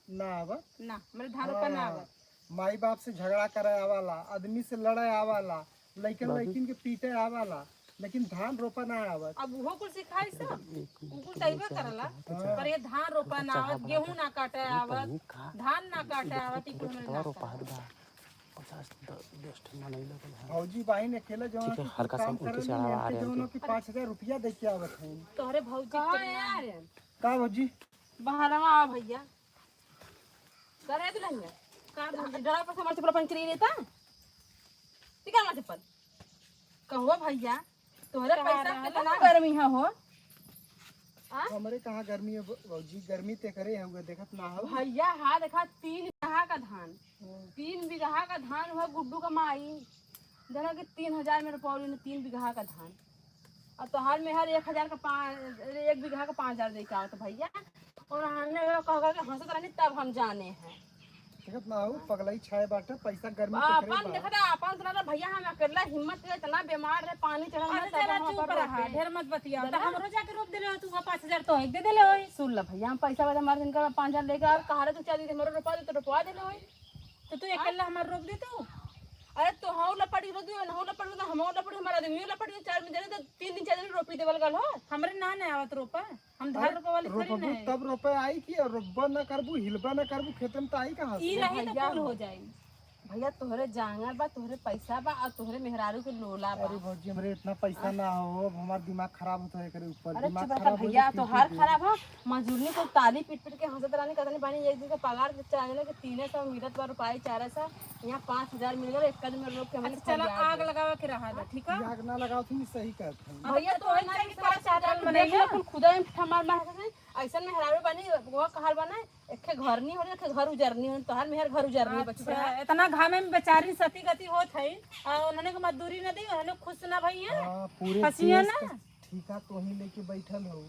ना आवत? ना, हमरे धान रोपा ना हाँ। आवत। माई बाप से झगड़ा करे आवाला, आदमी से लड़े आवाला, लइकन बाबू। लइकिन के पीटे आवाला, लेकिन धान रोपा ना आवत। अब उहो कुल सिखाई सब, उ कुल तइबे करला। हाँ। पर ये धान रोपा ना आवत, गेहूं ना काटे आवत, धान ना काटे आवत, ई कुल हमरे ना रोपा आवत। पचास, दस ठे मनई लगल है। भौजी बहिन अकेले जौन ठीक है, की हल्का सा काम उल्टी करे से आवाज आ रही है जौन उनके। की पाँच हजार रुपया दे के आवत है। तोहरे भौजी का यार? का भौजी? बहरवा आ भैया। करे दुल्हनिया, का भौजी, डरा पर से हमार चप्पल अपन चली लेता? ठीक है, हमार चप्पल। कहो भैया, तोहरे पैसा कितना गर्मी है हो? आ? हमरे कहाँ गर्मी है भौ-, भौजी, गर्मी ते करे है, हुए देखत ना हो। भैया, हाँ, देखा, तीन बीघा का धान, हम्म। तीन बीघा का धान हुआ गुड्डू का माई, देखा कि तीन हजार में रोपौली ने तीन बीघा का धान। अब तोहार मेहर एक हजार का पाँच, एक बीघा का पाँच हजार दे के आवत भैया। और हमने वो कह, कह के हंसत रहनी, तब हम जाने हैं। देखत ना हो, पगलई छाए बाटे, पैसा गर्मी के करे अपन बा। देखत है, अपन सुना ना भैया, हम अकेला हिम्मत के इतना बीमार रहे, पानी चढ़ल ना, अरे तब जरा हम चुप अपन रहा, रोपे। ढेर मत बतिया। तो बोला? हमरो जाके रोप देले हो तू, वो पाँच हजार तो एक दे देले होई। सुन ल भैया, हम पैसा वाला मार दिन का पाँच हजार लेके आवे, कहा रहे तू चार दिन हमरो रोपा दे, तो रोपवा देले होई। तो तू अकेला हमार रोप दे तू? अरे तो हऊ लपड़ी रो दियो, ना हऊ लपड़ी रो, हमहू लपड़ी, हमारा आदमियों लपड़ी, चार दिन जाने तो तीन दिन, चार दिन रोपी देवल गल हो। हमरे ना, ना आवत रोपा, हम धान अरे, रोपा वाली थोड़ी रोपबू ना है। तब रोपे आई कि रोपबा ना करबू, हिलबा ना करबू, खेते में तो आई कहाँ से? ई रही तो भैया कुल हो जाई। भैया, तोहरे जांगर बा, तोहरे पैसा बा, और तोहरे मेहरारू के लोला बा। अरे भौजी, हमरे इतना पैसा ना हो, अब हमार दिमाग खराब होता है एकरे ऊपर। अरे दिमाग चुप रह खराब हो भैया, जाए, तोहार खराब हो। मजूरनी को ताली पीट पीट के हंसत रहनी, कहतनी बानी एक दिन के पगार के चाहे ना कि तीन सौ मिलत बा रुपये, चार सौ, यहाँ पाँच हजार मिल गए, एक दिन में लोग के हमने अच्छा, चला, आग लगावे के रहा था, ठीक है? आग ना लगाओ, तुम सही कहत हो। भैया, तो ना कि पाँच हजार मिल गए, कुल खुदा में ठमार मार के, ऐसन मेहरारू बानी, वो कहल बा ना, एके घर नहीं होने, एके घर उजरनी होने, तोहार मेहर घर उजरनी है, बच्चा। अच्छा, इतना घामे में बेचारी सती गति होत है, और उन्होंने को मजदूरी न दी, उन्होंने खुश ना भई है, हाँ, पूरे फंसी है देश ना। का ठीका तो ही लेके बैठल हो,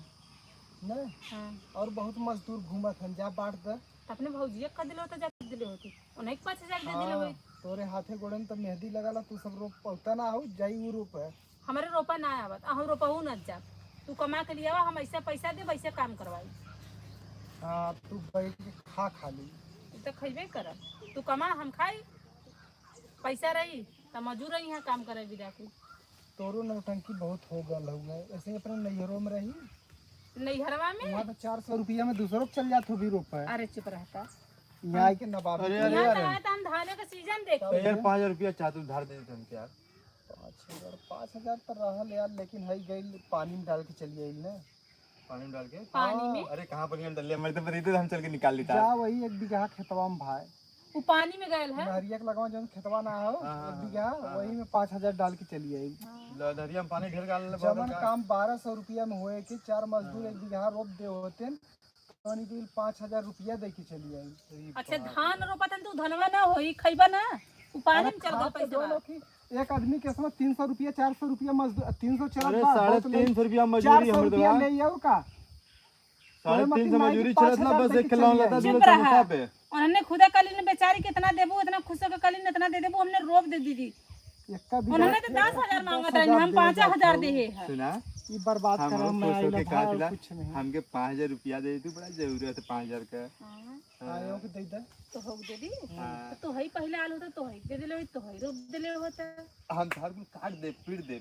ना? हाँ। और बहुत मजदूर घूमत हन, जा बांट दे। तो अपने भौजिया का दिले होता, जा दिले होती, उन्हें के पाँच हजार दे दिले हाँ, होई। तोरे हाथे गोड़े में तो मेहंदी लगाला, तू सब रोप पौता ना हो, जाई उ रोप है। हमरे रोपा ना आवत, आ हम रोपहू न जाब। तू कमा के लियावा, हम ऐसे पैसा देब, ऐसे काम करवाई। हाँ, तू बैठ के खा खाली। तू तो खइबे करब। तू कमा, हम खाई। पैसा रही, त मजूर रही, यहाँ काम करे बिदा के। तोरो नौटंकी बहुत हो गल हउए। ऐसे ही अपने नैहरों में रही। नैहरवा में? वहाँ तो चार सौ रुपया में दूसरों के चल जात हो भी रोपा। अरे चुप रहता। यहाँ आके नवाब अरे, अरे, यहाँ अरे। तो आए तो हम धाने का सीजन देखते। यार, पाँच हजार रुपया चाहत उधार दे देते हम क्या? पाँच हजार, पाँच हजार तो रहल यार, लेकिन हई गइल पानी में डाल के चली आइल ना। पानी में डाल के? पानी में? अरे, कहाँ पानी में डाल लिया? मैं तो बता देते, हम चल के निकाल लेता। जा वही एक बीघा खेतवा में भाई। वो पानी में गइल है? नहरिया के लगवा जौन खेतवा ना हो, हाँ, हाँ, एक बीघा, हाँ, वही हाँ। में पाँच हजार डाल के चली आइल। हाँ। ल-, नहरिया में पानी ढेर डाल ले, जवन का? काम बारह सौ रुपया में होए के चार मजदूर हाँ। एक बीघा रोप दे होते, तनी के पाँच हजार रुपया दे के चली आई। अच्छा, धान रोपत हन, तू धनवा ना होई, खइबा ना? उ पानी में चल गवा पैसा। एक आदमी के समय तीन सौ रुपया, चार सौ रुपया मजदूर, तीन सौ चलत बा, साढ़े तीन सौ रुपया मजदूरी हमरे देवा। ले आऊ का? साढ़े तीन सौ मजदूरी चलत ना, बस एक खिलौना लेता, चुप रहा। उन्होंने खुदा कली ने बेचारी कितना देबू, इतना खुश होकर कली ने इतना दे देबू, हमने रोप दे दीदी। उन्होंने तो दस हजार मांगत रहे, हम पाँच हजार दे है। सुना, ई बर्बाद हम करम में खुश आइल होके है, कहा और दिला, कुछ नहीं। हमके पाँच हजार रुपया दे, तू बड़ा जरूरत है पाँच हजार का। हाँ। हाँ। हाँ, यो के दे दे। तो हो दे दी। हाँ। तो तोहई पहले आल होता, तोहई दे दिले, तोहई रोप दिले होता। हम धान कुल काट दे, पीट दे।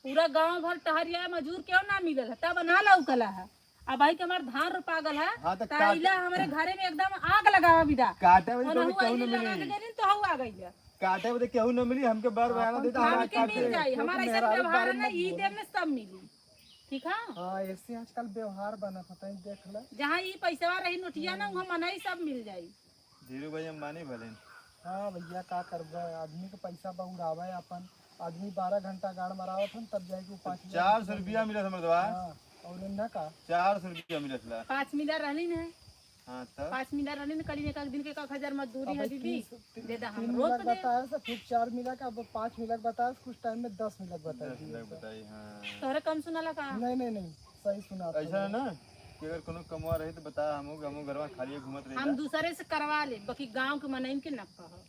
पूरा गांव भर टहरिया मजूर क्यों ना मिलल है, तब ना लौकला है। अब भाई के हमार धान रोपा गल है, हाँ, तो त काट- आइला हमरे घरे में एकदम आग लगावा बिदा। काटे बदे ओनहु केहू न आइली मिली। लगा के गइली, तो हऊ आ गइल। काटे बदे केहू न मिली, हमके बार बयाना देता, हम हमके काटे। मिल जाई, हमारा ऐसा व्यवहार है ना, ई देव में सब मिली। ठीक है? हाँ, ऐसे आजकल व्यवहार बनत होता है, देख ले। जहाँ ई पैसवा रही नोटिया ना, वहाँ मनई सब मिल जाई। धीरू भाई अंबानी भलेन। हाँ भैया, का करबे, आदमी के पैसा बा उड़ावे अपन। आदमी बारह घंटा गाड़ मरावत हन, तब जाके वो पाँच हजार चार सौ रुपया मिलत हमर दवा। हाँ, और इन्ना का? चार सौ रुपया मिलत ला। पाँच मिला रहली न। हाँ, तब? पाँच मिला रहली न, कल एक, एक दिन के एक, एक हजार मजदूरी अब है दीदी। तीन सौ, दे दा, हम तीन रोक मिला दे। बताए से, फिर चार मिला का, अब पाँच मिला बताए से, कुछ टाइम में दस मिला बताए दस दिए मिला से। बताई, हाँ। तोहरे कम सुनाला का? नहीं, नहीं, नहीं, सही सुना ऐसा आपने। है ना कि अगर कोनो कमवा रही तो बता, हमहू, हमहू घरवा खाली घूमत रही हम था। दूसरे से करवा ले, बाकी गाँव के मनइन के न कहो।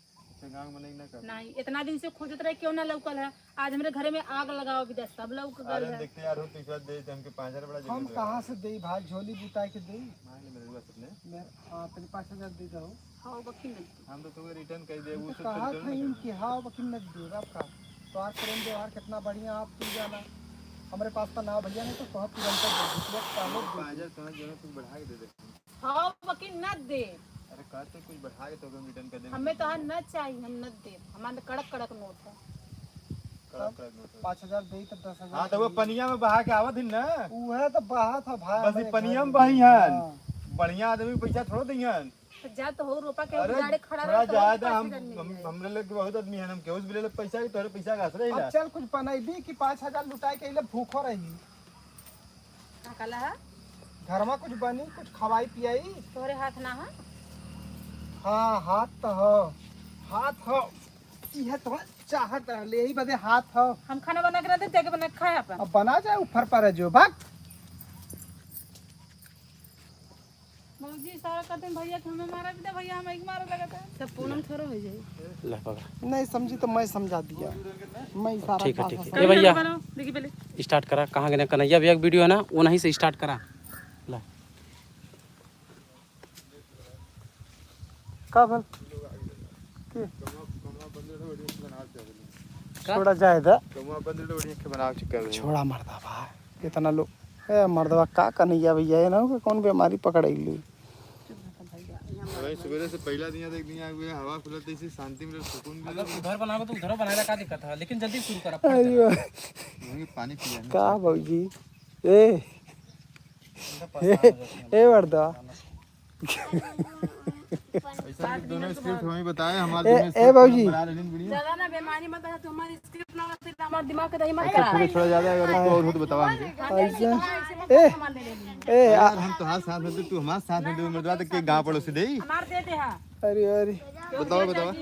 अच्छा, गाँव में नहीं ना कर। नहीं, इतना दिन से खोजत रहे, क्यों ना लौकल है। आज हमरे घरे में आग लगाओ विदा, सब लौक गल अरे है। देखते यार, हो तीसरा दे दे हमके पाँच हजार बड़ा हम जरूरी है। कहाँ से देई भाई, झोली बुता के देई? मांग ले मेरे पास अपने। मैं, हाँ, तेरे पाँच हजार दे दो। हाँ, बाकी नहीं। हम तो तुम्हें रिटर्न कर दे, हम वो तो सब कहा रिटर्न था कर इनकी, दे। हाँ, बाकी नहीं दे, आपका। तो आज प्रेम व्यवहार कितना बढ़िया, आप तू जाना। हमारे पास तो ना भैया, नहीं तो बहुत तुरंत दे दे, तुरंत पहले दे दे। पाँच हजार तुम्हारे जरूरत, तुम बढ़ा के दे दे। हाँ, बाकी न दे। अरे, कहते कुछ बढ़ा के तो हम रिटर्न कर देंगे। हमें तो हाँ न चाहिए, हम न दे। हमारे कड़क, कड़क नोट है। कड़क, कड़क नोट है। पाँच हजार दे तो दस हजार हाँ, तो वो चाहिए। पनिया में बहा के आवत ही ना। उहे तो बहा था भाई, बस ये हमारे पनिया घर में में। बही हन। हाँ। बढ़िया आदमी पैसा थोड़ो दिहन। तो जा तो हो रोपा के अरे, उजाड़े खड़ा थोड़ा रहो, तो ज्यादा पाँच हम, हजार मिल हम, जाए। हमरे लोग बहुत आदमी है, हम केहू से भी ले ले पैसा, कि तोहरे पैसा का आसरा ही अब ना। चल कुछ बनैबी कि पाँच हजार लुटाए के ले भूखो रही। का कहला है? घर में कुछ बनी, कुछ खवाई पियाई। तोहरे हाथ ना है? हाँ, हाथ तो हो, हाथ हो। इहे तो चाहत रहले, यही बदे हाथ हो। हम खाना बना के ना दे, जाके बना के खाए अपन। अब बना जाए, ऊपर पर है जो, भाग। मौजी इशारा करते हैं भैया कि हमें मारा भी दे, भैया हमें एक मारा लगा था। सब पूनम थोड़ा हो जाए। ले पकड़। नहीं समझी तो मैं समझा दिया, मैं इशारा ठीक है, भाषा ठीक है। समझा ये भैया, बनाओ, देखिए पहले। Start करा, कहाँ गए कन्हैया भैया की video है ना, वो नहीं से start करा। ला। का भल? के? छोड़ा जाए दा। कमुआ बंद रे, बढ़िया के बनाव चिकन। छोड़ा मर्दा बा, इतना लोग। ए मर्दवा, का कन्हैया भैया, ये ना हो कि कौन बीमारी पकड़ैली? भाई, सुबेरे से पहला दिन, देख, दिन आ गया, हवा खुलत, इसी शांति मिले, सुकून मिले। अगर उधर बनावे तो उधर बनावे, का दिक्कत है? लेकिन जल्दी शुरू कर, अब अरे वाह। वहीं पानी पिया ना। का भौजी? ए, ए, ए, मर्दा। ऐसा कि दोनों script हमें बताए, हमारे ए, दोनों ए, script भौजी। बना लेनी, बढ़िया। ज्यादा ना बेमानी मत बना, तू हमारी script ना बता, हमारे दिमाग के दही मत अच्छा, खा। थोड़ा ज्यादा अगर कोई और हो तो बतावा हमके। ऐसा? ए, ए, यार, हम तोहार साथ में दे, तू हमारे साथ में दे, मर्दवा, तो के गाँव पड़ोस दे। हमार दे दे, हाँ। अरे, अरे। बतावा, बतावा।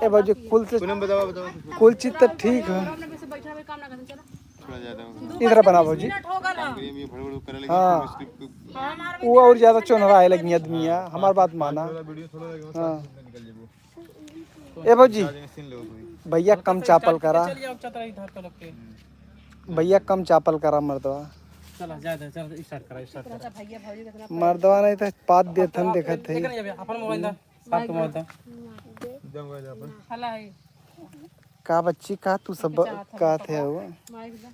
ए, भौजी, कुल से, पूनम, बतावा, बतावा। कुल चीज तो ठीक है। बैठा हुए काम ना करते, चलो। थोड़ा ज्यादा हो गया। इधर बना भौजी। मिनट हो गल। काम करिए, हम ये फड़फड़ करे लगे, हाँ। Script को वो और ज्यादा चोनहराए लगी आदमी है, हमार बात माना। थोड़ा video थोड़ा लगे, हाँ। निकल जाबो। ए भौजी, ज्यादा scene लो कोई। भैया कम चापल करा। चलिए, अब चतरा इधर तो लोग के। भैया कम चापल करा मर्दवा। चला, जा दे, चल, start करा, start करा। मर्दवा नहीं तो पाद देथन देखत है। देख नहीं अबे, अपन मोबाइल दा, साफ तो मोबाइल दा। जम गया अपन। हला है। का बच्ची, का तू सब चाहत है, का थे बतावा। हो? माइक दा।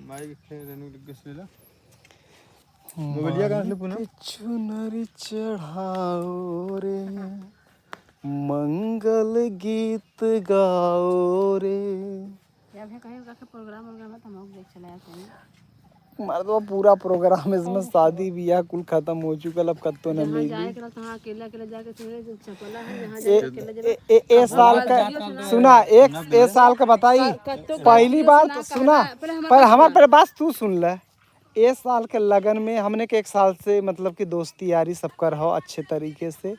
माइक थे रेनू लिख के ले ला। मोबाइलिया कहाँ से पुनः? माई के चुनरी चढ़ाओ रे, मंगल गीत गाओ रे। या भैया कहीं का program वोग्राम है तो हम लोग देख चला जाते हैं। मर्दवा पूरा program इसमें शादी ब्याह कुल खत्म हो चुकल, अब कत्तो न जहाँ मिली। जाए के रहा, तहाँ अकेले, अकेले जाके सुने, जो चपला है, जहाँ ए, जाए के अकेले ए, जाना। ए, ए अब साल का, सुना, एक, ए साल का बताई, क-, कत्तो पहली बार तो सुना, पहले हमार पर बात हमार सुना। पहले बात तू सुन ले। ए साल के लगन में हमने के एक साल से मतलब कि दोस्ती यारी सब कर हो अच्छे तरीके से।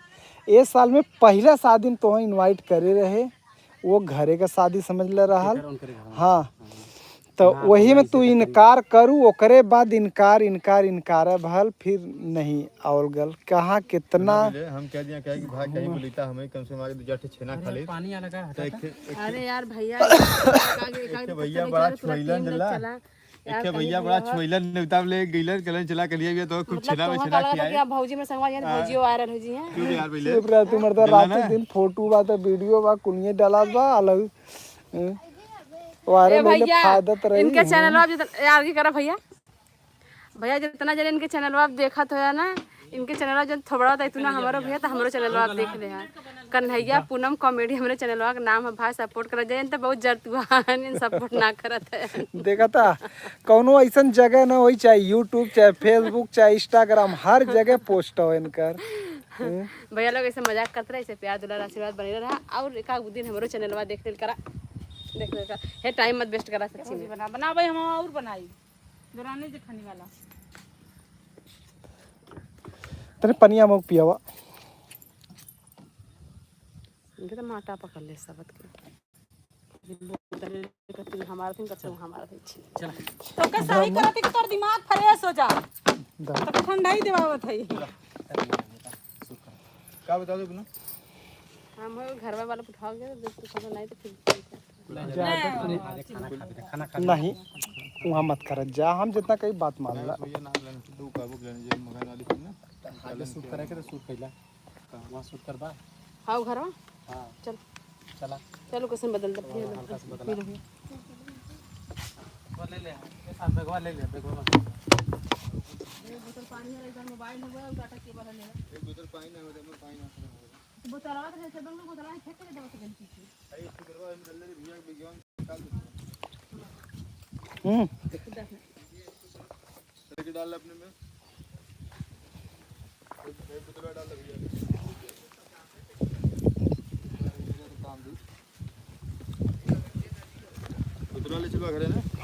ए साल में पहला शादी में तोह invite करे रहे, वो घरे का शादी समझ ले रहल। उनके घर, उनके घर, हाँ। हाँ। तो हाँ, वही तो में ऐसे तू तो करी। इनकार करू, ओकरे बाद इनकार, इनकार, इनकार भल, फिर नहीं आवल गल। कहाँ कितना ना मिले, हम कह दिया, कहे कि भाई कहीं बोलीता, हमें कम से कम आगे दो चार ठे छेना खा ले। पानी अलग है, तो हटा एक, एक, अरे यार भैया, एक, एक, एक, एक भैया बड़ा छोइलन डला। एक भैया बड़ा छोइलन, नेवता ले गइलन, कहलन चला कलिया गया तो खूब मतलब छेना में तोहर छेना का लगता खियाए। कि अब भौजी में संगवा जाए, हाँ। भौजियो viral हो जी हैं। क्यों यार पहले? चुप रह तू, मर्दा, रात ना। दिन फोटो बा तो video बा, कुनिये डाला बा, अलग। हैं? वायरल ए होइले भैया, फायदा तो रही इनके है। चैनलवा भी तो, यार, की करा भैया? भैया, जितना जने इनके चैनलवा आप देखत हो ना, इनके चैनलवा जन थोबड़ा होता, इतना हमारो भैया, तो हमरो चैनलवा आप देख ले हैं। कन्हैया पूनम कॉमेडी हमरे चैनलवा का नाम है भाई, support करा जाए, तो बहुत जरतुआ हैं, इन support ना करत है। देखा था, कौनो ऐसन जगह ना होई, चाहे YouTube, चाहे Facebook, चाहे Instagram, हर जगह post हो इनकर। हैं? भैया लोग ऐसे मजाक करते रहे, ऐसे प्यार दुलार आशीर्वाद बने रहा, और एक आध दिन हमरो चैनलवा देख लेल करा, देख लेल करा। हे, time मत waste करा सच्ची में। बना, बना भाई, हम और बनाई। दौराने जे खाने वाला। तने पनिया मग पियावा। इनके तो माटा पकड़ ले सबत के। बोतल लेकर तू हमारा दिन करते हो, हमारा दिन छीन। चला। तो का सही करत कि तोर दिमाग fresh हो जा। दा। तो ठंडा ही दिवावत है। का बता दो अपना? हम हो घरवा वाला उठा गया, जब तू खाना नहीं तो फिर जा, नहीं। खाना खा, खाना खा। नहीं, वहाँ मत कर जा, हम जितना कहीं बात मान ला। भैया नाम लेने से दो काबू लेने जे मकान वाली थी ना। आगे shoot करे के तो shoot कैला। वहाँ shoot करबा? हाँ, घर में। हाँ। चल। चला। चलो, कैसे बदल दे। हल्का से बदला। वो ले ले, ये साथ बैगवा ले ले, बैगवा में। एक बोतल पानी है, इधर मोबाइल है, और डाटा केबल है, ले ले। एक बोतल पानी ना हो, दे, मैं पानी ना हो। तो बोतलवा तो है, चल, बोतलवा फेंक के ले, दे, बोतल पीछे। अरे, इसको दरवा, हम चल रहे भैया, बैगवा में डाल दे। हम्म। डाल अपने में।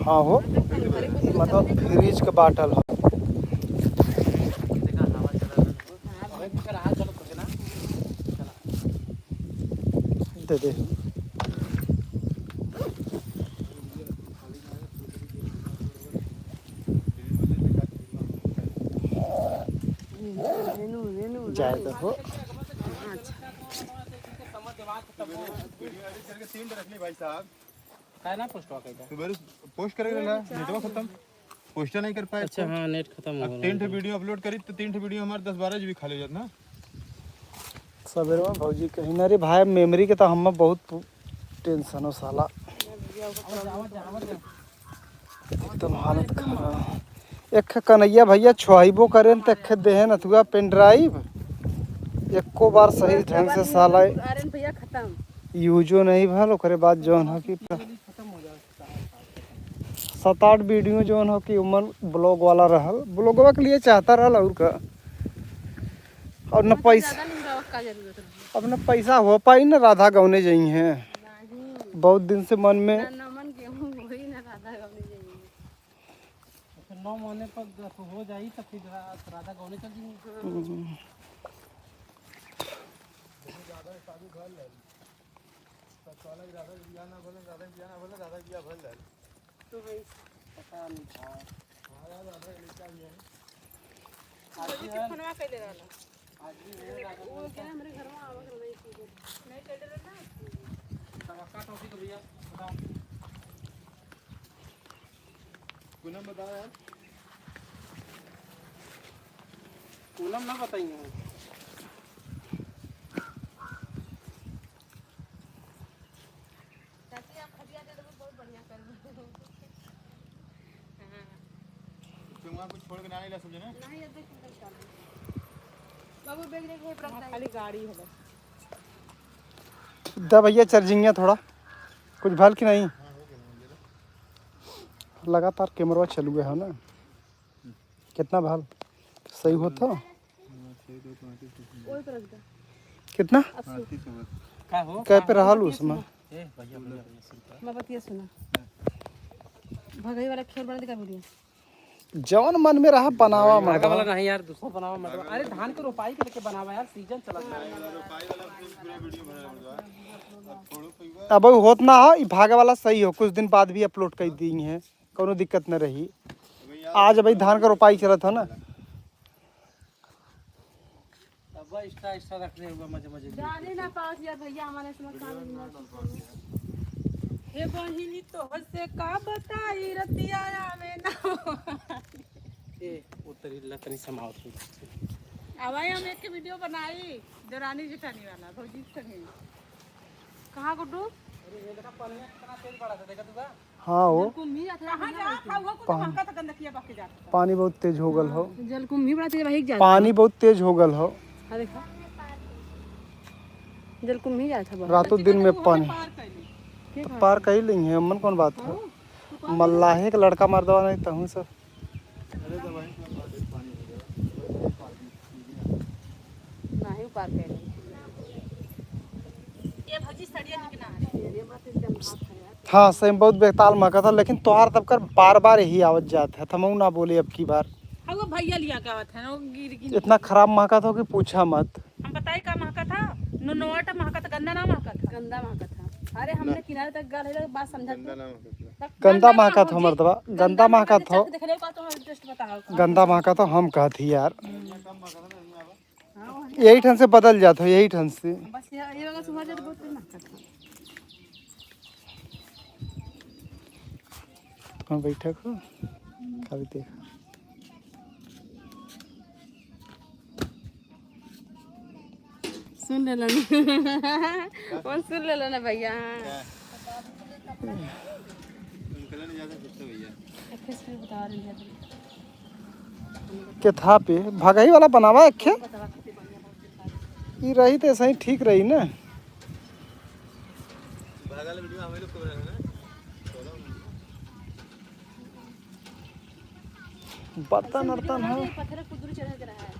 हाँ हो, मतलब fridge का bottle हो। दे दे। जाए तो हो। काहे ना post हुआ कइला? सुबह post करे रहला, नेटवा खत्म, post नहीं कर पाए। अच्छा, हाँ, net खत्म हो गया। तीन ठे video upload करी तो तीन ठे video हमारे दस बारह GB खाली हो जात ना। सवेरे में भौजी कहीं ना रे भाई, मेमोरी के तो हम बहुत पु-, टेंशन हो साला। एकदम हालत खराब। एक कन्हैया भैया छोहाइबो करेन त एक देहे नथुआ पेन ड्राइव, एको बार सही ढंग से साला आर्यन भैया खत्म। यूजो नहीं भल। ओकरे बाद जौन हो कि सात आठ वीडियो जौन हो कि उमन ब्लॉग वाला रहल, ब्लॉगवा के लिए चाहता रहल और का। और न पैसा, अब न पैसा हो पाई न राधा गौने जाई हैं। बहुत दिन से मन में। नौ मने पर दस हो जाई त फिर रा-, राधा गौने चल जाई। हम्म। तो भाई पता नहीं था। आज भी है। फोनवा कैले रहला। आज भी है। वो क्या हमरे घर में आवा कर नहीं की। नहीं कैले रहला। तब का टॉपिक भैया बताओ। पूनम बताओ यार। पूनम ना बताइए। चाची, आप खटिया दे देबो, बहुत बढ़िया कर देबो। हाँ। तुम वहाँ कुछ छोड़ के ना आइला समझे ना? नहीं, अब देख, हम चल। बाबू, बैग लेके हे, खाली गाड़ी है बस। दा भैया, चार्जिंग है थोड़ा, कुछ भल की नहीं? लगातार कैमरा चलू है ना। कितना भाल सही होत हो? कितना? का हो? कै पे रहल उसमें? मैं बतिया सुना। भगई वाला खेल बना दे का वीडियो। जौन मन में रहा बनावा अरे, मर्दवा। वाला नहीं यार, दूसरा बनावा मर्दवा। अरे धान के रोपाई के लेके बनावा यार, सीजन चलत है। अब होत ना हो, ई भागे वाला सही हो, कुछ दिन बाद भी अपलोड कर दी है। कौनो दिक्कत न रही। आज भाई धान का रोपाई चलत है ना। अब extra, extra रख ले हुआ मजे मजे में। जाने ना पास यार भैया, हमारे इसमें काम नहीं है। हे बहिनी तोहसे का बताई रतिया आवे ना। ए, वो तरी लतनी समावत हो। अब हम एक वीडियो बनाई देवरानी जेठानी वाला, भौजी के संगे। कहाँ गुड्डू? अरे ये देखा पनिया कितना तेज पड़ा था, देखा तू का? हाँ हो। जलकुंभी जात है, कहाँ जा? का हुआ कुछ पा-, महका था गंदकिया बाकी जात था। पानी बहुत तेज हो गल हो। जलकुंभी बड़ा तेज वही जात पानी है। बहुत तेज हो गल हो। हाँ देखा। जलकुंभी जात है बहुत। रातों दिन में पानी। पार कर ली। के तो कहा? पार कर ली है, अमन कौन बात है? हाँ, तो कौन मल्लाहे के लड़का मर्दवा नहीं तहूँ से। नहीं पार कर ली। ये भौजी सड़िया निकला है। हाँ, सही में बहुत बेताल महका था, लेकिन तोहार तब कर बार-बार यही आवत जात है, थमऊ ना बोले अब की बार। हाँ, वो भैया लिया के आवत है ना, वो गिर, गिर। इतना खराब महका था कि पूछा मत। हम बताई का महका था? नोनोट महका था, गंदा ना महका था। गंदा महका था। अरे, हमने ना। किनारे तक गल है, बात समझा गंदा तू। ना महका था। गंदा गंदा महका ना था, हो जी। मर्दवा, गंदा गंदा महका महका था। चल के देख ले, का तो हम टेस्ट बताओ। गंदा महका था, हम कहत ही यार। हम्म। हाँ, वही। यही ठन से बदल जात हो, यही ठन से। बस ये, ये वाला सुबह जब बहुत महका था। कौन बैठक हो? खाली देख। सुन लेलन। वो सुन लेलन भैया। उनके लिए नहीं ज्यादा कुछ तो भैया। एक फिर बता रही है। के था पे भगही वाला बनावा एक खे। ई रही तो सही ठीक रही ना। भागल वीडियो हमें लोग को बनाना है। बर्तन उर्तन है। पत्थर को दूर चढ़ा के रहा है।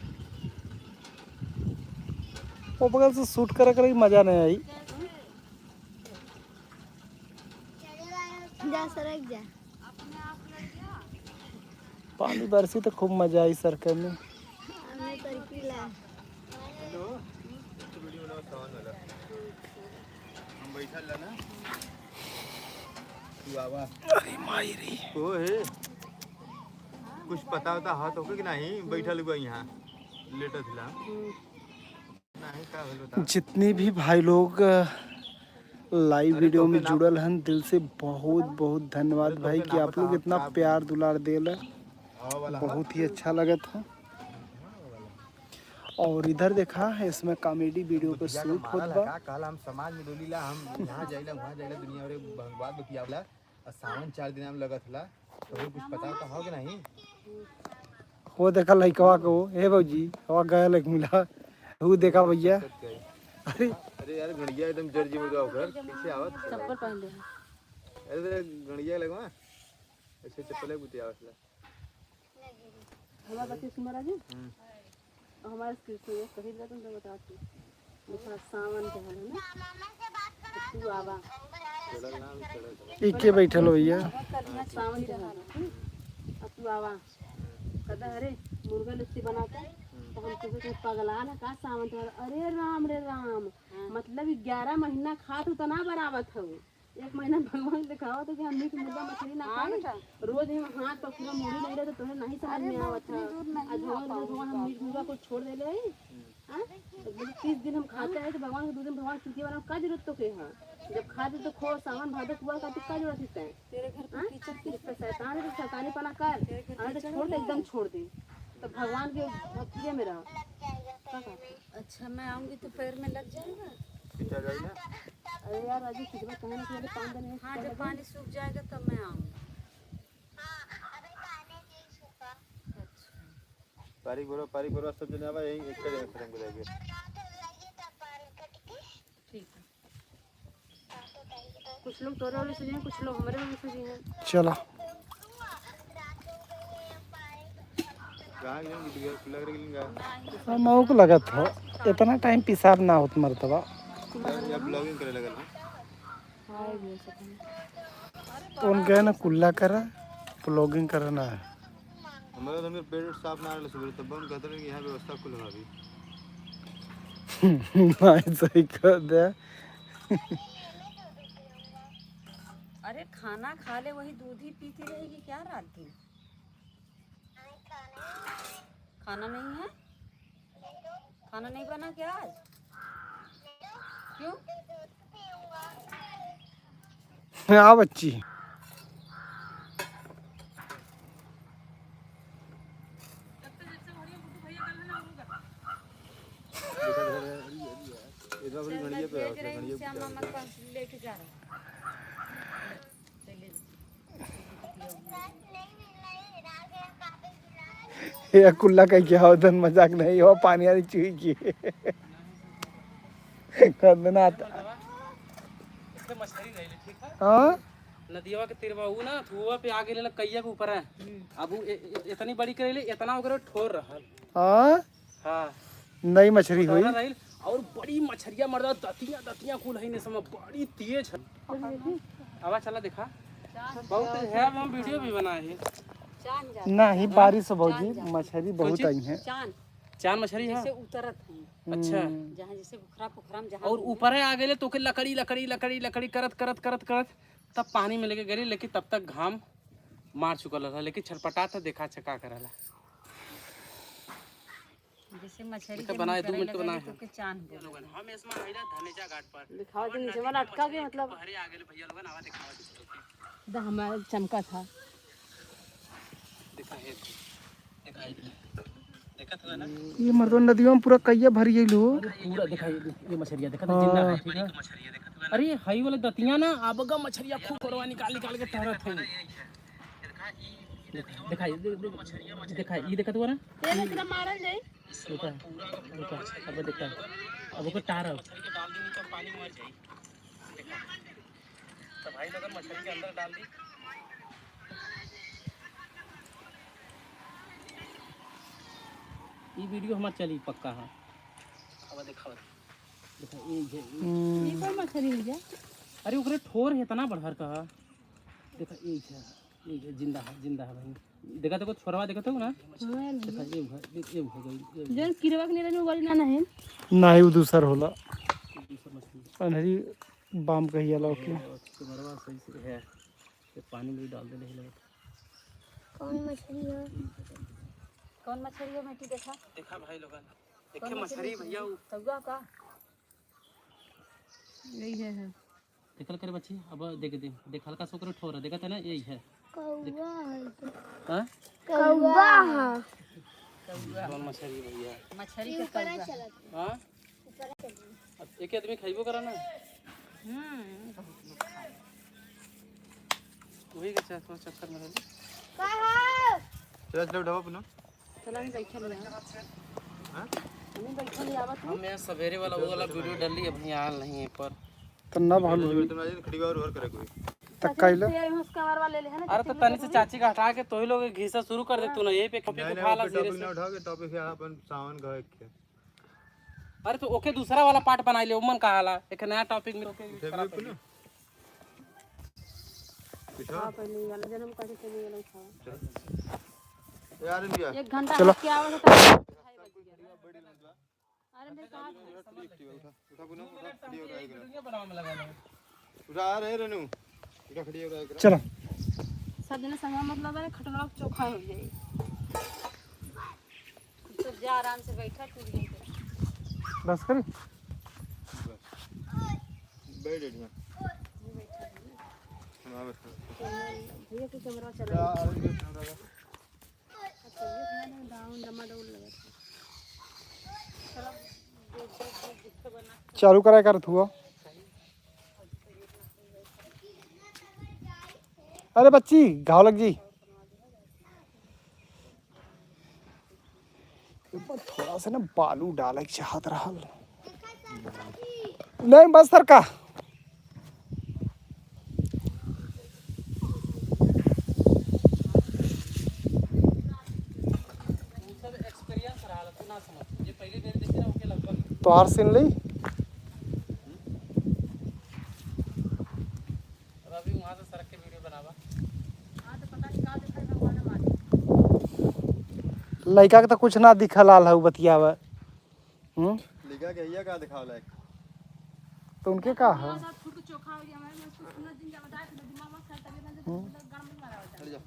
वो बगल से शूट करे करे मजा नहीं आई। जा सरक जा। पानी बरसी तो खूब मजा आई सरके में। हमें सरकी ला। हेलो, वीडियो बनाओ सावन वाला। हम बैठल ला ना। तू आवा। अरे माई रे। ओ हे। कुछ पता होता हाथ होके कि नहीं? बैठल हुआ यहाँ। लेटत ला। जितने भी भाई लोग, अ, लाइव वीडियो में जुड़ल हन, दिल से बहुत, बहुत धन्यवाद भाई कि आप लोग इतना प्यार दुलार देला, बहुत ही अच्छा लगत है। और इधर देखा, इसमें comedy video पे shoot होत बा। का कहला, हम समाज में डोलीला, हम यहाँ जाइला, वहाँ जाइला, दुनिया भरे भगवान बतियावला। और सावन चार दिन में लगत होला, तो कुछ पता तो हो कि नहीं? वो देखा लइकवा को, हे भौजी, हवा गया लइक मिला। वो देखा भैया। अरे अरे यार, गड़िया एकदम जर जी मुर्गा होकर कैसे आवत? चप्पल पहन ले। अरे तेरे गड़िया लगवा, ऐसे चप्पल है बुतिया आवत ला। हमारा बच्चे सुन राजू। हम्म। हमारे स्क्रीन से ये कही दिला तुम तो बताओ तू। देखा, सावन के है ना? तू आवा। ई के बैठल हो भैया? सावन के है ना? अब तू आवा। कहता, "अरे, मुर्गा लिट्टी बना के।" तो हम तुझे कहे, "पगला ना का सावन के है?" अरे राम रे राम, मतलब ग्यारह महीना खात हो तो ना बनावत हो। एक महीना भगवान दिखावा तो कि हम मीट मुर्गा मछली ना खाई। रोज हम हाथ पर पूरा मुड़ी नहीं रहे तो तोहे नहीं समझ में आवत है। आज भगवान, भगवान हम मीट मुर्गा को छोड़ देले हई। हाँ? तो बोले, "तीस दिन हम खाते हैं तो भगवान के दो दिन भगवान चुकी वाला का जरूरत तो के है? जब खा दे तो खो, सावन भादो कुआ का तो का जरूरत है तैं?" तेरे घर पे हाँ? कीचड़, तेरे पे शैतान है तो शैतानी पना कर, तेरे घर हमें तो कीचड़ छोड़ दे, है। एकदम छोड़ दे। तो भगवान के भक्ति में रहो। का कहते? अच्छा, मैं आऊंगी तो पैर में लग जाएगा? पीछे आ जाइए। अरे यार, राजू, कितना कहने के लिए पाँच दिन है, हाँ, जब पानी सूख जाएगा तब मैं आऊंगी। अच्छा। पारी बोलो, पारी बोलो, सब जने आवा, यही एक जगह खत्म हो जाएगी। ठीक है। कुछ लोग तोरे वाले से जी हैं, कुछ लोग हमारे वाले से जी हैं। चला। कहाँ गए? लग रही है। हम मऊ को लगत हो, इतना टाइम पेशाब ना होत मरतबा। या, या ब्लॉगिंग करे लगल हो। उनके है ना कुल्ला करा, ब्लॉगिंग करना है। हमारे तो पेट साफ ना रहले सुबह, तब हम कहते रहे कि यहाँ व्यवस्था कुल हवा भी। नहीं, सही कह दे। अरे खाना खा ले, वही दूध ही पीती रहेगी क्या रात दिन? खाना नहीं है? खाना नहीं बना क्या आज? क्यों? हाँ बच्ची। इधर बड़ी घड़िया पे आओ, घड़िया पे आओ। लेके जा रहा हूँ। ये कुल्ला कहीं क्या होता है, मजाक नहीं हो, पानी वाली चुई की। खतरनाक। इससे मछली नहीं ले, ठीक है? हाँ? नदिया के तीरवा ऊ ना, थुआ पे आगे लेला कइया के ऊपर है। अब ऊ ए-, ए-, इतनी बड़ी करेले, इतना ओकरे ठोर रहल। हाँ? हाँ। नई मछरी हुई। रहिल। और बड़ी मछरिया मर्दा, दतिया, दतिया कुल है ने समय, बड़ी तेज है। आवा चला देखा। बहुत तेज है, अब हम वीडियो भी बनाए हैं। चांद जा। नहीं, चांद? बारिश हो भौजी, चांद जा। मछरी बहुत कौन चीज? आई है। चांद। चांद मछरी है? जैसे उतरत है। अच्छा। हम्म। जहाँ जैसे पोखरा, पोखरा में जहाँ और घूमे। ऊपर है आ गेले तो के लकड़ी, लकड़ी, लकड़ी, लकड़ी करत, करत, करत, करत तब पानी में लेके गए, लेकिन तब तक घाम मार चुकल रहा, लेकिन छटपटात है, देखा अच्छा का करला। जैसे मछरी देखा, के बनाए, दो मिनट करे बनाए लगे हैं। तो के चांद बोले। हम इसमें आइला धनेजा घाट पर। दिखावा और दिन नदी जवन में अटका के मछली मतलब। बहरे आ गेले भैया लोगन, आवा दिखावा दे। द हमारा चमका था। देखा है, देखा है, देखत हुआ ना? ये मर्दवा नदिया में पूरा कइया भरी गइल हो। अरे पूरा देखा, ये, ये मछरिया देखा, हाँ। जिंदा है, ठीक है? अरे हई वाला दतिया ना, आबगा मछरिया खूब कोरवा निकाल निकाल के टहरत है। देखा, देखा, ये, ये, देखा, ये देखत हुआ ना? ये ना तेरा मारल जाई। देखा, देखा, अब देखा, अब ओकर टार अब। तो भाई लोगन मछली के अंदर डाल दी। ई वीडियो हमार चली पक्का है। अब देखा, देखा, ये, ये, हम्म। ये कौन मछली है जा? अरे ओकरे ठोर है इतना बढ़र का। देखा, ये है, ये है, जिंदा है, जिंदा है भाई। देखा तो, छोरवा देखा तो ना? हाँ, देखा, ये है, ये, ये हो गई, ये हो गई। जौन किरवा के निरन में बड़ी ना, ना है। ना ही, वो दूसर होला। दूसर मछली। अनहरी बाम कहिया लौकी। ये छोरवा सही से है। ये पानी में डाल देले है। कौन मछली है? कौन मछली है, बेटी, देखा? देखा भाई लोगन। देखे मछली भैया, उ तौआ का? यही है, है। देखल करे बच्ची, अब देख दे, देख हल्का सा ओकरे ठोर है, देखत है ना, यही है। कौआ है। हाँ? कौआ है। कौआ। कौन मछरी भैया? मछरी के कौआ। हाँ? अब एक आदमी खाइबो करा ना। हम्म। वही के साथ थोड़ा चक्कर में रहली। चला, चला, उठावा अपना। चला, हम बैठल रहे। हाँ? हम बैठल रहे, आवत हम यहाँ सवेरे वाला वो वाला वीडियो डालली, अभी आल नहीं है पर। तो ना भालू होई। तुम आज खड़ी और, और करे कोई। तो कैला? अरे तो तनी से चाची का हटा के तोही लोग घिसा शुरू कर दे तू ना, यही पे कॉपी उठा ला धीरे से। उठा के टॉपिक है अपन सावन का एक। अरे तो ओके दूसरा वाला पार्ट बनाई ले, उमन कहाला एक नया टॉपिक में ओके use करा पहले। हाँ, पहले ये वाला जन्म कैसे चले वाला उठाओ। यार इंडिया। एक घंटा चलो। के आवे तो ढाई बज गया। अरे मैं कहाँ था? उठा, उठा, उठा, खड़ी हो, खड़ी हो। उठा रे रेनू। उठा, खड़ी हो, खड़ी हो। चलो। सब जने संगवा मतलब है, खटमड़ा चोखा हो जाए। तो जा आराम से बैठा, टूट गई तो। बस करी? बस। बैठ, बैठ, यहाँ। हाँ, बैठ। भैया को कैमरा चला। अच्छा, ये है ना, डाउन, डमाडोल लगा था। चलो, देख, देख, देख, देख, बना। चालू कराए करत हुआ। अरे बच्ची, घाव लग जी। ऊपर थोड़ा सा ना बालू डाले के चाहत रहल। नहीं, बस सर का। तोहार सीन ली। अब अभी वहाँ से सरक के वीडियो बनावा। हाँ, तो पता नहीं का दिखाई भगवान हमारे। लइका के तो कुछ ना दिखल आल हउ बतियावा। हम्म? लइका के हिया का दिखावला है? तो उनके का है? थोड़ा सा फुट चोखा हो गया, हमारे में उसको सुना दिन जब बताया तो दिमाग मत खराब, तबीयत ना हम्म। गरम मत मारा होता। हट जा।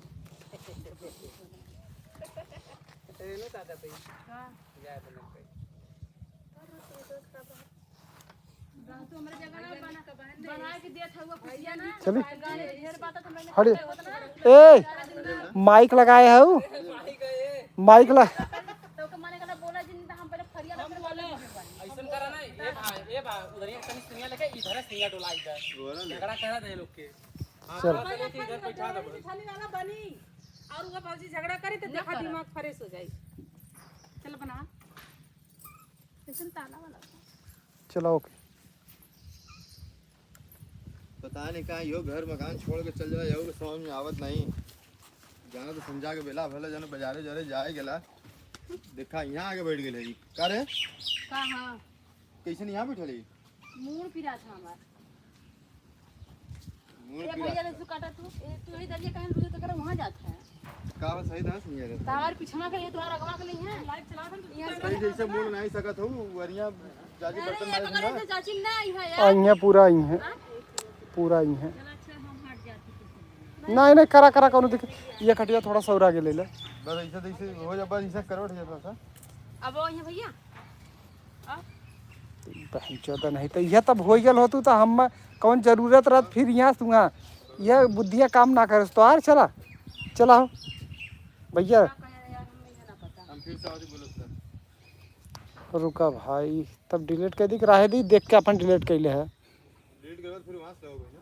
रेनू दादा पे। हाँ। जाए बने पे। चली। हट। ए, माइक लगाए हउ? माइक ला-, ऐसन करा ना, ए भाई, ए भाई, उधर ही तनी सुनिया लेके इधर सुनिया डोला इधर। झगड़ा करा दे लोग के। हाँ, चल। हाँ, चलो, इधर बैठा दो भाई। वाला बनी, और वो भौजी झगड़ा करे तो देखा दिमाग फ्रेश हो जाए। चल बना। कैसन ताला वाला था? चला, ओके। पता नहीं कहाँ यो घर मकान छोड़ के चल जाला, यो समझ में आवत नहीं। जाना तो संझा के बेला भले जाना बाजारे उजारे जाए गेला। देखा यहाँ आके बैठ गेले। का रे? का हाँ? कैसे नहीं यहाँ बैठल है? मूड़ पिरात है हमार। मूड़ ए पिरात भैया, है। लहसुन काटा तू। ए, तू ही दलिया कहीं रुके तो करे वहाँ जात है। का बस सही दस नहीं है रे। तार पिछवा के लिए, तोहार अगवा के लिए है। लाइट चला दे तू। यहाँ से सही जैसे मूड़ नहीं सकत हो, वरिया जाके बर्तन मारे ना। चाची ना आई है आ, यार। यहाँ पूरा आई है। हाँ? पूरा आई है। चला, अच्छा, हम हट जाते हैं। नहीं, नहीं, करा, करा, कौनो दिक्कत। ये खटिया थोड़ा सा और आगे ले ले। बस ऐसे, ऐसे हो जा, बस ऐसे करो, थोड़ा सा। अब वो यहाँ भैया। बहन चोदा नहीं तो यह तब हो गल होतू तो हम कौन जरूरत रहत फिर यहाँ से वहाँ। यह बुद्धिया काम ना करस तो आर चला, चला हो भैया। हम फिर से आवाज बोलो सर। रुका भाई, तब डिलीट कर दी कि रहे दी, देख के अपन डिलीट कर ले है। डिलीट करवा फिर वहाँ से हो गई ना।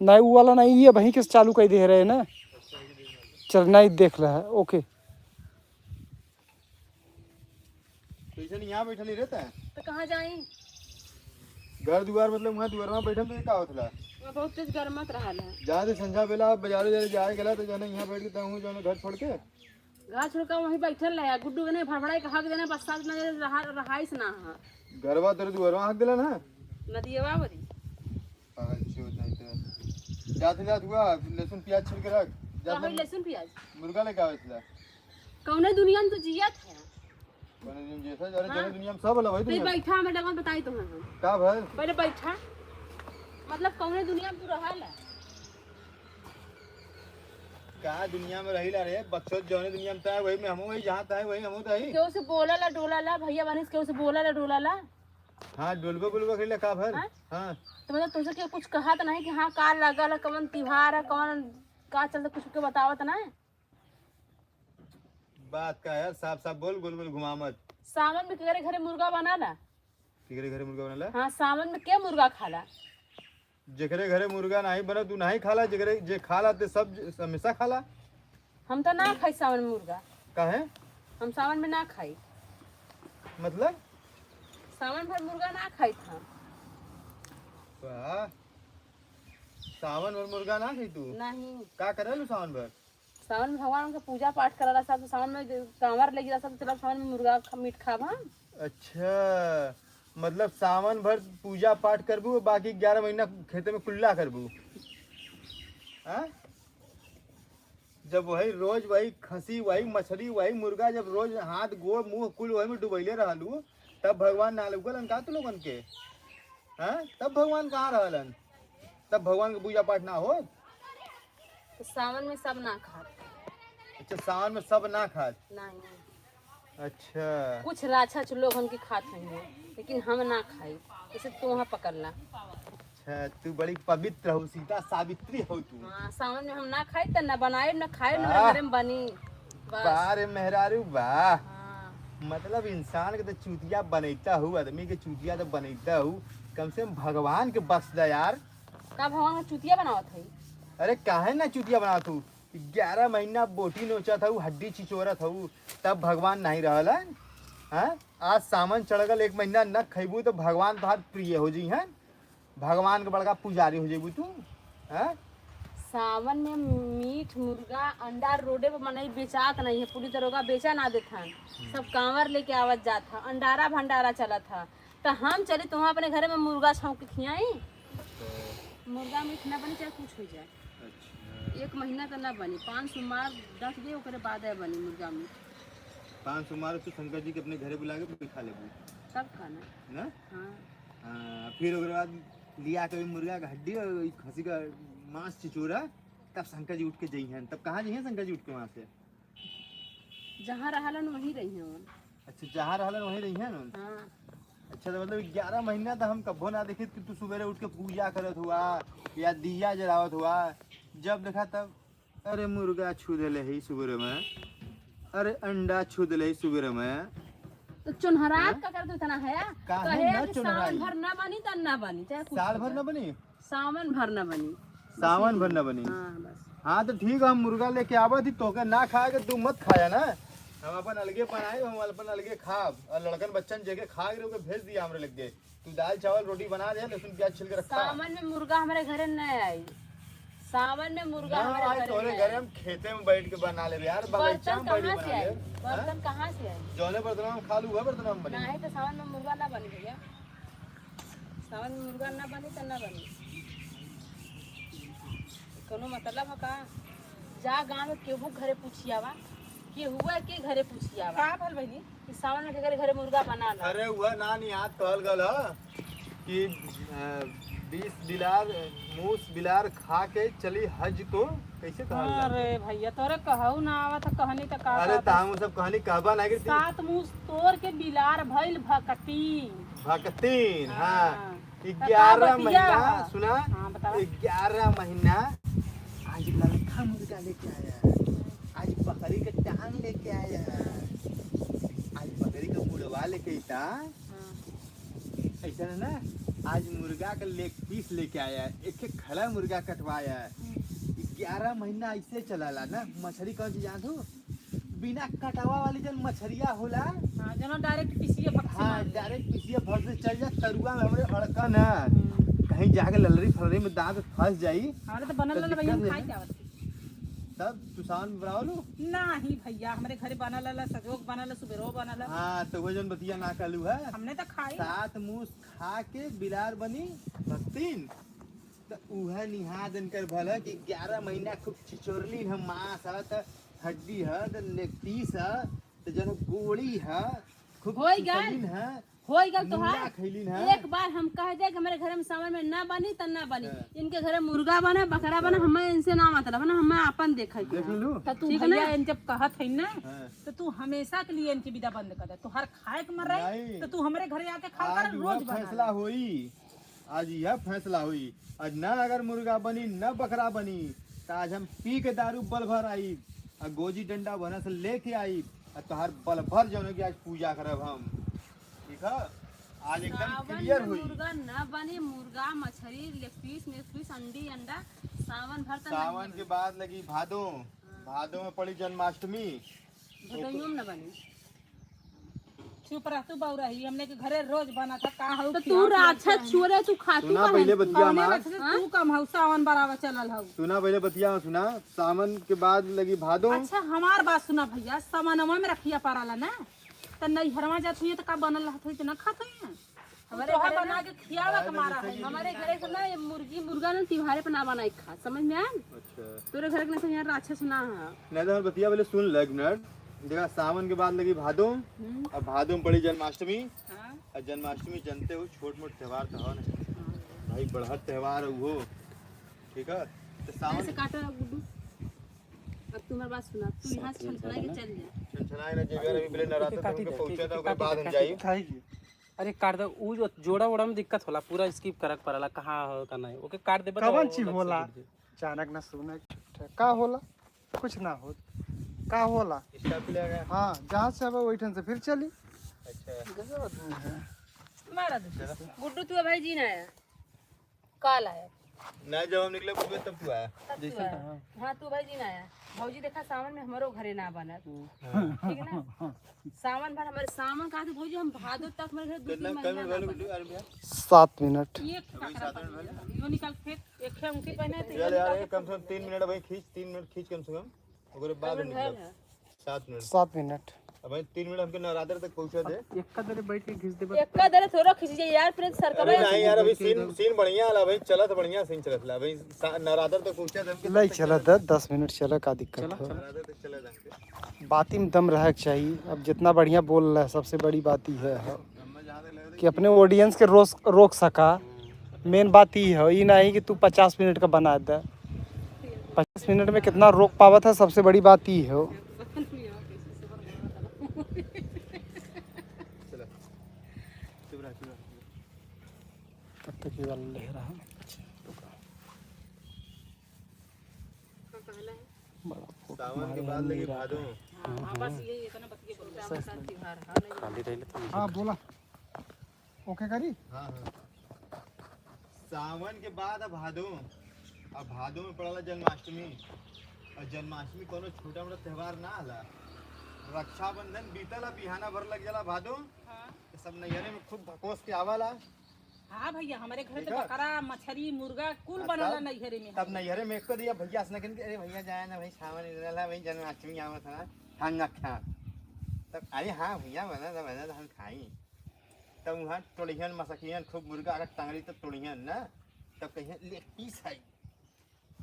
नहीं, वो वाला नहीं, ये वहीं के चालू कर दे रहे हैं ना। अच्छा, ये देखना। चल, नहीं देख रहा है, ओके। तो ऐसे नहीं यहाँ बैठल ही रहता है? तो कहाँ जाई? घर दुआर मतलब वहाँ दुआर में बैठल तो ये का होत ला? वहाँ बहुत तेज गरमत रहल है। जाते संझा बेला बाजारे जाए गेला तो जाने यहाँ बैठ के तहूँ जाने घर छोड़ के। घर छोड़ के वहीं बैठल रहे। गुड्डू के नहीं भड़बड़ाई के हक देना, बरसात में रहा, रहाइस ना है। घरवा तेरे दुआरवा हक देला ना? नदियवा वरी। पागल चोद नहीं तो। जाते जात हुआ, लहसुन प्याज छिल के रख। का जाते होई लहसुन प्याज? मुर्गा लेके आवे इसला। कौने दुनिया में तू जियत है? कौने दुनिया में जियत है? अरे हाँ। जौने दुनिया में सब होला वही तू दुनिया में। बैठा, हमें डगन बताई तुम्हें हम। का भल? पहले बैठा। मतलब कौने दुनिया में तू रहल है? का दुनिया में रहिला रे? बच्चों जौने दुनिया में तय वही में हमहू वही, जहाँ तय वही हमहू तय। केहू से बोला ला, डोला ला, भैया बानिस केहू से बोला ला, डोला ला। हाँ, डोलबो बोलबो कइला का भर? हाँ? हाँ। तो मतलब तुमसे केहू कुछ कहा तो नहीं कि हाँ, का लगल है, कौन त्योहार है, कौन का चलते कुछ के बतावत नहीं? बात का यार, साफ साफ बोल, गोल गोल घुमा मत। सावन में केकरे घरे मुर्गा बनाला? केकरे घरे मुर्गा बनाला? हाँ, सावन में के मुर्गा खाला? जेकरे घरे मुर्गा नाही बनत, उ नाही खाला, जेकरे, जे खाला ते सब ज-, हमेशा खाला। हम तो ना खाई सावन में मुर्गा। काहे? हम सावन में ना खाई। मतलब? सावन भर मुर्गा ना खाई था। वाह, सावन भर मुर्गा ना खाई तू? नहीं। का करेलू सावन भर? सावन में भगवान के पूजा पाठ कराला सब, तो सावन में जो कांवर ले गया सब, चला सावन में मुर्गा ख-, मीट खाब हम। अच्छा, मतलब सावन भर पूजा पाठ करबू, बाकी ग्यारह महीना खेते में कुल्ला करबू, हाँ? जब वही रोज वही खसी, वही मछली, वही मुर्गा, जब रोज हाथ गोड़ मुंह कुल वही में डुबैले रहलू, तब भगवान ना लौकलन का तू लोगन के? हाँ, तब भगवान कहाँ रहलन? तब भगवान के पूजा पाठ ना हो? तो सावन में सब ना खात। अच्छा, सावन में सब ना खात? नहीं। अच्छा। कुछ राक्षस लोग हमके खात होइहैं, लेकिन हम ना खाई। जैसे तोहा पकड़ला। अच्छा, तू बड़ी पवित्र हो, सीता सावित्री हो तू। हाँ, सावन में हम ना खाई, त ना बनाए, ना खाए, ना वाह। घरे में बनी। बस। वाह रे मेहरारू, वाह। हाँ। मतलब इंसान के तो चूतिया बनैता हो, आदमी के चूतिया तो बनैता हो, कम से कम भगवान के बख्श दे यार। का भगवान के चूतिया बनावत है? अरे काहे ना चूतिया बनावत हो? ग्यारह महीना बोटी नोचत हऊ, हड्डी चिचोरत हऊ, तब भगवान नहीं रहलन? हाँ? आज सावन चढ़ गल, एक महीना न खइबू तो भगवान तोहार प्रिय हो जइहन, भगवान के बड़का पुजारी हो जइबू तू। हाँ? सावन में मीट, मुर्गा, अंडा रोडे पर मनई बेचात नहीं है, पुलिस दरोगा बेचा ना देत हन, सब कांवर लेके आवत जात ह, अंडारा भंडारा चलत ह, त हम चली तोहा अपने घरे में मुर्गा छौंक के खियाई? मुर्गा मीट ना बनी, चाहे कुछ हो जाए। अच्छा। एक महीना त ना बनी, पाँच सोमवार दस दे, ओकरे बाद बनी मुर्गा मीट। पाँच सोमवार तू शंकर जी के अपने घरे बुला के बैठा लेबू। तब का ना? ना? हाँ। हाँ, फिर ओकरे बाद लिया के मुर्गा के हड्डी और ई खसी का मांस चिचोरा, तब शंकर जी उठ के जइहन। तब कहाँ जइहन शंकर जी उठ के वहाँ से? जहाँ रहलन वहीं रहिहन। अच्छा, जहाँ रहलन वहीं रहिहन? हाँ। अच्छा, तो मतलब ग्यारह महीना तो हम कब्बो ना देखित कि तू सुबेरे उठ के पूजा करत हुआ या दिया जलावत हुआ, जब देखा तब, "अरे मुर्गा छू देले है सुबेरे में, अरे अंडा छू देले है सुबेरे में।" तो चोन्हरात हाँ? का करत इतना है? काहे कहे ना कि सावन चोन्हराई? भर ना बनी त ना बनी, चाहे कुछ साल हो भर जाए। ना बनी? सावन भर ना बनी। सावन भर ना बनी? हाँ, बस। हाँ, तो ठीक है, हम मुर्गा लेके आवत ही, तोके ना खाए के, तू मत खाया ना। हम अपन अलगे बनाए, हम अपन अलगे खाब। और लड़कन बच्चन जेके खा गए, ओके भेज दिया हमरे लगे। तू दाल, चावल, रोटी बना दे, लहसुन, प्याज छिल के रखा। सावन में मुर्गा हमारे घरे न आई। सावन में मुर्गा ना हमारे आई, घरे तोरे न घरे आई। हम खेते में बैठ के बना लेबे यार, बगीचा बर्तन में बैठ के कहाँ से बना आई? लेब। हाँ? बर्तन कहाँ से आई? जौने बर्तन में हम खा लू, वह बर्तन में बनी। नहीं तो सावन में मुर्गा ना बनी भैया। सावन में मुर्गा ना बनी तो ना बनी। कोनो मतलब है का? जा गाँव में केहू घरे पूछियावा, केहू के घरे पूछियावा। का भल बहिनी? कि सावन में केकरे घरे मुर्गा बना ना। अरे वह ना निहात कहल गल ह कि, अ, बीस बिलार, मूस बिलार खा के चली हज को, कैसे कहल गल? अरे भैया, तोरे कहू ना आवत ह, कहनी त का अरे कहत त ह? हम सब कहनी कहबा ना करती। सात मूस तोर के बिलार भइल भकतीन। भकतीन, हाँ। हाँ। ई त का ग्यारह बतिया महीना, ह? सुना, हाँ, बतावा। ई ग्यारह महीना आज ललका मुर्गा लेके आया, आज बकरी के टांग लेके आया, आज बकरी के मुड़वा लेके अइता। हाँ। ऐसा ना, आज मुर्गा के लेग पीस लेके आया, एक एक खड़ा मुर्गा कटवाया। हम्म। ई ग्यारह महीना ऐसे चलाला ना, मछली कौन चीज जानत हो? बिना कटावा वाली जौन मछरिया होला। हाँ, जौन direct पीसिए भक से हाँ, मार ले। Direct पीसिए भक से चल जा, तरुआ में हमरे अड़कन है। हम्म। कहीं जाके ललरी फलरी में दांत फंस जाई। अरे तो बनल तो रहल भैया, दिक्कत हम है खाए ना। के आवत है। तब तू सावन में बनावलू? नाही भैया, हमरे घरे बनल रहल, सजोक बनल, सुबेरो बनल। हाँ, तो वो जौन बतिया ना कहलू है। हमने तो खाई। सात मूस खा के बिलार बनी भक्तिन। त उहे निहाद इनकर भल ह कि ग्यारह महीना खूब चिचोरली ह, मांस ह, त हड्डी ह, त लेग पीस ह, त जौन गोड़ी ह, खूब होई गल। चिचोरलिन ह, होई गल तोहार। मुर्गा खइलिन ह। एक बार हम कह दे कि हमरे घरे में सावन में ना बनी, त ना बनी। हाँ। इनके घरे मुर्गा बने, बकरा बने, हाँ। हमें इनसे ना मतलब है ना, हमें आपन देखे के देख है। लेलू? त तू ठीक है भैया, ना? इन जब कहत है ना, हाँ। त तू हमेशा के लिए इनकी विदा बंद कर दे। तोहार खाए के मन रही, नहीं। त तू हमरे घरे आके खा कर, आज रोज वह बना फैसला ले। होई। आज यह फैसला होई, आज ना अगर मुर्गा बनी, ना बकरा बनी, त आज हम पी के दारू बल भर आई, आ गोजी डंडा वहना से लेके आई, आ तोहार बल भर जौन कि आज पूजा करब हम, ठीक है? आज एकदम सावन क्लियर में हुई। मुर्गा ना बने, मुर्गा, मछरी, लेग पीस, मेग पीस, अंडी, अंडा, सावन भर तक सावन नहीं के बने। बाद लगी भादो, हाँ। भादो में पड़ी जन्माष्टमी। भदोइयो में ना बने। चुप रह तू बउरही, हमने के घरे रोज बना था, का हऊ तो खियाओ तू पियाओ राक्षस के? छोरे, तू खातू सुना काहे पहिले नहीं? बतिया कौने हमार। राक्षस हाँ? तू कम हऊ, सावन बराबर चलल हऊ। सुना पहिले बतिया, सुना, सावन के बाद लगी भादो। अच्छा, हमार बात सुना भैया, सावनवा में रखिया पाराला ना, त नैहरवा जात हुई त का बनल रहत हुई त ना खात हुई? हमरे तोहा घरे बना ना के खियावा के मारा है। हमरे घरे से ना ये मुर्गी मुर्गा ना तिहारे पे ना बनाई खा, समझ में आयल? अच्छा। तोरे घर के ना यहाँ राक्षस ना है। नहीं तो हम बतिया पहिले सुन ले एक मिनट। देखा, सावन के बाद लगी भादो, हम्म। अब भादो में पड़ी जन्माष्टमी। हाँ। और जन्माष्टमी जनते हो, छोट मोट त्योहार तो हो ना। हाँ। भाई, बड़हर त्योहार है वो, ठीक है? तो सावन ऐसे काटो ना गुड्डू। अब तुम्हारी बात सुना, तू यहाँ से छनछना के चल जा। छनछना के ना जेकर अभी पहले नवरात्र तक उनके पहुँचा था, ओकर बाद हम जाई। अरे काट दे, उ जो जोड़ा वोड़ा में दिक्कत होला, पूरा skip करक पड़ला, कहाँ हो, कहाँ नहीं, ओके काट देबे तो कवन चीज अलग से होला? जुड़ जाई। अचानक ना सुने, का होला? कुछ ना हो, का होला? Stop ले आ गया। हाँ, जहाँ से अब वही ठन से फिर चली। अच्छा। मारा दे। चलो। गुड्डू, तू भाई जी ना आया, काल आया। ना, जब हम निकले पूछबे तब तू आया। तब तू जैसे आया। कहा। हाँ, तू भाई जी ना आया। भौजी देखा, सावन में हमरो घरे ना बनत। हाँ। ठीक ना? सावन भर हमारे सावन कहा थे भौजी, हम भादो तक हमारे घर दो कितना तीन महीना कम ना है, बनत। अरे भैया? सात मिनट। ये अभी सात मिनट भले। यो निकाल फेंक, एक है उनके पहने थे, चल यो यार, निकाल ये कम से कम तीन मिनट भाई खींच, तीन मिनट खींच कम से कम। ओकरे बाद कम निकलब। है। सात मिनट। सात मिनट। अब भाई तीन मिनट हमके नवरात्र तक पहुँचा दे। अब एक का दरे बैठ के खींच दे, बस। एक का दरे थोड़ा खींच जाए यार, फिर सर का अरे भाई। नहीं यार, अभी scene, scene बढ़िया वाला भाई, चलत बढ़िया scene चलत ला भाई, सा-, नवरात्र तक पहुँचा दे हमके, नहीं तब तक चलत चलत। है, दस मिनट चला, का दिक्कत चला, हो? चला। नवरात्र तक चला दे हमके। बाती में दम रहे के चाहिए। अब जितना बढ़िया बोल रहा है, सबसे बड़ी बात ई है, है। कि अपने audience के रोस-, रोक सका। Main बात ई है, ई नहीं कि तू पचास मिनट का बना दे। पचास मिनट में कितना रोक पावत है, सबसे बड़ी बात ई है। चला, चुप रह, चुप रह, चुप रह। तब तक ये वाला ले रहा। बड़ा सावन के बाद लगी भादो। हाँ, हाँ, बस यही इतना बतिया बोल रहा है, त्योहार, हाँ, नहीं। खाली रह ले तो हाँ, बोला। OK करी? हाँ, हाँ। सावन के बाद अब भादो, अब भादो में पड़ला जन्माष्टमी। और जन्माष्टमी कोनो छोटा मोटा त्योहार ना होला। रक्षाबंधन बीतला, बिहाना भर लग जाला भादो। हाँ। तो सब नैहरे में खूब भकोस के आवाला। हाँ भैया, हमरे घरे तो ठीक है। बकरा, मछरी, मुर्गा कुल हाँ, बनला तब, नैहरे में। तब नैहरे में एको दिया भैया असना कहन के, "अरे भैया जाए ना भाई, सावन इधर ला भाई, जन्माष्टमी आवत है, हम ना खा।" तब, "अरे हाँ भैया, बना था, बना था, हम खाई।" तब वहाँ तोड़िहन, मसकिहन, खूब मुर्गा अगर टंगरी तो तोड़िहन ना, तब कहिहन, "Leg piece है।"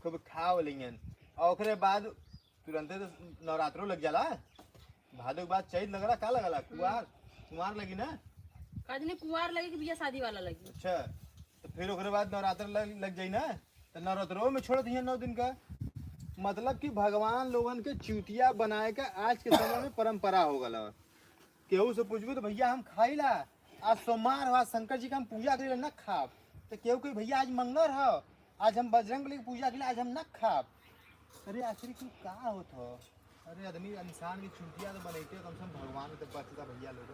खूब खाव लेंगन। और ओकरे बाद तुरंते तो नवरात्रो लग जाला। भादो के बाद चैत लगला, का लगला? कुआर, कुआर लगी ना? का जाने कुआर लगी कि बियाह शादी वाला लगी। अच्छा, तो फिर ओकरे बाद नवरात्र लग, लग जाई ना, तो नवरात्रो में छोड़ दिए नौ दिन का। मतलब कि भगवान लोगन के चूतिया बनाए का आज के समय में परंपरा हो गला। केहू से पूछबू तो भैया हम खाइला, आज सोमवार हो, आज शंकर जी के हम पूजा करीला, ना खाब। तो केहू कही भैया आज मंगल हो, आज हम बजरंग बली के पूजा करीला, आज हम ना खाब। अरे आखिर क्यों का होत हो? अरे आदमी इंसान की चूतिया तो बनैते, कम से कम भगवान तो बचता भैया लोग।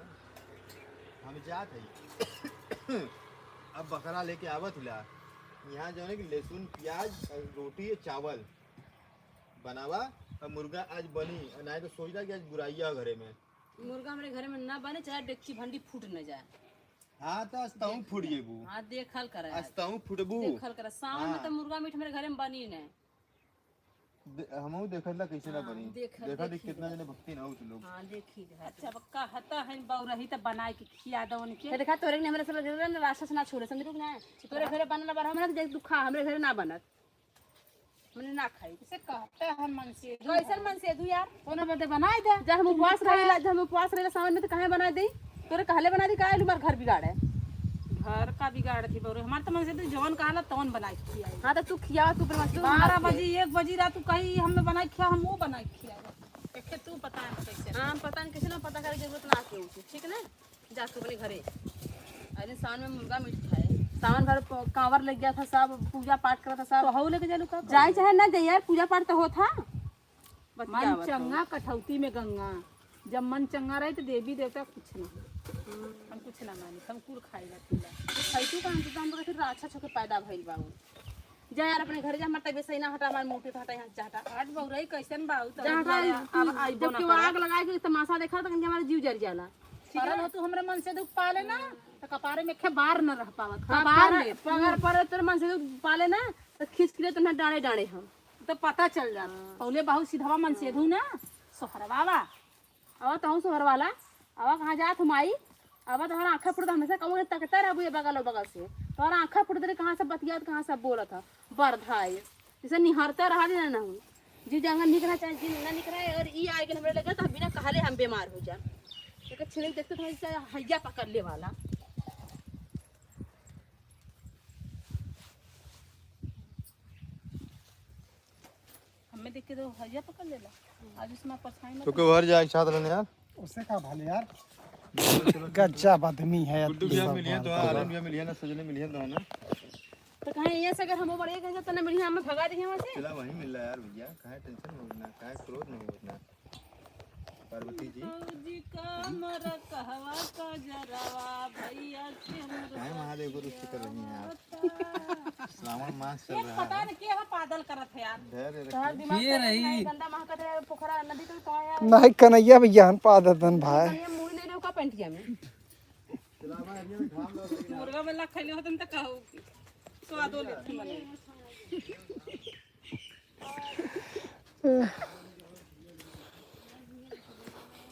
हम जात है अब बकरा लेके आवत हिला, यहाँ जो है कि लहसुन प्याज और रोटी चावल बनावा, और मुर्गा आज बनी, और ना तो सोचता कि आज बुराइया हो घरे में। मुर्गा हमरे घरे में ना बने, चाहे डेगची भंडी फूट न जाए। हाँ, तो आज तहूँ फूट जेबू। हाँ, देखल करा आज आज। तहूँ फूटबू। देखल करा, सावन में हाँ। तो मुर्गा मीट हमरे घरे में बनी नहीं। दे-, हमहू देखल ला कैसे ना हाँ, बनी। देखल, देखा देख देखी कितना बा। जने भक्ति ना हो तू लोग। हाँ, देखी बा। अच्छा, अब कहता है बउरही तो बनाए के खिया दो उनके। ये देखा, तोरे ने हमरे से लगे ना, राक्षस ना छोड़े, समझ ना। तोरे घरे बनल बा, हमरा के देख दुखा, हमरे घरे ना बनत। मने ना खाई। इसे कहते हैं मनसेधु। कैसन मनसेधु यार? कोनो बदे बनाई दे। जब हम तू उपवास मत खा। रहिला, जब हम उपवास रहिला सावन में तो काहे बनाई दे? तोरे कहले बनाई दे, काहे हमार घर बिगाड़े? घर का बिगाड़ थी बउरे? हमार तो मनसेधु जवन कहला तवन बनाई के खियाई। हाँ तो तू खियावा, तू अपने मनसेधु बारह बजे, एक बजे रात तू कही हमें बनाई खिया, हम वो बनाई खिया। देखे तू पता है कैसे। हाँ, हम पता नहीं कैसे ना, पता करे जरूरत ना आके उसे, ठीक ना? जा तू अपने घरे। अरे सावन में मुर्गा मीट खाए। सावन भर प-, कांवर लग गया था सब, पूजा पाठ करा था सब। तो हऊ लेके जालू का? जाए चाहे ना जाए यार, पूजा पाठ तो होत हा। बतिया मन आवत चंगा हो। कठौती में गंगा। जब मन चंगा रही तो देवी देवता कुछ ना। हम कुछ ना मानी, हम कुल खाई ला पीला। तो खैतू कहाँ से, हम तो कहते राक्षस होके पैदा भइल बा उ। जा यार अपने घर जा, हमार तबियत सही ना हटा, हमार मोटे तो हटा, यहाँ से जा हटा। आज बउरई कैसन बा, उ तो जा हटा, अब तू आइबो जब ना केहू करे। आग लगाए के तमाशा देखा तो हमारा जीव जर जाला। ठीक है? परल हो तू हमरे मन से दुख पा लेना, तो कपारे में खे बार न रह पावत। हाँ, कबार पगर, ले। पगर पर तोर मन से दुख पा लेना, तो खींच के ले तो ना डांड़े डांड़े हम। तो पता चल जात। हाँ। पहले बहुत सीधवा मन से धू ना, सोहरवा बा। अब तहूँ सोहर वाला, अब कहाँ जात हूँ माई, अब तोहरा आँखा फुटत हमेशा कहूँ तकते रहबू ये बगल और बगल से, तोहरा आँखा फुटत रहे, कहाँ से बतियात, कहाँ से बोलत ह, बरधा है, जैसे निहरते रहा ना, ना हूँ, जी जंगल निकला चाहे जी ना निकला, अगर ई आए के हमरे लगे तो बिना कहले हम बीमार हो जा, एक छिड़क देखते तो जैसे हैया पकड़ ले वाला। हमें देख के तो हैया पकड़ लेला। आज उसमें परछाई में तो तो के घर जाए के चाहत रहने यार। उससे का भाले यार। चलो, चलो, चलो। गजब आदमी है यार। गुड्डू भैया मिलिए तो, आर्यन भैया मिलिए ना, सजने मिलिए तो ना। तो कहाँ यहाँ से अगर हम बड़े गए तो ना मिलिए, हमें भगा देंगे वहाँ से। चला वहीं मिल रहा यार भैया, काहे टेंशन में हो इतना, काहे क्रोध में हो इतना। पार्वती जी। भौजी का मर कहवा का जरवा, भैया के मुर्गा काहे महादेव को रुष्ट कर रही हैं आप? श्रावण मास चल ये रहा पता है। नहीं के है पागल करत है यार। धैर्य तोहार रखिए। दिमाग ये खराब रही। नहीं, गंदा महकत है, पोखरा, नदी तो कहाँ है? नहीं, कन्हैया भैया हन पादतन भाई। कन्हैया मुड़ी नहीं रहो का पेंटिया में? मुर्गा बेला खैले होतन त कहू। स्वादो लेत मने।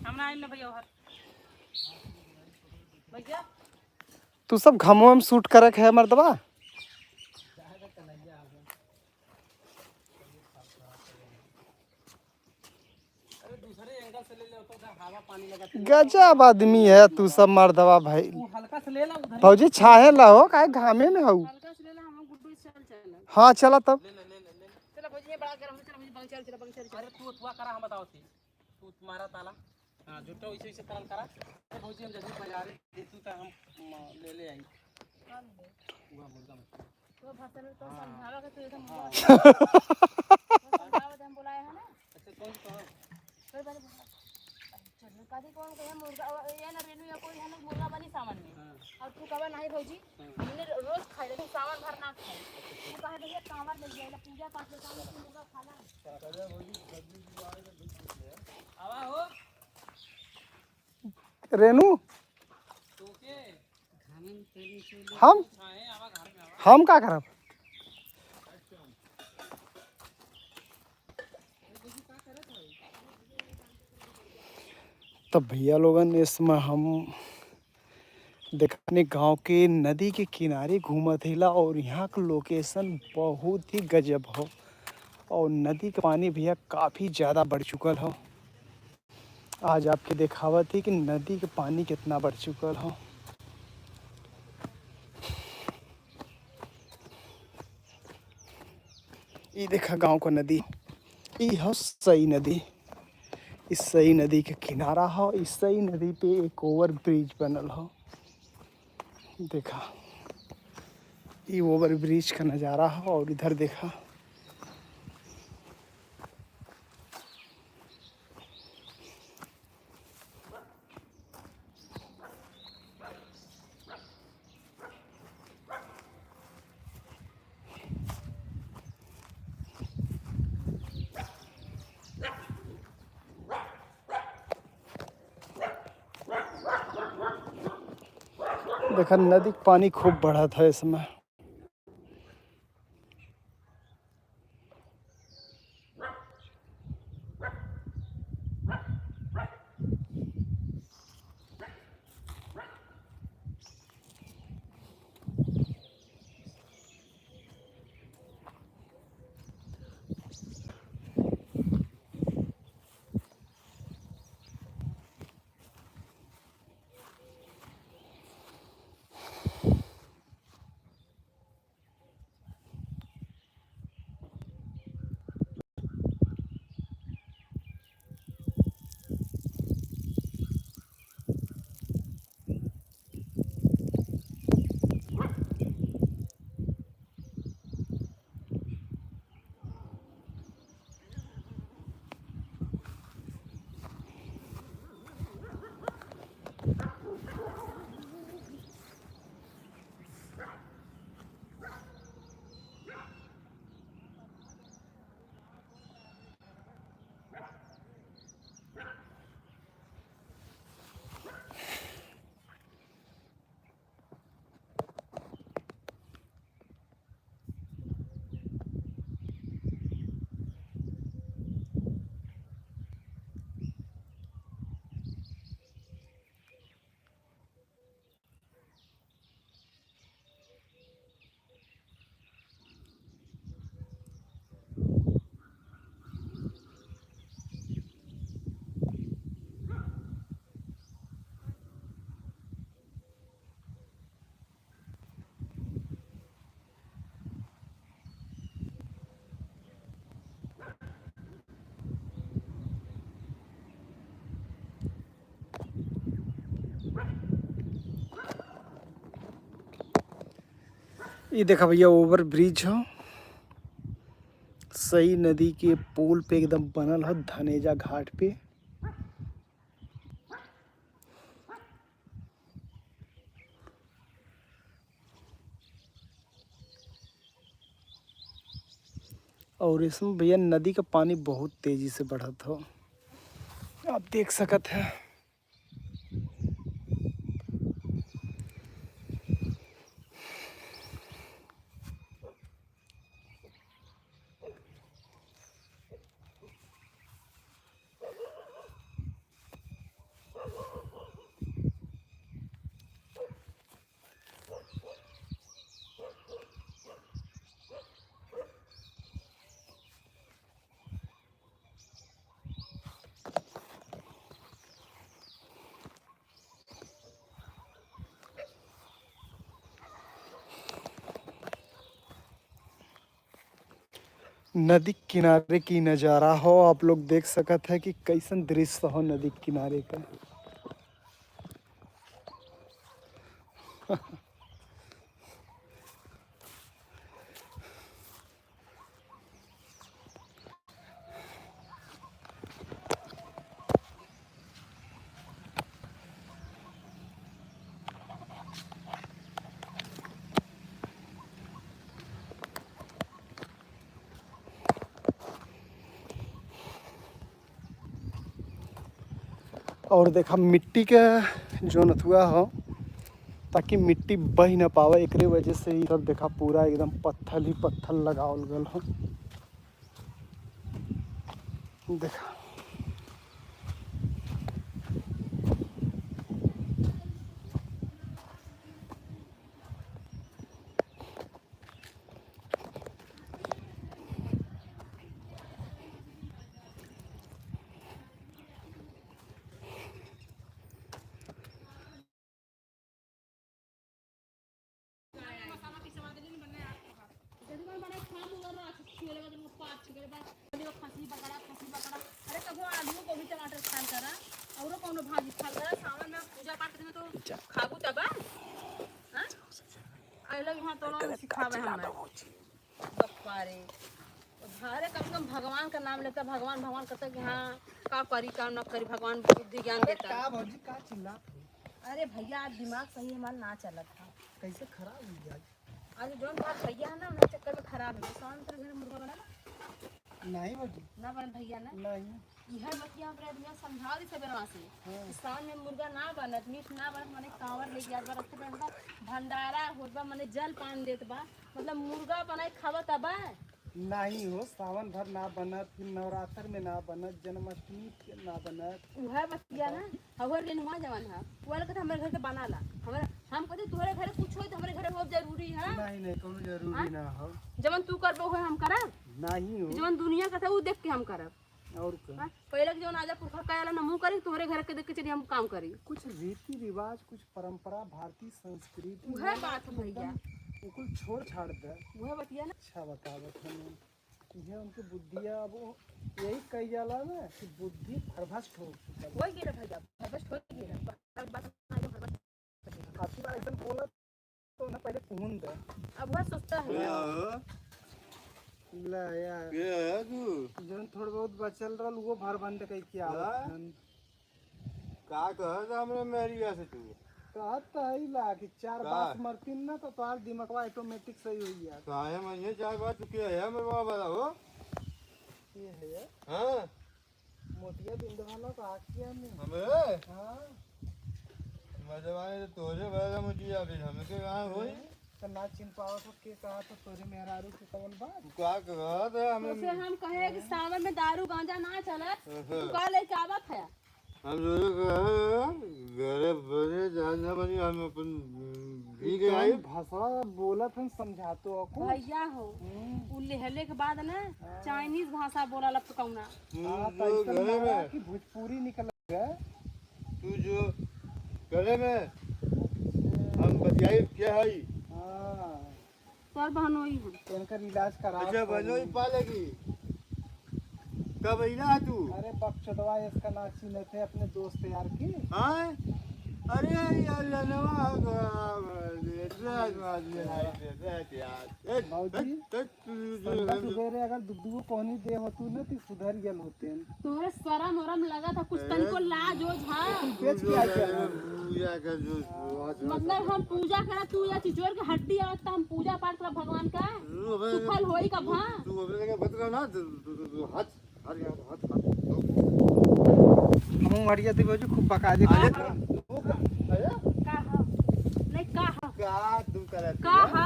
हमरा आइल ना भैया ओहर। भैया। तू सब घमवा में शूट करक है मर्दवा। गजब आदमी है तू सब मर्दवा भाई। वो हल्का से ले ला उधर। भौजी छाहे ला हो, काहे घामे में हो? हल्का से ले ला, हम गुड्डू चल चल। हाँ चला तब। चला भौजी, ये बड़ा गरम है, चला भौजी, बगीचा चला, बगीचा चला। अरे तू अथुआ करा, हम बताओ थी। तू तुम्हारा ताला। हाँ, जुट्टा वैसे वैसे तरल करा। अरे भौजी, हम जल्दी बाजारे, तू तो हम, म, ले ले आई। हुआ मुर्गा मछली। तो भाषण में तो हाँ। समझावा के तू एकदम हाँ। मुर्गा तो समझावा दे, हम बुलाए हैं ना। अच्छा, कौन कहो? कोई बात नहीं। चलो, कभी कौन कहे मुर्गा, ये ना रेनू या कोई है ना मुर्गा बनी सावन में। हाँ। और तू कबा नहीं भौजी, हाँ। हमने रोज खाए, लेकिन सावन भर ना खाए। तू कहे भैया कांवर ले जाए, पूजा पाठ में सावन में मुर्गा खाना है। आवा हो। रेनू, हम, हम का करब? तो भैया लोगन, इसमें हम देखने गांव के नदी के किनारे घूमत हिला और यहाँ का लोकेशन बहुत ही गजब हो और नदी का पानी भैया काफ़ी ज़्यादा बढ़ चुकल हो। आज आपके देखावत ही कि नदी के पानी कितना बढ़ चुकल हो। ई देखा गांव का नदी, ई हो सई नदी। ई सई नदी के किनारा हो। ई सई नदी पे एक ओवर ब्रिज बनल हो। देखा, ई ओवर ब्रिज का नज़ारा हो। और इधर देखा, देखा, नदी के पानी खूब बढ़त है इसमें। ये देखा भैया, ओवर ब्रिज हो, सई नदी के पुल पे एकदम बनल हो, धनेजा घाट पे। और इसमें भैया नदी का पानी बहुत तेजी से बढ़त हो, आप देख सकत है। नदी किनारे की नज़ारा हो, आप लोग देख सकत है कि कैसन दृश्य हो नदी किनारे का। और देखा मिट्टी के जो नथुआ हो, ताकि मिट्टी बह न पावे, एकरे वजह से ही सब देखा पूरा एकदम पत्थल ही पत्थल लगावल गल हो। देखा। अरे कबो आलू, गोभी, टमाटर खाल करा, औरो कौनो भाजी खाल करा, सावन में पूजा पाठ करे में तो खाबू तब, हाँ? अरे लोग यहाँ तो लोग सिखावे हमें। बप्पा रे। अरे कम से कम भगवान का नाम लेता, भगवान, भगवान करता कि हाँ, का करी, का न करी, भगवान बुद्धि ज्ञान देता। का भौजी, का चिल्लात हो? अरे भैया, आज दिमाग सही हमार ना चलत था। कैसे खराब हो गया? आज जौन बात भैया है ना, उनके चक्कर में खराब है। शांत रह, घर मुर्गा बना ना। नहीं भौजी। ना बन भैया ना। नहीं। इहे बतिया हमरा आदमी समझा दी सबेरवा से। हाँ। कि शाम में मुर्गा ना बनत, मीट ना बनत, मने कांवर लेके आज बरत के बा, भंडारा होत बा, मने जल पान देत बा, मतलब मुर्गा बनाई खावा तब। नहीं हो, सावन भर ना बनत, फिर नवरात्र में ना बनत, जन्माष्टमी के ना बनत। उहे बतिया ना, हवर रेनुआ जवन है, वो वाला कहते हमरे घर के बना ला। हमरे, हम कहते तोहरे घरे कुछ होई तो हमरे घरे हो जरूरी है। नहीं, नहीं, कोनो जरूरी हाँ? ना हो। जवन तू करबो उहे हम करब। नहीं हो। जवन दुनिया कहते उ देख के हम करब। और का? हाँ? पहले के जवन आजा पुरखा का आला ना मुँह करी, तोहरे घर के देख के चली हम काम करी। कुछ रीति रिवाज, कुछ परंपरा, भारतीय संस्कृति उहे ना बात है भैया। एकदम बिल्कुल छोड़ छाड़ दे। उहे बतिया ना। अच्छा बतावत हमें। इहे उनके बुद्धिया अब वो यही कही जाला ना कि बुद्धि भ्रभ्रष्ट हो चुका है। हो गया भैया, भ्रभ्रष्ट हो गया। बार बार भ्रभ्रष्ट। आपकी बार ऐसा बोला तो ना पहले पून दे। अब वह सोचता है। क्या हो? ला यार। क्या है तू? जौन थोड़ा बहुत बचल रहल वो भर भंड कह के आवत हाँ? हन। का कहत हमरा मेहरिया से तू? कहत त हई ला कि चार का? बास मरतीन ना तो तोहार दिमगवा automatic सही हो गया। काहे मैं ये चार बार चुकी है मेरे बाबा हो? ये है। हाँ। मोटिया बिंदवा ना तो आँखिया में। हमें? हाँ। मजवाए तो तोरे बड़ा मोटिया भी हमें के कहाँ होई? तो ना चिन पावत हो के कहा तो तोरे मेहरारू के कौन बात? तू का कहत है हमें? उसे हम कहे कि सावन में दारू गांजा ना चलत, हाँ। तू का लेके आवत है? हम जो ये कहे, घरे बने जान ना बनी, हम अपन, हम्म, पी के आई। भाषा बोलत हन, समझातो हो कुछ? भैया हो, हम्म। उ लेहले के बाद ना, हाँ। चाइनीज भाषा बोला लग कौना। तू हाँ, जो तो ऐसन घरे लगा में कि भोजपुरी निकल गए। तू जो घरे में हम बतियाई क्या है? हाँ। तोर बहनोई है। इनकर इलाज करा अच्छा, तो बहनोई पालेगी। कब अइला है तू? अरे बकचोदवा, इसका ना चिन्हत है अपने दोस्त यार की। हाँ? अरे यार, ललवा, अरे, अरे, अरे, अरे, यार। ए, बाबूजी, ए, ए, संझा सुबेरे अगर दू, दू गो कोहनी दे होतू न, तो सुधर गयल होते हैं। तोहरे शरम वरम लगा था, कुछ ए, तनिको लाज ओज, हाँ? बेच के आके आया। पूजा का जो, मतलब, हम पूजा करा, तू या चिचोर के हड्डी आवत, त हम पूजा पाठ करब भगवान का? तू अबे, सुफल होई कब, हाँ? तू अबे लगे बतला ना, तू, तू, तू, तू हाथ, हाथ, हाथ, हाथ, हाथ। हमहू हरिया दी बाबूजी, खूब बका दी। अरे, वो का, अरे? का हा? नहीं, का हा? का तू करत का है? हा?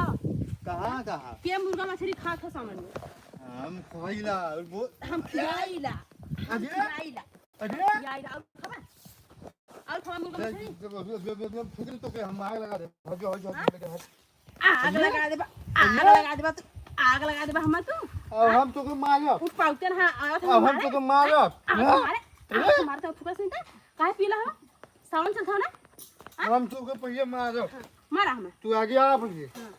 कहाँ, कहाँ? के मुर्गा मछली खात हो सामने? हम खवाइला, और वो हम खियाइला। हम अरे? खियाइला। अरे? खियाइला। और खावा? और खावा मुर्गा मछली? जब अभी, अभी, अभी, अभी हम फेंक तो के हम आग लगा दे। भागो, भागो, भागो, हाँ? लेके भाग। आग अरे? लगा देबा, आग अरे? लगा देबा तू, आग लगा देबा हमर तू। अब हाँ? हम तोके मारब। उठ पाउते ना, हाँ, आवा था अब हम मारे। तोके मारब। आवा था हाँ? मारे, आवा था अरे? मारे तो फुकस नहीं था। काहे पीला हो? सावन चलत हो ना? हाँ? हम तोके पहिले मारब। हाँ, मारा हमें। तू आगे आ पहिले। हाँ।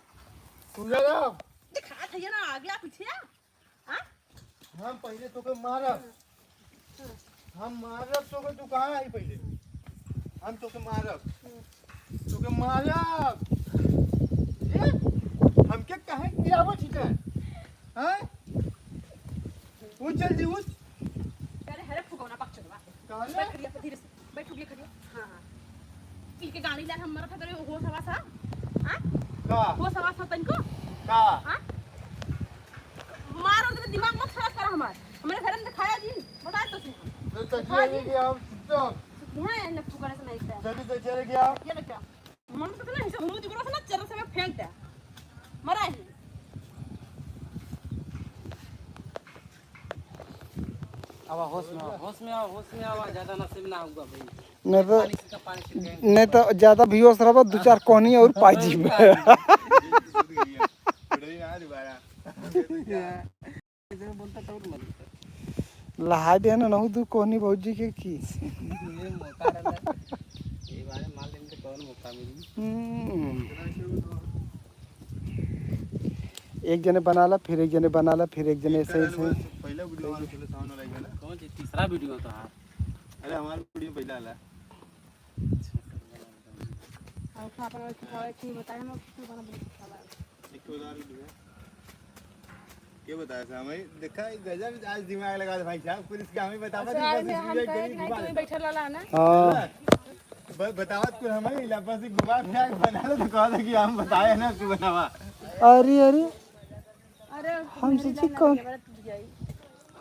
तू जा रहा। दिखा था ये ना, आगे आ पीछे आ। हाँ? हम पहिले तोके मारब। हम मारब तोके, तू कहाँ आई पहिले? हम तोके मारब। तोके मारब। ये? हमके कहे गिरावत ही का? हाँ? उठ जल्दी उठ। अरे, अरे, फुकौना पकचोदवा। कहाँ ले? बैठ खड़िया, धीरे से। बैठ, उठ ले खड़िया। हाँ, हाँ। पी के गाड़ी ला हम मरत है, तेरे होश हवास है? हाँ? का? होश हवास है तनिको? का? हाँ? मार और तेरे दिमाग मत खराब करा हमार। हमारे घर में खाया जी, बताए तो सही। तो चलिए खाया जी। लेके आओ, चुपचाप। यहाँ है, लट्टू करे से नहीं खाया। जल्दी से चले गया। ये लो क्या? मन से ना, ऐसे मुंह दिखरो से ना, चेहरे से मैं फेंक दे। मरा है। अब होश में आओ, होश में आओ, होश में आओ, ज्यादा नशे में ना होगा भाई। नहीं तो, पानी से, पानी से फेंक। नहीं तो ज्यादा बेहोश रहबा, दो चार कोहनी और पाई जीबे। लहाय दे ना, नहु दू कोहनी भौजी के की। ये मौका रहला। ये बारे मार लेने के कौन मौका मिली? हम्म। एक जने बनाला, फिर एक जने बनाला, फिर एक जने ऐसे, ऐसे। पहला वीडियो हमारा चले सावन वाला ही वाला। कौन सी तीसरा वीडियो तो है? अरे हमारा वीडियो पहला वाला। और खा अपना की खावे की बताए ना, क्यों बना बोल खावा। एक तो उधार भी दिया। के बताया था हमें? देखा, ये गजब आज दिमाग लगा दे भाई साहब, पुलिस के हमें बतावा अच्छा, दी, अरे बस मैं, हम इसलिए कहे गरीब कि नहीं, घुमा तुम्हें देता। बैठल वाला है ना? हाँ। ब-, बतावत कुल हमें इला, बस एक गुबार फ्लैग बना लो तो कहा था कि हम बताए ना, तू बनावा। अरे, अरे। अरे, हम मेरी सोची लाइन कौन, लगी है, बड़ा टूट जाई।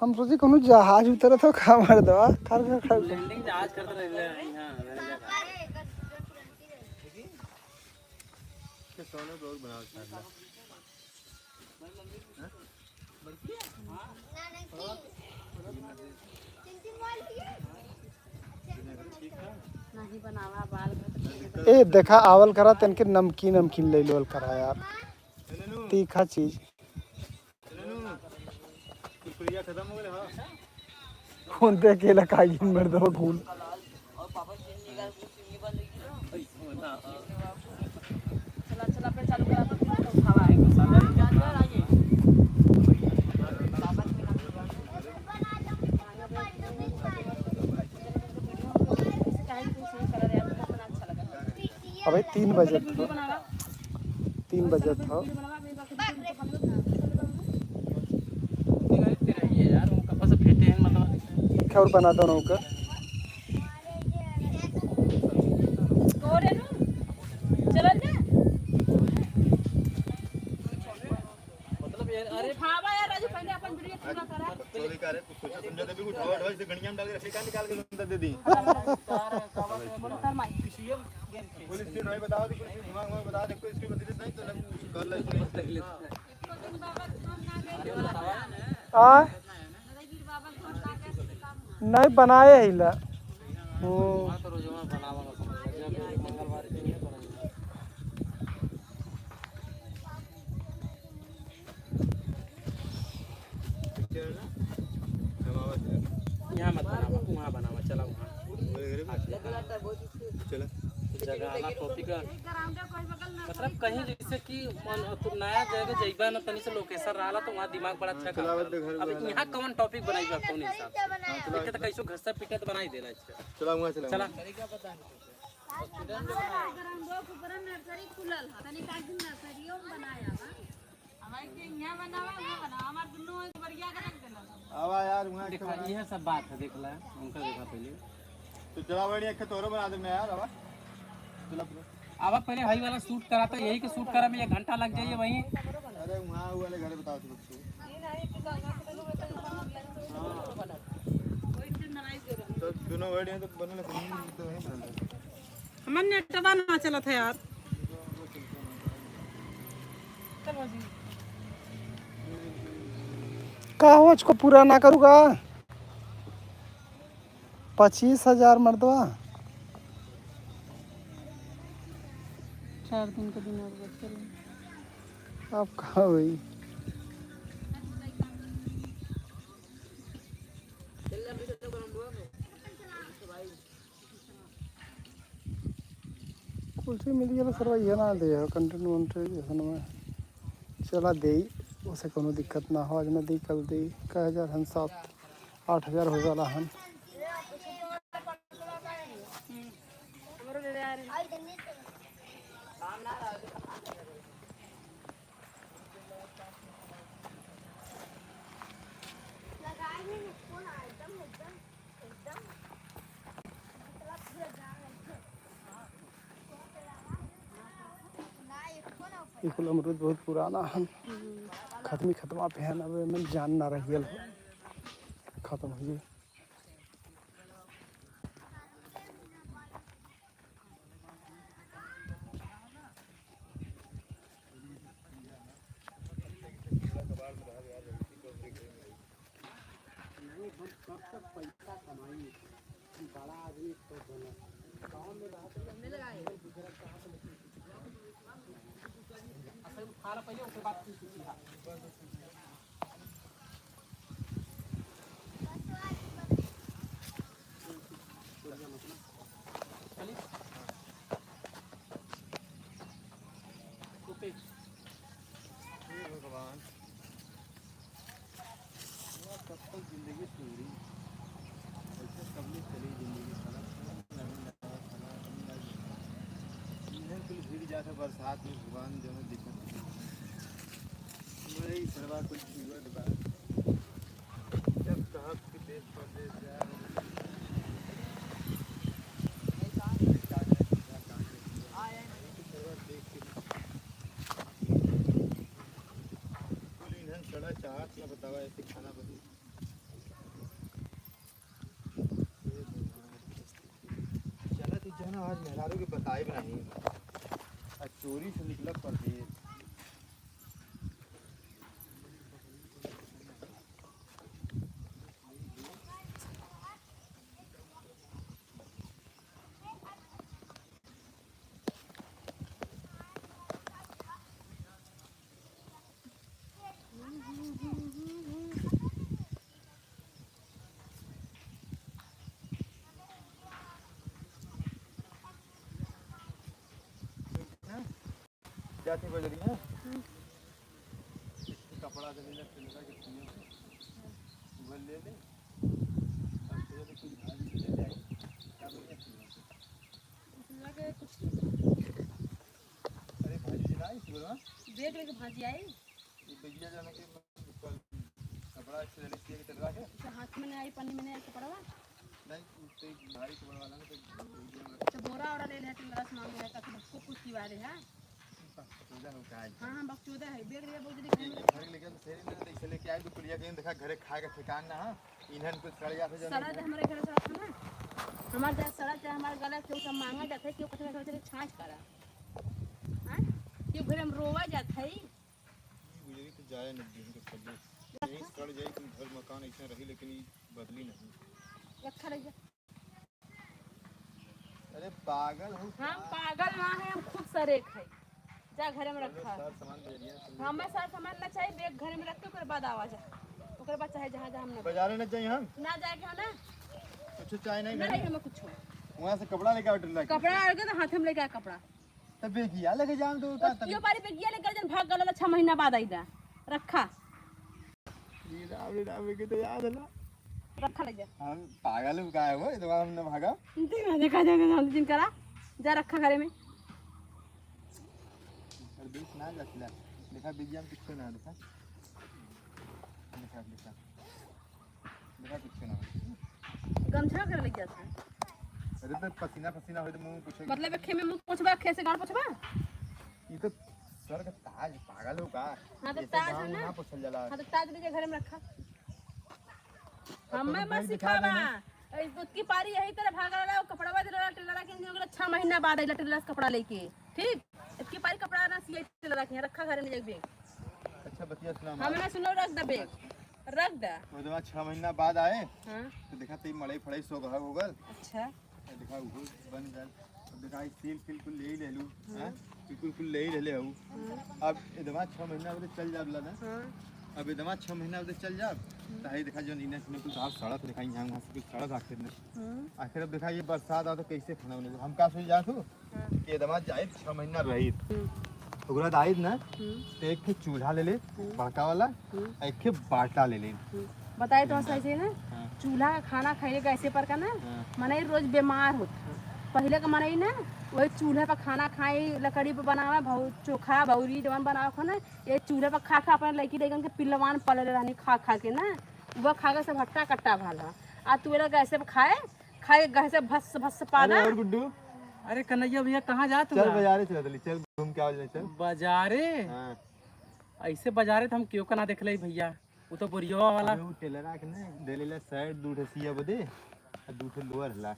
हम सोची कौनो जहाज उतरत हो का मर्दवा, खर, खर, खर। लैंडिंग जहाज करत रहे, रहे, यहाँ, रहे, रहे। के सोने को और बनाओ, शायद। नहीं बनावा, बाल में तो ए, देखा, आवल करा, तनके नमकीन, नमकीन ले लेवल करा यार। तीखा चीज। कुरकुरिया खत्म हो गए, हाँ। कौन दे अकेला खाई मर्दवा घूल। चला, चला, फिर चालू करा, फिर तो खावा है। अबे तीन बजे तो, तीन बजे तो। यार, वो कब से फेंटे हैं, मतलब। खैर, बना दो ना उनका। चलल जा। मतलब यार, अरे उठावा यार राजू, पहले अपन वीडियो पूरा करा। चोरी करे, कुछ सोचा समझा तभी उठावा, उठावा, इसे गणिया में डाल के रखे, कहाँ निकाल के अंदर दे दी। बोलो सर माई। पुलिस की नहीं बताओ, तो पुलिस की दिमाग में बता दे, कोई इसकी बदली नहीं तो लग कर ले। आ? नहीं बनाए हिला। हम्म। यहाँ मत बनावा, वहाँ बनावा, चला वहाँ। चला। जगह आला topic है। मतलब कहीं जैसे कि मन, तू नया जगह जइबा ना, तनी से location रहला तो वहाँ दिमाग बड़ा अच्छा काम करला। अब यहाँ कौन topic बनाइबा, कौन हिसाब से? हाँ, चला। इनके तो कैसो घसा पीटा तो बनाई देला इसका। चला, वहाँ चला। चला। हमारे ग्राउंडो के ऊपर नर्सरी खुलल है, तनी का दिन नर्सरियो में बनाया बा। हमारे के यहाँ बनावा, वहाँ बनावा, हमार दुनों एक बरिया के रख देला। आवा यार, वहाँ देखा, यह सब बात है, देख ला, उनका देखा पहले। तो चला बड़ी एक तोरो बना दे मैं यार, आवा। चला पूरा। आवा पहले हाई वाला शूट करा, तो यही के शूट करा में एक घंटा लग जाइए वहीं। अरे वहाँ वाले घर बताओ तुम। तो दोनों वर्ड हैं तो बनने लगे, तो वहीं बनने लगे। हमार नेटवा ना चलत है यार। चलो जी। का हो, इसको पूरा ना करूँगा? पच्चीस हजार मर्दवा। चार दिन के दिन और बचल है। अब का होई? कुर्सी मिल गया सरवा, ये ना दे हो, कंटेंट वंटेंट जैसन में चला दे, उसे कोनो दिक्कत ना हो, आज ना दे, कल दे, कह हजार हम सात, आठ हजार हो जाला हन। ई कुल अमरूद बहुत पुराना हन, खत्मी खत्मा पे हन, अब एमन जान ना रहियल हो, खत्म हो गए। हे भगवान, कब तक जिंदगी सुधरी? ऐसे कब ले चली जिंदगी? साला, साला, साला, इन्हें कुल भीग जात है बरसात में, भगवान जो है दिक्कत। मरे ही सरवा कुछ जीवन बा। जब साहब के देश परदेश जा रहे हैं। कुल इन्हन सड़ा चाहत ना बतावा ऐसे खाना बनी। चला तू जाना आज मेहरारू के बताए बनाई। आ चोरी से निकलब परदेश। जाती बजरिया। हम्म। कपड़ा के लिए सिलवा के सीने से उधर ले ले। और फिर कुछ भाजी ले ले आई। क्या बोलते हैं सिलवा के? सिलवा के कुछ नहीं। अरे भाजी जी ना आई, सिलवा। देख लेके भाजी आई। ये भैया जाने के कपड़ा से ले के चलवा के। अच्छा, हाथ में नहीं आई, पन्नी में नहीं आई कपड़वा? नहीं, तो भारी कपड़ा वाला ना, तो तो बोरा ओरा ले ले, टिंगरा सामान ले, ताकि भक्को कुछ दीवारे, हाँ? बकचोदा हो का है? हाँ, हाँ, बकचोदा है। बैग लिया, बहुत जल्दी घर में। घर लेके तो फेरी में तो इसे लेके आई, दुपहरिया के देखा, घरे खाए का ठिकान ना, हाँ? इन्हन कुछ सड़ जाते जब सड़ा तो हमारे घर सड़ा था ना। हमार जाए सड़ा चाहे हमार गला, क्यों सब मांगा जाते, क्यों कथरे कथरे छाछ करा। हाँ? क्यों घर हम रोवा जाते है? ई गुजरी तो जाए न दिन के पल्ले। यहीं सड़ जाई, तुम घर मकान ऐसे रही, लेकिन ई बदली नहीं। रखा रह जा। अरे पागल हो हम का? पागल ना है, हम खुद सरेक है। जा घरे में रखा। सारा सामान दे दिया तुमने। हमें सारा सामान ना चाहिए, बैग घरे में रख के ओकर बाद आवा जा। ओकर बाद चाहे जहाँ जहाँ हम ना बाजारे न जाई हम। ना जाए के हो ना। कुछ चाहे नहीं ना घर रही में। हमें कुछ। वहाँ से कपड़ा लेके आओ, ढिल्ला के। कपड़ा आ गया तो हाथ में लेके आ कपड़ा। तो बेगिया लेके जान दो, तो का तब? यो बारी बेगिया लेके जन भाग गल, छह महीना बाद आई ना। रखा। ये राम रे राम के तो याद है ना। रखा ले जा। हम पागल हो का है वो, इतना हम ना भागा। देखा, देखा, देखा, जिन करा। जा रखा घरे में। अरे बीस ना जातिला। देखा, बीस जाम किच्छो ना, देखा। देखा, देखा। देखा, किच्छो ना। गमछा करे लग जाता है। अरे तो पसीना, पसीना होई तो मुंह पोछे। मतलब, एक खे में मुंह पोछबा, खे से गाल पोछबा? ये तो सर का ताज, पागल हो का? हाँ, तो ऐसे ताज गाँव है में ना। ना पोछल जाला। हाँ, तो ताज लीजिए, घरे में रखा। हमें मत सिखावा। इस दूध की पारी यही तरह भागा रहा, कपड़वा दे रहा, टेलरा के नहीं होगला, छह महीना बाद आइला टेलरा से कपड़ा लेके। ठीक? इतकी पारी कपड़ा ना सिए टेलरा के, रखा घरे में जाके। अच्छा, बतिया सुना हमार। हमें ना सुनो, रख दे बैग। रख दे। वो जब छह महीना बाद आए, हाँ। तो देखा, तो ई मड़ई फड़ई सो गहा हो गल। अच्छा। अब देखा, उहो बन गल। अब देखा, ई सील फील कुल ले ही लेलू, हाँ। हाँ? ई कुल कुल ले ही लेले हऊ। हाँ। अब इदमा छह महीना बदे चल जाब ला ना। हाँ। अब इदमा छह महीना बदे चल जाब, हम्म। तो ई देखा, जो नीने से कुल बाहर सड़क देखा, यहाँ वहाँ से कुल सड़क आखिर में। हम्म। आखिर अब देखा, ये बरसात आ तो कैसे खाना बनेगा? हम का सोच जात हूँ हाँ। कि इदमा जाए, छह महीना रही। हम्म। ओकरा बाद आइब ना, हम्म। तो एक ठे चूल्हा ले ले, हम्म। बड़का वाला, हम्म। आ एक ठे बाटा ले ले। हम्म। बताए तो हम्म। सही से ना, हाँ। चूल्हा का खाना खाइले गैसे पर का ना, हाँ। मनई रोज बीमार होत है। पहिले का मनई ना, वही चूल्हा पर खाना खाई, लकड़ी पर बनावे, भौ-, चोखा, भौरी, जवन बनावे खाना, ये चूल्हा पर खा खा अपने लड़की लड़कन के पिलवान पलले रहनी खा खा के ना, वह खा के सब हट्टा कट्टा भाला। आ तू एला गैसे पर खाए, खाए गैसे भस भस अरे पाना। और गुड्डू, अरे कन्हैया भैया, कहाँ जात चल हुआ? बाजारे चल चली, चल घूम के आओ जाए, चल। बाजारे? हाँ। ऐसे बाजारे तो हम क्यों का ना देखले भैया, वो तो बोरियवा वाला। अरे वो टेलरा के ना देले ला शर्ट दू ठे सिया बदे, आ दू ठे लोअर हला।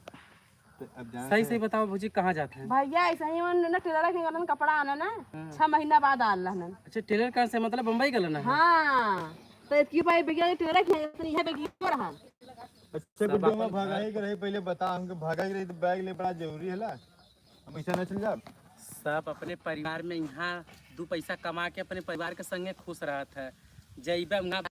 तो अब जाना सही है। सही बताओ भौजी, कहाँ जात हैं? भैया ऐसा ही उन ना टेलरा के गलन कपड़ा आना ना, हाँ। छह महीना बाद आल रहन। अच्छा, टेलर का से मतलब बम्बई गलन है? हाँ, तो इतकी भाई भैया टेलरा के तो यह बेगियो रहा। अच्छा, सब गुड्डू, अपन भागा ही के रही, पहले बता हमके, भागा ही के रही तो बैग ले बड़ा जरूरी है ला। हम ऐसा ना चल जाब। सब अपने परिवार में यहाँ दू पैसा कमा के अपने परिवार के संगे खुश रहत है। जइबे वहाँ